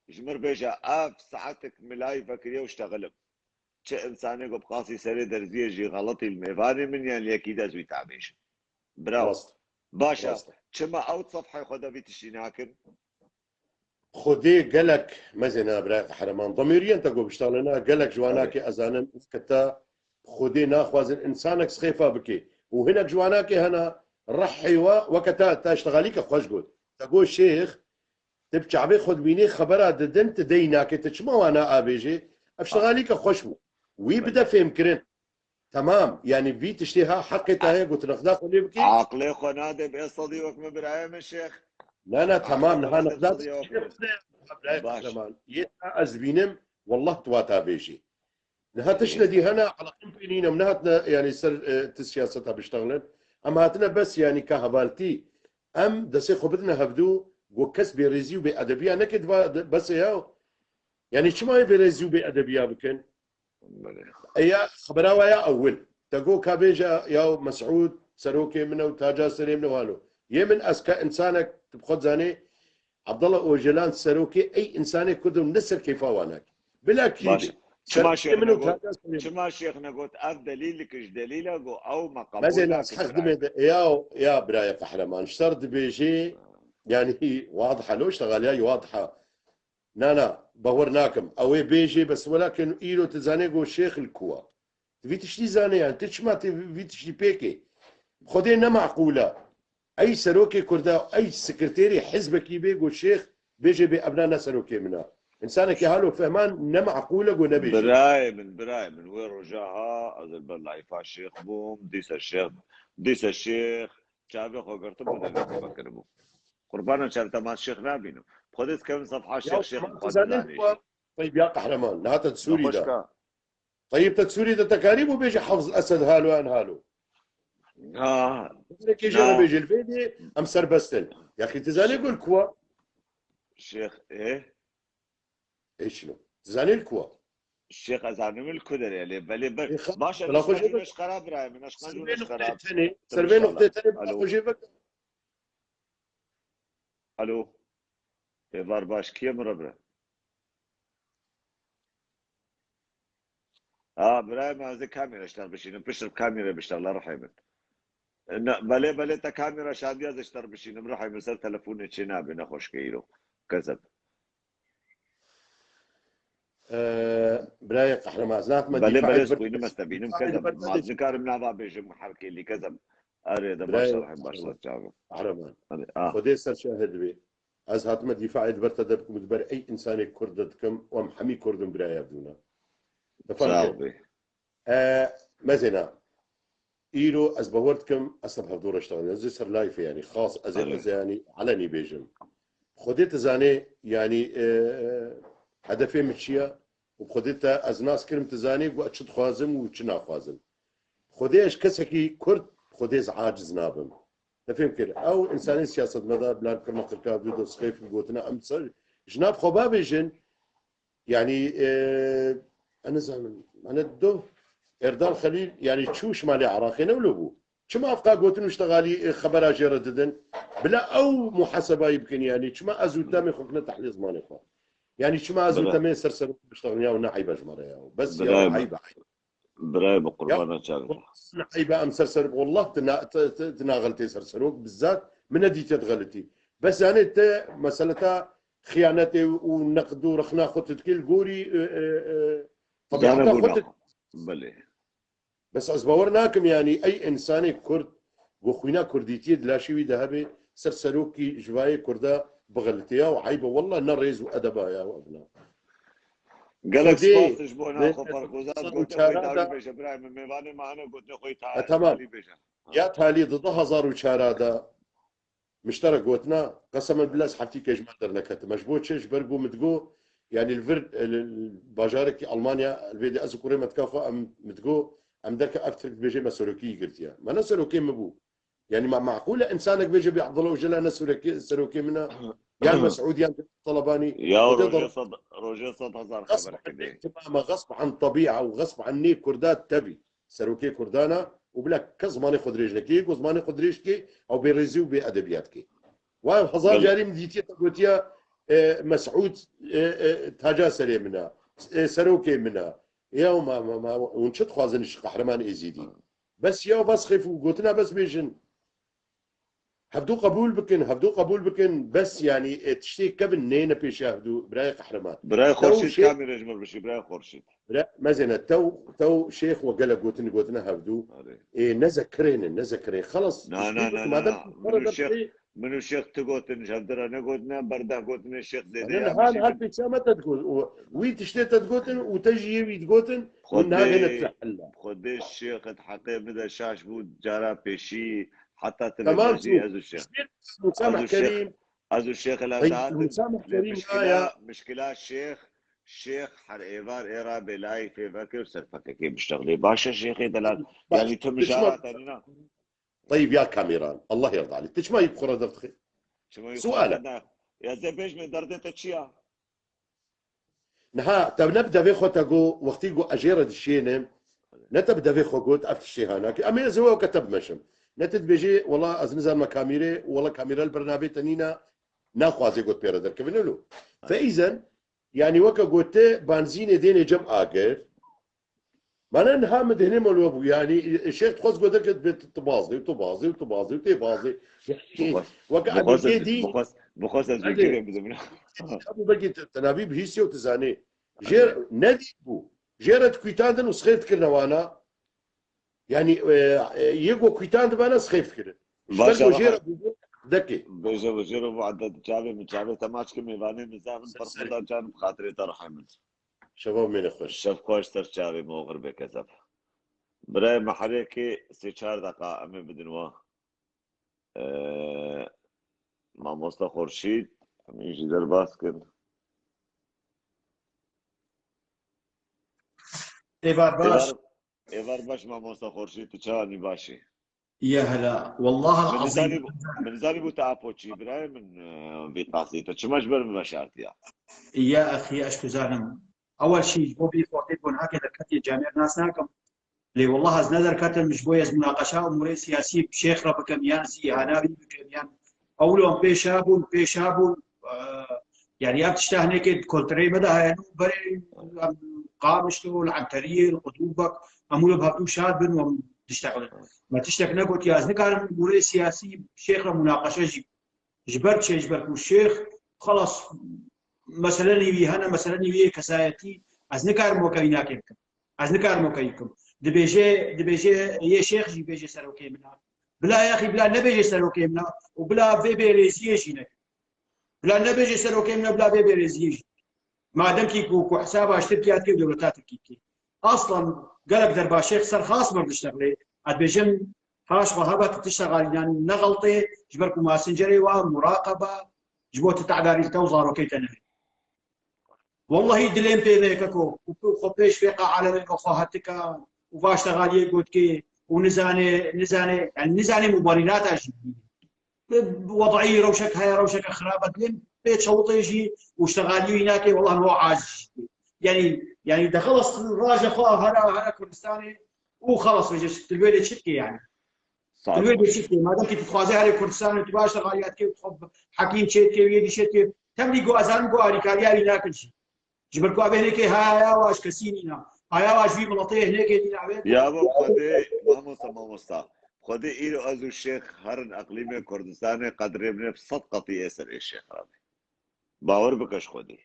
Ji mir bêje, ev saetek min live vekiriye û ştexilim. Çi insanê ku bi qasî serê derziyê jî xeletî li mêvanê min yan li yekî de ez wî tabêjim. Bravo. Rast. Baş e. Rast e. Çima ew sefhê xwe de vî tiştî nakin? Xwedê gelek mezêna birayê qehreman. Demêriyên te ku biştalina gelek ji wanakê ez zanim ke te Xwedê naxwazin insanek sixêfa bike. Û hinek ji wanakê hene rehê we weke te, te ştexalîke xweş got. Te got şêx, Ti bi çavê xwe dibînî xebera didin, ti dey nakê, ti çima wana abêjê? Ev şixalîke xweş bû. Wî bide fêmkirin. Temam. Yanî vî tiştê ha heqê te heye gotinexda xwe lê bikî. Aqlê xwe nade bê sedî wek min birayê min şêx. Na na temam niha nexda şêx. Yê ta ez dibînim, wallah tu wata bêjî. Niha tişt nedî hene eleqîn pê nîne, em nehatine yanî ser e, ti siyaseta biştexlin. Em hatine bes yanî ka hevaltî. Em destê xwe bidine hevdû, go kes bêrêzî û bêedebiya neke diva de- bes e ya. Yanî çima yê bêrêzî û bêedebiya bikin? Eya xebera wa ya ewil. Te go ka bêje ya Mesûd serokê min e û taca serê min e û halo. Yê min ez ka insanek tu bi xwe zanê Abdullah Ocalan serokê ey insanê Kurd û ne ser keyfa wanak. Bila kî Baş. be. Çima Serokê şêx min û negot? Taca serê min. Çima şêx negot? Ev delîl ki ji delîla go ew me qebûl Mezê nas nakin heq birayê. Dimê de ya ya biraya qehreman. Şer dibêjê yani wadih e, lo işte xaliya wadih e. Na na, bawer nakim. Ew ê bêjê bes welakin îro tu zanê go şêx li ku e. Tu vî tiştî zanê yani, tu çima tu vî tiştî pêkê? Xwedê ne meqûl e. Ey serokê Kurda, ey sekreterê hizbekî bê, got şêx, bêjê bê evna ne serokê min e. Însanekî halo fehman ne meqûl e, got nebêjê. Birayê min, birayê min, wê roja ha, ez li ber layfa şêx bûm, dîsa şêx, dîsa şêx, çavê xwe girtibû, devê xwe vekiribû. Qurbana çav te ma şêx nabînim. Xwedê dikevin sefha şêx, şêx xwe dizanî. Teyb ya qehreman, nihate Sûrî de. Nexweşka. Teyib te Sûrî de te karî bû bêje Hafız Esed halo en halo. Ha. Kêje re bêje li vê dê em serbest in. Yaxî tu zanê gul kuwa? Şêx, ê? Ê çilo. Tu zanê li kuwa? Şêx ez zanim li ku derê lê belê ber. Baş e, bela xwe jê bek. Qera birayê min, eşqan jû neşqera. Servê noqtê tenê bela xwe jê bek. Alo. Êvar baş, kî ye min re bire? Ha, birayê min, ez ê kamera ji te re bişînim. Pişt re kamera biştexle rihê min. Ne, belê, belê te kamera şandiya ez ji te re bişînim. Rihê min ser telefonê çê nabe, nexweşke îro. Kezeb. Birayê qehreman, ez nehatime Belê, belê, ez xwînim, ez te bînim, kezeb. Ma ez nikarim nava bêjim herkê lî, kezeb. Erê de baş Birayê rehim baş qehreman. Ser çavim. Qehreman. Erê, ah. Xwedê ser şahid bê. Ez hatime dîfaê di ber te de bikim û di ber ey insanê Kurd de dikim û em hemî Kurd in biraya dûna. Te fam Sağ kir. Ol bê. E, mezêna. Îro ez bawer dikim, ez te bi hevdû re ştexilînim. Ez ê ser layfê, yanî xas, ez ê, Erê. Ez ê, yanî elenî bêjim. Xwedê tu zanê, yanî, e, hedefê min çi ye? Û xwedê te ez nas kirim, tu zanê, ku ez çi dixwazim û çi naxwazim. Xwedê ez kesekî Kurd, xwedê ez aciz nabim. Te fêm kir? Ew insanên siyasetmedar, bila kirina qirka, vê dost xêf û gotina, em ser, ji nav xwe babêjin, Yanî, e, ez nizanim. Mane do, Erdal Xelîl, yanî çû şimalê Iraqê ne wilo bû. Çima ev qa gotin û ştexalî, e, xebera jê re didin? Bila ew muhasebayî bikin, yanî çima ez û te mê xwe kine tehlî zimanê xwe? Yanî çima ez û Bila. te mê ser ser biştexin ya û ne eybe ji me re ya? Bes ya Bila. Eybe, eybe. Birayê bi qurbana çav. Ne eybe em ser ser, wallah, tu na-, tu, tu, tu naxeltê ser serok, bizzat, min nedîtiye tu xelitî. Bes yani te meseleta xiyanetê û neqd û rexna xwe tu dikî li gorî, e, e, e, Zane tebîeta bû xwe na-, tu Belê. Bes ez bawer nakim, yani, ey insanê Kurd, ku xwîna Kurdîtiyê di laşê wî de hebe, ser serokî ji vayê Kurda bixelitiya û eyb e, wallah, ne rêz û edeba ya, evna. Gelek Xwedê spas ji bo ne-, naxwe Ferxuzat, ne-, gote xwe çara dawî da- bêje, birayê min, mêvanê me hene, gotinê xwe yê E, tamam. Talî bêje. Ha. Ya talî di du hezar û çar de min ji te re gotina, qesem billah ez heftî kejman derneketime. Ji bo çi? Ji ber ku min digo, yani li vir, e, li, li bajarekî Almanya, li vê de ez û kurê me dika xwe, em min digo, em derke ev Tirk dibêje me serokî girtiye. Me ne serokê min bû. Yani ma meqûl e insanek bêje bê Abdullah Ocalan ne serokê, serokê min e, yan Mesûd yan Talebanî. Ya rojê sed, rojê sed hezar xeber xebekê. Qesb an ihtimama, qesb an tebîa û qesb an nê Kurda tebî. Serokê Kurdan e û bila kes zimanê xwe dirêj neke, ku zimanê xwe dirêj ke, ew bêrêzî û bê edebiyat ke. Wa hezar carî min dîtiye te gotiya, e, Mesûd, e, e, taca serê min e, e, serokê min e. Ya ma, ma, ma, hûn çi dixwazin ji Qehreman Êzîdî? Bes ya bes xêf û gotina bes bêjin. Hevdû qebûl bikin, hevdû qebûl bikin, bes yanî, e, tiştê kevin neyne pêşiya hevdû, birayê Qehreman. Birayê Xurşîd, kamî re ji min bişî, birayê Xurşîd. Bira, mezêne, tew, tew şêx we gelek gotin, gotine hevdû. Ê, ne zekirêne, ne zekirê. Xelas, na, na, na, na, na. Min û şêx, min û şêx tu gotin, ji hevdira negotine, berda gotine şêx zêde ya. Hal, hal pêçiya me te digot. Wî tiştê te digotin û te jî yê wî digotin û nagêne tu hella. Xwedê şêx et heqê bide şaş bû, cara pêşî, heta tu bêjî ez û şêx. Ez û şêx. Ez û Şêx Elazar, lê mişkila, mişkila Şêx, Şêx her êvar ê ra bê layî fê vekir ser P K K biştexilê. Baş e Şêxê delal. Yanî tu mijara te nîna. Teyb ya kamîran. Allah yarda alî. Tu çima yî bi xwe re derdixî? Sual e. Ya zê bêj min derdê te çi ya? Niha te ne bi devê xwe te got, wextî got ez jê re dişênim, ne te bi devê xwe got ev tiştê hana ki, em ê ez ê weke te bimeşim. Ne tu dibêjê, wela ez nizanim kamîrê, wela kamîra li ber navê te nîne, naxwazê got pê re derkevin, elo. Feîzen, yanî weke got te banzînê dênê cem agir, Mana niha min dihinê mal we bû. Yanî, e, şêx dixwest got derket bê tu, tu bazê, tu bazê, tu bazê, tê bazê. Yanî, weke em ê dî. Bixwest ez zû girê bidim. Ebu belkî te, te nabî bihîstiye û tu zanê. Jê nedî bû. Jê re dikuytandin û sixêf dikirine wana. Yanî, e, e, yê ku kuytandibana sixêf dikirin. Ji ber ku jê re bû dekê. Bêje bû jê re bû edet çavê min, çavê te maç ki mêvanê min zaf in, perxuda can bi xatirê te rihê min. Şeva mêne xweş. Şev xweş, ser çavê me oxir be kezeb. Birayê me herêkê sê çar deqa em ê bidin wa. Ee, Mamosta Xurşîd, em ê jî derbas kin. Êvar baş. Êvar, êvar baş Mamosta Xurşîd, tu çawa nî başî? Ya hela. Wallah azîm. Min zanî bû te apoçî birayê min, e, vî qasî. Te çima ji ber min veşartiya? Ya exî, ez tu zanim. Ewel şî ji bo vî xortê ku niha ke derketiye camêr nas nakim. Lê wallah ez ne derketim ji bo ez munaqeşa umûrê siyasî bi şêx re bikim yan zî hana vî bikim yan. Ewlo em pêşa bûn, pêşa bûn. E, Yanî ev tişta hinekê di kulturê me de heye, berê em Qamişlo, li Enteriyê, li Qudûbek, em wilo bi hevdû şad bin û em diştexilin. Me tiştek negotiye, ez nikarim umûrê siyasî şêx re munaqeşe jî. Ji ber çi? Ji ber ku şêx, xelas, meselenî wî hene, meselenî wî yê kesayetî, ez nikarim weke wî nakê bikim. Ez nikarim weke wî bikim. Dibêje, dibêje yê şêx jî bêje serokê min e. Bila yaxî bila nebêje serokê min e û bila vê bêrêziyê jî neke. Bila nebêje serokê min e, bila vê bêrêziyê jî. Madem kî ku, ku hesaba ji Tirkiye dike û dewleta Tirkî dike. Aslan gelek derba şêx ser xas mir diştexilê. Ez dibêjim, haşa hebe tu tişta xalînan nexeltê, ji ber ku masincerê wa, muraqeba, ji bo tu tedarî te û zarokê te nehê. Wellahî dilêm pê ve keko, ku xwe pêş fêqa alemê ve xwe hetika û va ştegaliyê gotkê û nizane, nizane, yani nizane mubarînata jî. Wed'î rewşek heye, rewşeke xirab e, dilêm pê çewitê jî û ştegaliyê wî nake, wellah no aciz jî. Yani, yani de xelas raje xwe hera, hera Kurdistanê û xelas veje tu li wê de çi dikê yani. Tu li wê de çi dikê? Madem ki tu dixwazê herê Kurdistanê tu baş ştegaliya dikê û tu xwe hekîm çê dikê û yê dî çê dikê, tevlî go ezanim go alîkariya wî nakin jî. Ji ber ku ev hinekê haya wa ji kesî nîna. Haya wa ji vî miletê hinekê nîna. Wê Ya bo Xwedê, mamosta, mamosta. Xwedê îro ez û şêx herin eqlîmê Kurdistanê qedrê min ê bi sed qetî ê ser ê şêx re be. Bawer bike ji Xwedê.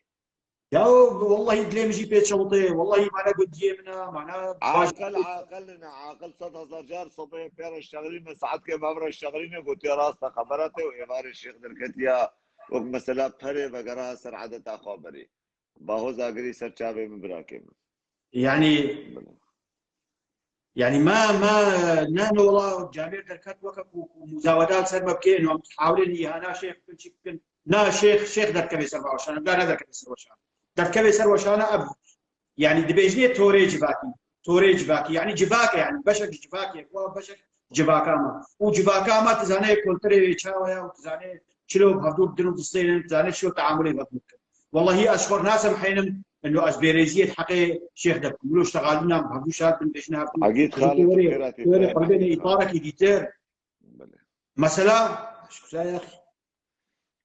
Ya wellahî dilê min jî pê çewitê. Wellahî mane gundiyê min e, mane Aqil, aqil ne, aqil sed hezar car sobeyê pê re şexlî me, saetkê me ev re şexlî ne, gotiya rast e, xebera te û êvarê şêx derketiya wek mesela perê vegera ser edeta xwe berî. Baho zagirî ser çavê min birakê min. Yani, yani ma, ma, ne nola camêr derket weke ku, ku muzawedat ser me bikê, no hawlên îhana şêx bikin, çi bikin. Na şêx, şêx derkevê ser weşana, na ne derkevê ser weşana. Derkevê ser weşana ev, yani dibêjinê torê civakî, torê civakî, yani civake, yani beşek civakê, wa beşek civaka me. Û civaka me, tu zanê kulturê wê çawa ye û tu zanê çilo bi hevdû didin û distênin, tu zanê çilo teamulê bi hevdû dikin. Wellahî ez ji xwe nasemhênim, ino ez bêrêziyê di heqê şêx de bikim. Wilo ştexalîna bi hevdû şad bin bêjin hevdû. Egîd Xalid, were, were qelbê me îtarekî dîtir. Mesela, şukra ya.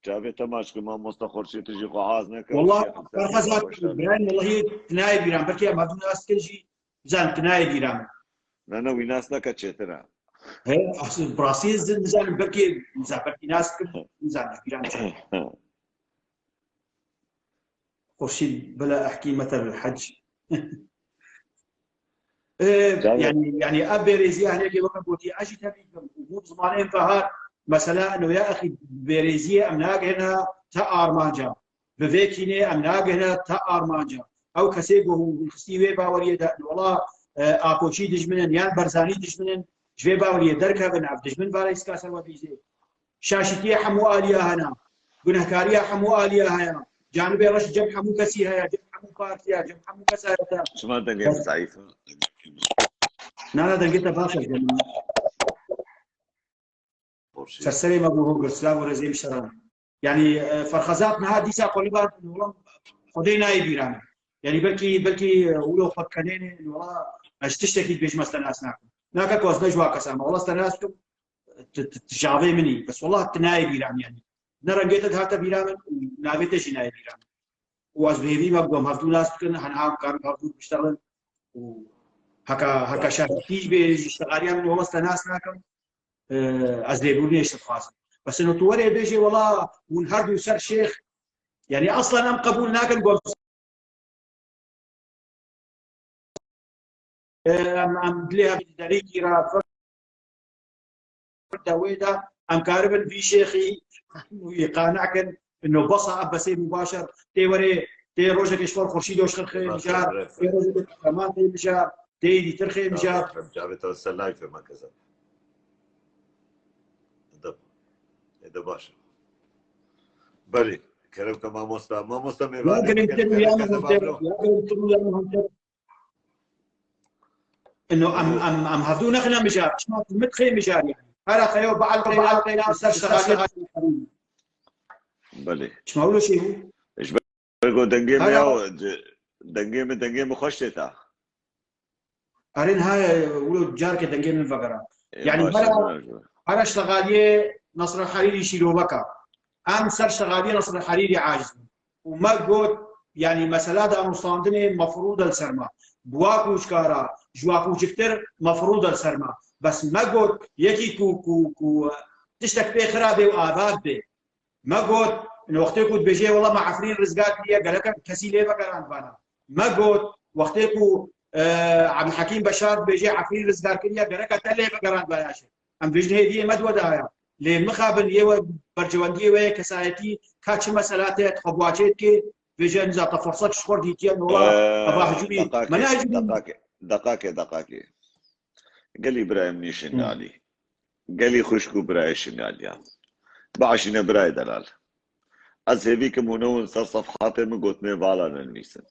Çavê te maç ki mamosta Xurşîd, tu jî xwe hez neke. Wala, Berxezat, Ibrahim, wallahî tinayê bîran. Belkî em hevdû nas dikin jî, bizan tinayê bîran. Ne, ne, wî nas neke çêtir e. He, aslında, bi rastî ez nizanim, belkî, nizanim, belkî nas dikim, nizanim, bîran çê. Xurşîd, bila ehkî metel hec. Ee, yani, yani ev bêrêziya hinekê weke gotî, ez jî tevî bim. Û bû zimanê em ve hat, mesela, ino ya exî bêrêziyê em nagihine te armanca. Bi vê kînê em nagihine te armanca. Ew kesê ku hûn xistî wê baweriyê de, wela, e, Akoçî dijmin in, yan Berzanî dijmin in, ji vê baweriyê derkevin, ev dijmin vareyska ser we bîzê. Şaşîtiyê hemû aliya hene. Gunehkariya hemû aliya heye. Canibê reş cem hemû kesî heye. Cem hemû partiya, cem hemû kesayeta. Çima dengê min zeîf e? Na, na, dengê te baş e. Ser serê me bû hûr, silav û rêzê min ji te re. Yanî, e, Ferxezat niha dîsa qolî ba, wela Xwedê nayê bîra min. Yanî belkî, belkî, e, wilo xwe dikenêne, wela ez tiştekî dibêjim ez te nas nakim. Nake ku ez ne ji wan kesan me. Wela ez te nas dikim, tu, tu, tu ji avê min î. Bes wela tu nayê bîra min yanî. Ne rengê te dihate bîra min û navê te jî nayê bîra min. Û ez bi hêvî me ku em hevdû nas dikin, heniha em karin hevdû biştexilin. Û heka, heka şaşîtî jî bê ji ştexaliya min wela ez te nas nakim. Ee, ez lêbûrînê ji te dixwazim. Bes ino tu werê bêjê wela hûn her du ser şêx, yanî aslan em qebûl nakin ku em Em, em dilê hev derîkî re de wê de em karibin vî şêxî wî qane kin. Ino besa ev besê mubasher tê werê, tê rojekê ji xwe Xurşîdo ji xirxê mijar, tê rojekê Qeman tê mijar, tê dîtir xê mijar. Cavê te ser layfê me keze. Ede, ede baş e. Belê, kerem ke mamosta. Mamosta mêvanê. Ya girîngtir û ya muhimtir, ya girîngtir û ya muhimtir. Ino em, em, em hevdû nexine mijar. Çima tu min dixê mijar yanî? Her xeyo bi elqê, bi elqê ser şexalê. Belê. Çima wilo şey bû? Ji ber ku dengê me ya, dengê min, dengê min xweş tê ta. Erê niha wilo carke dengê min vegera. Yanî hera, hera şexaliyê Nasr el Herîrî şîroveka. Em ser şexaliyê Nasr el Herîrî aciz bin. Û me got, yanî mesela danûstandinê mefrûd e li ser me. Bi wa kûçkara, ji wa kûçiktir mefrûd e li ser me. Bes me got, yekî ku, ku, ku tiştek pê xira bê û ava bê. Me got, wextê ku dibêjê wela me Efrîn rizgar kiriye, gereke kesî lê vegerandbana. Me got, wextê ku, e, Ebdulhekîm Beşar dibêjê Efrîn rizgar kiriye, gereke te lê vegerandbaya jî. Em vêjin hêviyê me di we de haya. Lê mixabin yê we bercewendiyê we yê kesayetî ka çi mesela te xwe guaçê dike, vêje niza te firset ji xwe dîtiye, wela eva hicûmî. Me ne hicûmî. Deqakê, deqakê, deqakê. Gelî birayê min ê Şingalî. Gelî xwişk û birayê Şingaliyan. Biaşîne birayê delal. Ez hêvî kim hûn ewin ser sefhatê min gotinê vala nenivîsin.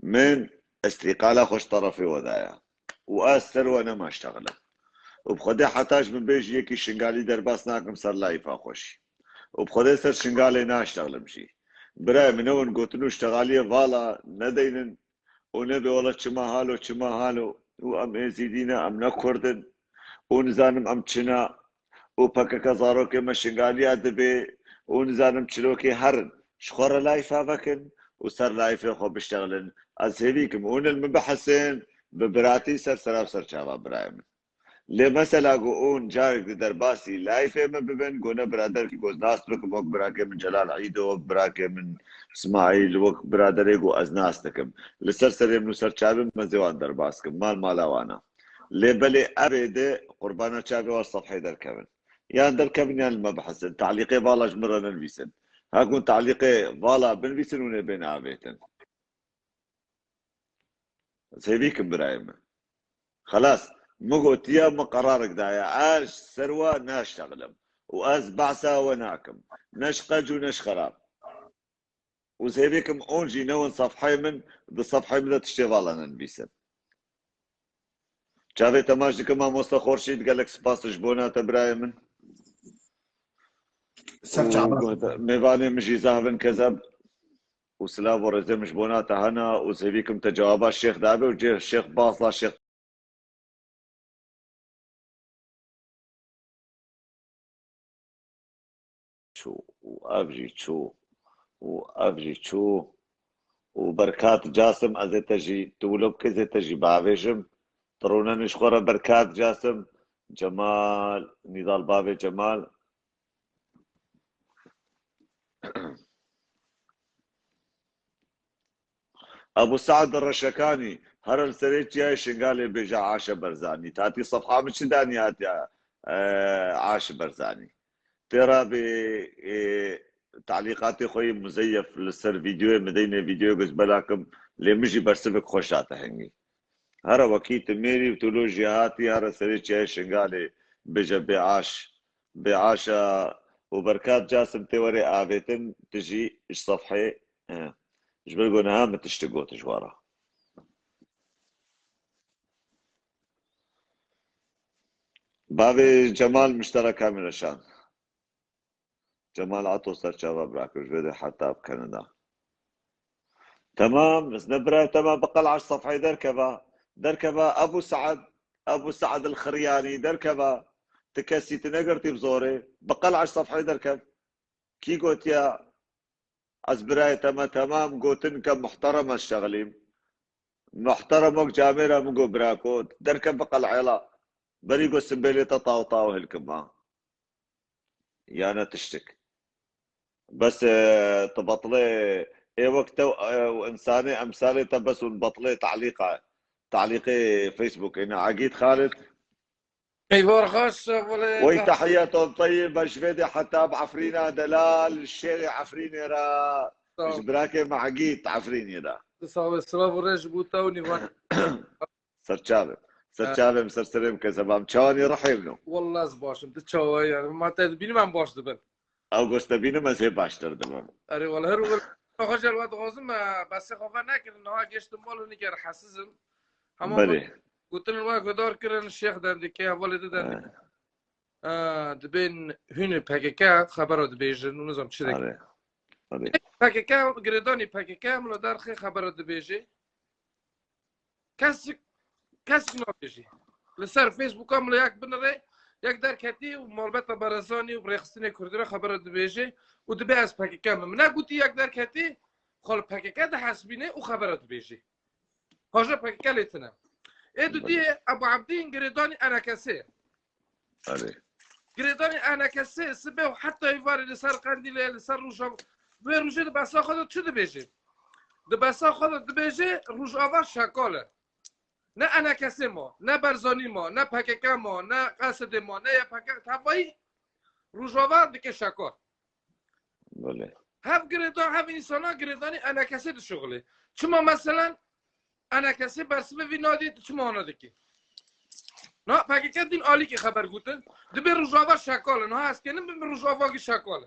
Min îstîqala xwe ji terefê we daye. Û ez ser we nema ştexilim. Û bi Xwedê heta ji min bêjî yekî Şingalî derbas nakim ser layîfa xwe jî. Û bi Xwedê ser Şingalê naştexilim jî. Birayê min ewin gotin û ştexaliyê vala nedeynin. Û nebê wela çima halo, çima halo. Û em Êzîdî ne, em ne Kurd in. Û nizanim em çi ne. Û P K K zarokê me Şingaliya dibê. Û nizanim çilokê herin. Ji xwe re layfa vekin û ser layfê xwe biştexilin. Ez hêvî kim hûn li min bihesin, bi biratî ser sera û ser çava birayê min. Lê mesela ku hûn carek di derbasî layfê min bibin, ku ne biraderkî ku ez nas bikim, wek birakê min Celal Îdo, wek birakê min Smaîl, wek biraderê ku ez nas dikim. Li ser serê min û ser çavê min ez ê wan derbas kim. Mal mala wan e. Lê belê ev ê de qurbana çavê wan sefhê derkevin. Yan derkevin yan li me bihesin. Te'lîqê vala ji min re nenivîsin. Her ku hûn te'lîqê vala binivîsin hûn ê bên avêtin. Ez hêvî kim birayê min. Xelas, min gotiye, min qerarek daye. Ez ser we naştexilim. Û ez behsa we nakim. Ne ji qenc û ne ji xerab. Û ez hêvî kim hûn jî newin sefheyê min, di sefheyê min de tiştê vala nenivîsin. Çavê te maç dikim mamoste Xorşîd, gelek spas ji bona te birayê min. Ser çava. Mêvanê min jî zahvin kezeb û silav û rêzê min ji bona te hene û zêvî kim te cewaba şêx dabe û cê şêx baz da şêx çû û ev jî çû û ev jî çû û Berkat Casim, ez ê te jî, tu wilo bike, ez ê te jî bavêjim. Tu rûnenî ji xwe re Berkat Casim, Cemal, Nîdal bavê Cemal. Ebû Se'd Reşekanî, here li serê çiyayê Şingalê bêje Aşe Berzanî. Tatî sefha min çi danî hatiye, e, Aşe Berzanî. Tê re bê, e, talîqatê xwe yê muzeyef li ser vîdeoyê min deynê vîdeoyê guz belakim, lê min jî bersivek xweş hate hingî. Here wekî tu mêrî û tu lo jî hatî, here serê çiyayê Şingalê bêje bê Aş, bê Aşa û Berkat Casim tê werê avêtin, tu jî ji sefhê, e, ji ber ku niha min tiştik got ji we re. Bavê Cemal miştera kamera şan. Cemal Ato serçava bira kir, ji vê de heta bi Kanada. Temam, ez ne bira, temam, bi qel'a ji sefhê derkeva. Derkeva Ebu Se'd, Ebu Se'd el-Xiryanî derkeva. Ti kesî ti negirtî bi zorê. Bi qel'a ji sefhê derkev. Kî gotiya? Ez birayê te me temam gotin ke muhterem ez şexlîm. Muhterem wek camêra min got birako, derkev bi qel'ê la. Berî got simbêlê te taw taw hilkim ha. Ya ne tiştik. Bes, e, tu betlê, ê wek te, e, û insanê emsalê te bes hûn betlê talîqa, talîqê Facebookê ne. Agît Xalid. Eyvar xaş, wele Wey zehmet. Tehiyeton teyyibe ji vê de heta bi Efrîna delal, şêxê Efrînê re, Sağ ol. Ji birakê me Egît Efrînê re. Sağ ol, silav û rêz ji bo te û nîvan. Serçavê. Serçavê min ser serê min kezebam. Çawanî rihê min o. Wallah ez baş im. Tu çawa yani? Ma te dibînim em baş dibin. Ew gos te bînim ez hê baştir dibim. Erê wala her wala xwe jî li we dixwazim, e, besê xwe venekirin, niha gêştim mal hinek e rahatsiz im. Hema Belê. Gotin we guhdar kirin, şêx derdikê, hevalê di derdikê. E, dibên hûn ê P K K xebera dibêjin û nizam çi dikin. Erê. Erê. P K K, girêdanî P K K, mila derxê xebera dibêjê. Kesik, kesik nabêjî. Li ser Facebooka min yek binirê, yek derketî û malbeta Barzanî û rêxistinê Kurdî re xebera dibêjê û dibê ez P K K me. Min negotî yek derketî, xwe li P K K dihesibînê û xebera dibêjê. Haja P K K lê tune. Ê dudiyê Ebu Ebdîn girêdanî E N K S. Erê. Girêdanî E N K S sibê û heta êvarê li ser Qendîlê, li ser Rojava. Vê rojê di besa xwe de çi dibêjê? Di besa xwe de dibêjê Rojava şakal e. Ne E N K S ma, ne Barzanî ma, ne P K K ma, ne Qesedê ma, ne Y P G, tevayî Rojava dike şakal. Belê. Hev girêdan, hev însana girêdanî E N K S dişuxulê. Çima meselen E N K S bersivê vî nadî, tu çima wana dikî? Na, P K K dîn alîkî xeber gotin. Dibê Rojava şakal e. Niha ez kênim bibim Rojava gî şakal e.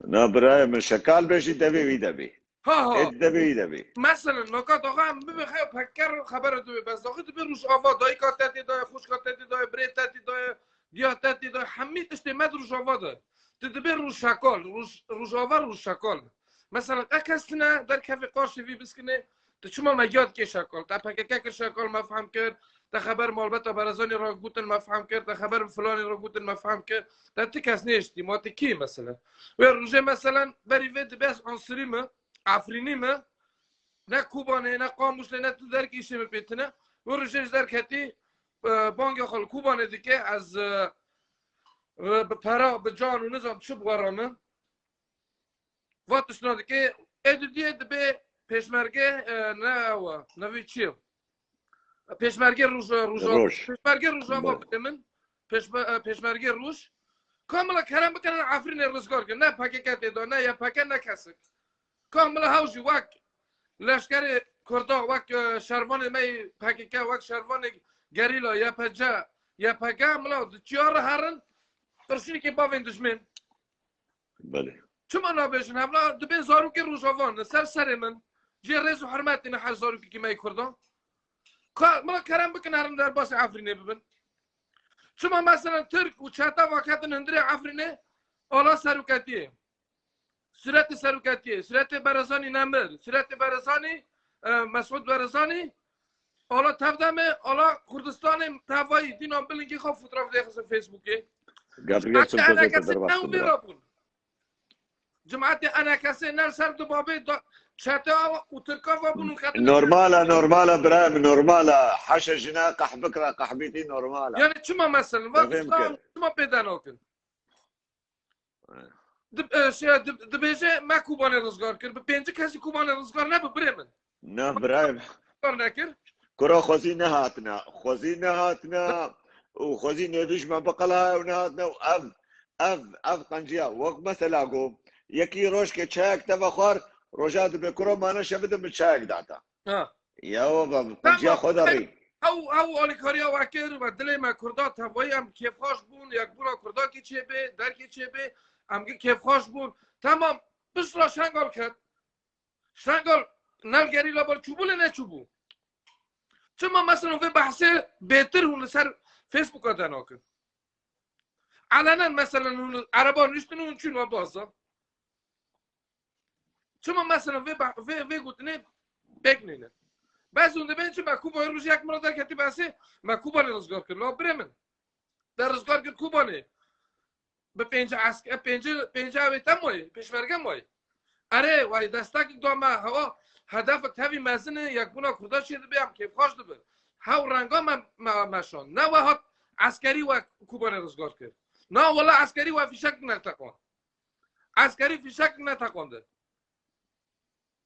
Na birayê min şekal be jî devê wî de bê. Ha, ha. Ê devê wî de bê. Meselen, naka daxa em bibê xew P K K xebere dibê. Bes daxî dibê Rojava, dayika te tê daye, xwişka te tê daye, birê te tê daye, diya te tê daye. Hemî tiştê me di Rojava de. Tu dibê roj şakal, roj, Rojava roj şakal. Mesela, qe kes tine derkevê qarşê vî biskine, tu çima me giya dikê şakal? Te P K K kir şakal, me fehm kir, te xeber malbeta Barzanî re gotin, me fehm kir, te xeber filanî re gotin, me fehm kir, te ti kes nêştî, ma tu kî mesela? Wê rojê mesela, berî vê dibê ez Ansirî me, Efrînî me, ne Kobanê, ne Qamişlê, ne tu derkî îşê min pê tine. Wê rojê ji derketî, e, bangê xwe li Kobanê dike, ez, e, e, bi pera, bi can û nizam çi bi we re min. Va tiştna dike, ê dudiyê dibê pêşmerge, e, ne ew e, nevî çi ye? Pêşmerge roj, roj, Roj. Pêşmerge Rojava Be- bide min. Pêşme-, e, pêşmerge roj. Kamila kerem bikene Efrînê rizgar ke. Ne P K K tê de, ne Y P G, ne kesik. Kamila hew jî wek leşkerê Kurda, wek, e, şervanê me yê P K K, wek şervanê gerîla, Y P C, Y P G, mila di çiya re herin, qirşînekê bavên dijmin. Belê. Çima nabêjin? Hevla dibê zarokê Rojavan, li ser serê min. Cê rêz û hurmetê ne her zarokekî me yê Kurdan. Ka, mila kerem bikin herin derbasî Efrînê bibin. Çima mesela Tirk û çete va ketin hundirê Efrînê, ala seroketiyê. Sûretê seroketiyê, sûretê Berezanî Nemir, sûretê Berezanî, e, Mesûd Berezanî, ala tevdemê, ala Kurdistanê tevayî, dînan bilingê xwe fotoğraf dêxistin Facebookê. Gabriel Çimközê te derbas kir bira. Cimatê enekesê ner ser du babê da, çete û Tirka ve bûn û xetin. Normal e, normal e, birayê min, normal e. Heşe jina qehbik re qehbîtî normal e. Yani çima mesela, va Çima pêda nakin? Dib-, e, şey, dib-, dibêje me Kobanê rizgar kir. Bi pêncî kesî Kobanê rizgar ne bi birê min. Na birayê min. Rizgar nekir. Kura xwezî nehatine. Xwezî nehatine. Û xwezî nêvî ji me biqelaye û nehatine. Û ev, ev, ev qenciya. Wek mesela go, yekî rojkê çayek te vexwar, roja dibê kura mane şev bide min çayek data. Ha. Ya baba, qenciya xwe derî. Hew, hew alîkariya we kir ve dilê me Kurda tevayî em kêfxweş bûn, yekbûna Kurdakî çêbê, derkî çêbê, em gi kêfxweş bûn. Tamam, pişt re Şengal ket. Şengal ne gerîla ber çûbû lê neçûbû. Çima mesela vê behsê bêtir hûn li ser Facebooka de nakin? Elenen mesela hûn ereba niştin û hûn çûn we baza. Çima mesela vê, vê, vê gotinê pêk nîne? Bes hûn dibên çi me Kubayê roj yek min re derketî behsê me Kubanê rizgar kir. La birê min. Te rizgar kir Kubanê. Bi pênc esk-, e, pênc, pênc evê te mayê, pêşmerge mayê. Erê, way destek da me, hewa hedefek tevî mezin e, yekbûna Kurda çê dibe, em kêfxweş dibe. Hew renga me, me, meşan. Ne we hat eskerî we Kubanê rizgar kir. Na wela eskerî we fîşek neteqand. Eskerî fîşek neteqande.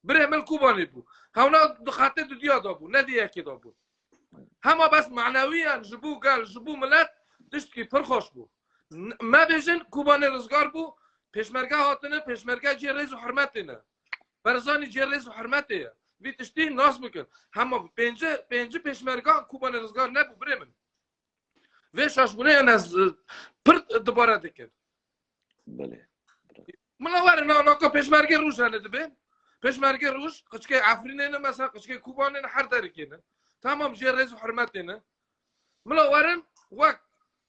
Birê min Kubanê bû. Hewna di xetê dudiya de bû, ne di yekê de bû. Hema bes manewiyan ji bo gel, ji bo milet tiştkî pir xweş bû. N-, me bêjin Kubanê rizgar bû, pêşmerge hatine, pêşmerge cê rêz û hurmetê ne. Berzanî cê rêz û hurmetê ye. Vî tiştî nas bikin. Hema pêncî, pêncî pêşmerga Kubanê rizgar nebû birê min. Vê şaşbûnê ez, e, pir dubare dikin. Belê. Mila werin, na, naka pêşmergê roj hene dibe. Pêşmergê roj, qiçkê Efrînê ne, mesela qiçkê Kubanê ne, her derikê ne. Tamam, jê rêz û hurmetê ne. Mila werin, wek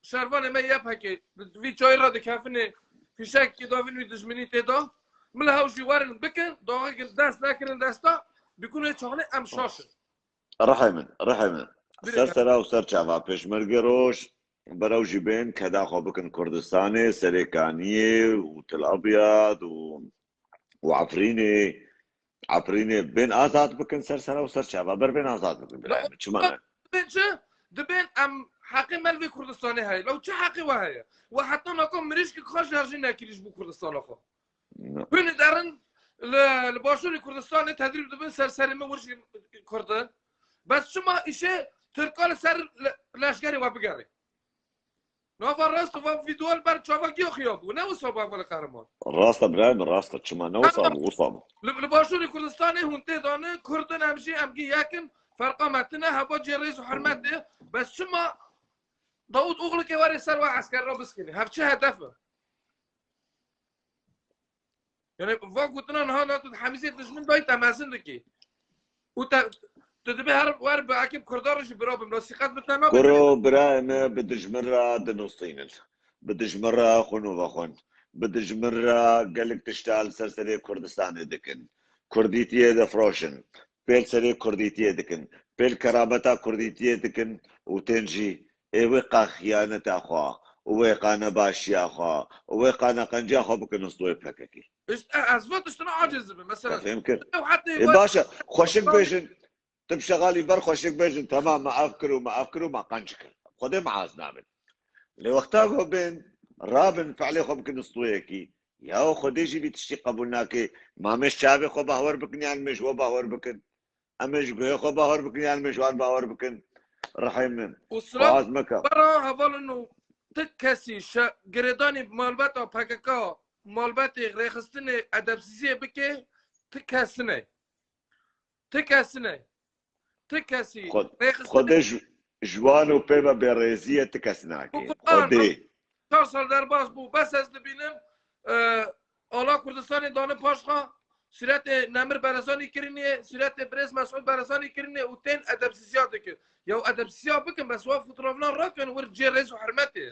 şervanê me Y P G, vî çayî re dikefinê, fîşekî davîn wî dijminî tê da. Mila hew jî werin bikin, daxekin dest nekirin desta, bikunê çaxnê em şaş in. Rihê min, rihê min. Ser sera û ser çava pêşmergê roj, berew jî bên keda xwe bikin Kurdistanê, Serê Kaniyê û Til Abyad û, û Efrînê, Efrînê bên azad bikin ser sera û ser çava. Ber bên azad bikin birayê min. Çima ne? Dibên çi? Dibên em heqê me li vê Kurdistanê heye. Law çi heqê we heye? We heta naka mirîşkek xwe şarjî nekirî ji bo Kurdistana xwe. Hûn ê derin li, li Başûrê Kurdistanê tedrîb dibin ser serê min wir jî Kurd in. Bes çima îşê Tirka li ser le-, leşkerê we bigerê? Nava rast û va vîdeo li ber çava giya xiya bû. Ne wisa bû Hevalê Qehreman. Rast e birayê min, rast e. Çima ne wisa bû, wisa bû. Li, li Başûrê Kurdistanê hûn tê dane, Kurd in em jî em gî yek in, ferqa me tine, heba cê rêz û hurmetê. Bes çima Dawud Oxlukê were ser we esker re biskine? Hev çi hedef e? Yani va gotina niha na tu hemî zê dijmin dayî te mezin dikî. Û te, tu dibê her wer bi ekîb Kurda re jî bira bim. Nasîqet bi te nabe. Kuro birayê me bi dijmin re dinustînin. Bi dijmin re xwin û vexwin. Bi dijmin re gelek tişta li ser serê Kurdistanê dikin. Kurdîtiyê difroşin. Pêl serê Kurdîtiyê dikin. Pêl kerameta Kurdîtiyê dikin û tên jî ê wê qa xiyaneta xwe û wê qa nebaşiya xwe û wê qa neqenciya xwe bikin stûyê P K K. Îşte ez va tiştine aciz bim. Mesela. Te fêm kir. Ew hetê Ê, baş e. Xweşik bêjin. Tim şexalî ber xweşik bêjin. Temam, me ev kir û me ev kir û me qenc kir. Xwedê me az nabin. Lê wexta ku bên, rabin, fe'lê xwe bikin stûyekî. Ya Xwedê jî vî tiştî qebûl nake. Ma em ê ji çavê xwe bawer bikin, yan em ê ji we bawer bikin? Em ê ji guhê xwe bawer bikin, yan em ê ji wan bawer bikin? Rihê min. Û silav Xwaz meke. Bera hevalin û ti kesî şe-, girêdanî malbeta P K K, malbetê rêxistinê edebsiziyê bike, ti kesine. Ti kesine. Ti kesî Xwe-, rêxistinê Xwedê ji, ji wan û pê ve bêrêziyê ti kes nake. Û Xwedê. Çar sal derbas bû. Bes ez dibînim, e, ala Kurdistanê dane paşxa, Sûretê Nemir Barzanî kirinê, sûretê birêz Mesûd Barzanî kirinê û tên edebsîziya dikin. Ya edebsîziya bikin, bes wa fotoğrafnan rakin wir cê rêz û hurmetê.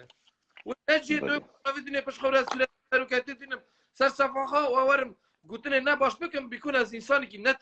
Wir ne cê doy fotoğrafî dinê pişt xewre sûret seroketê dinim. Ser sefaxa wa werim gotinê ne baş bikim, bîkun ez însanekî ne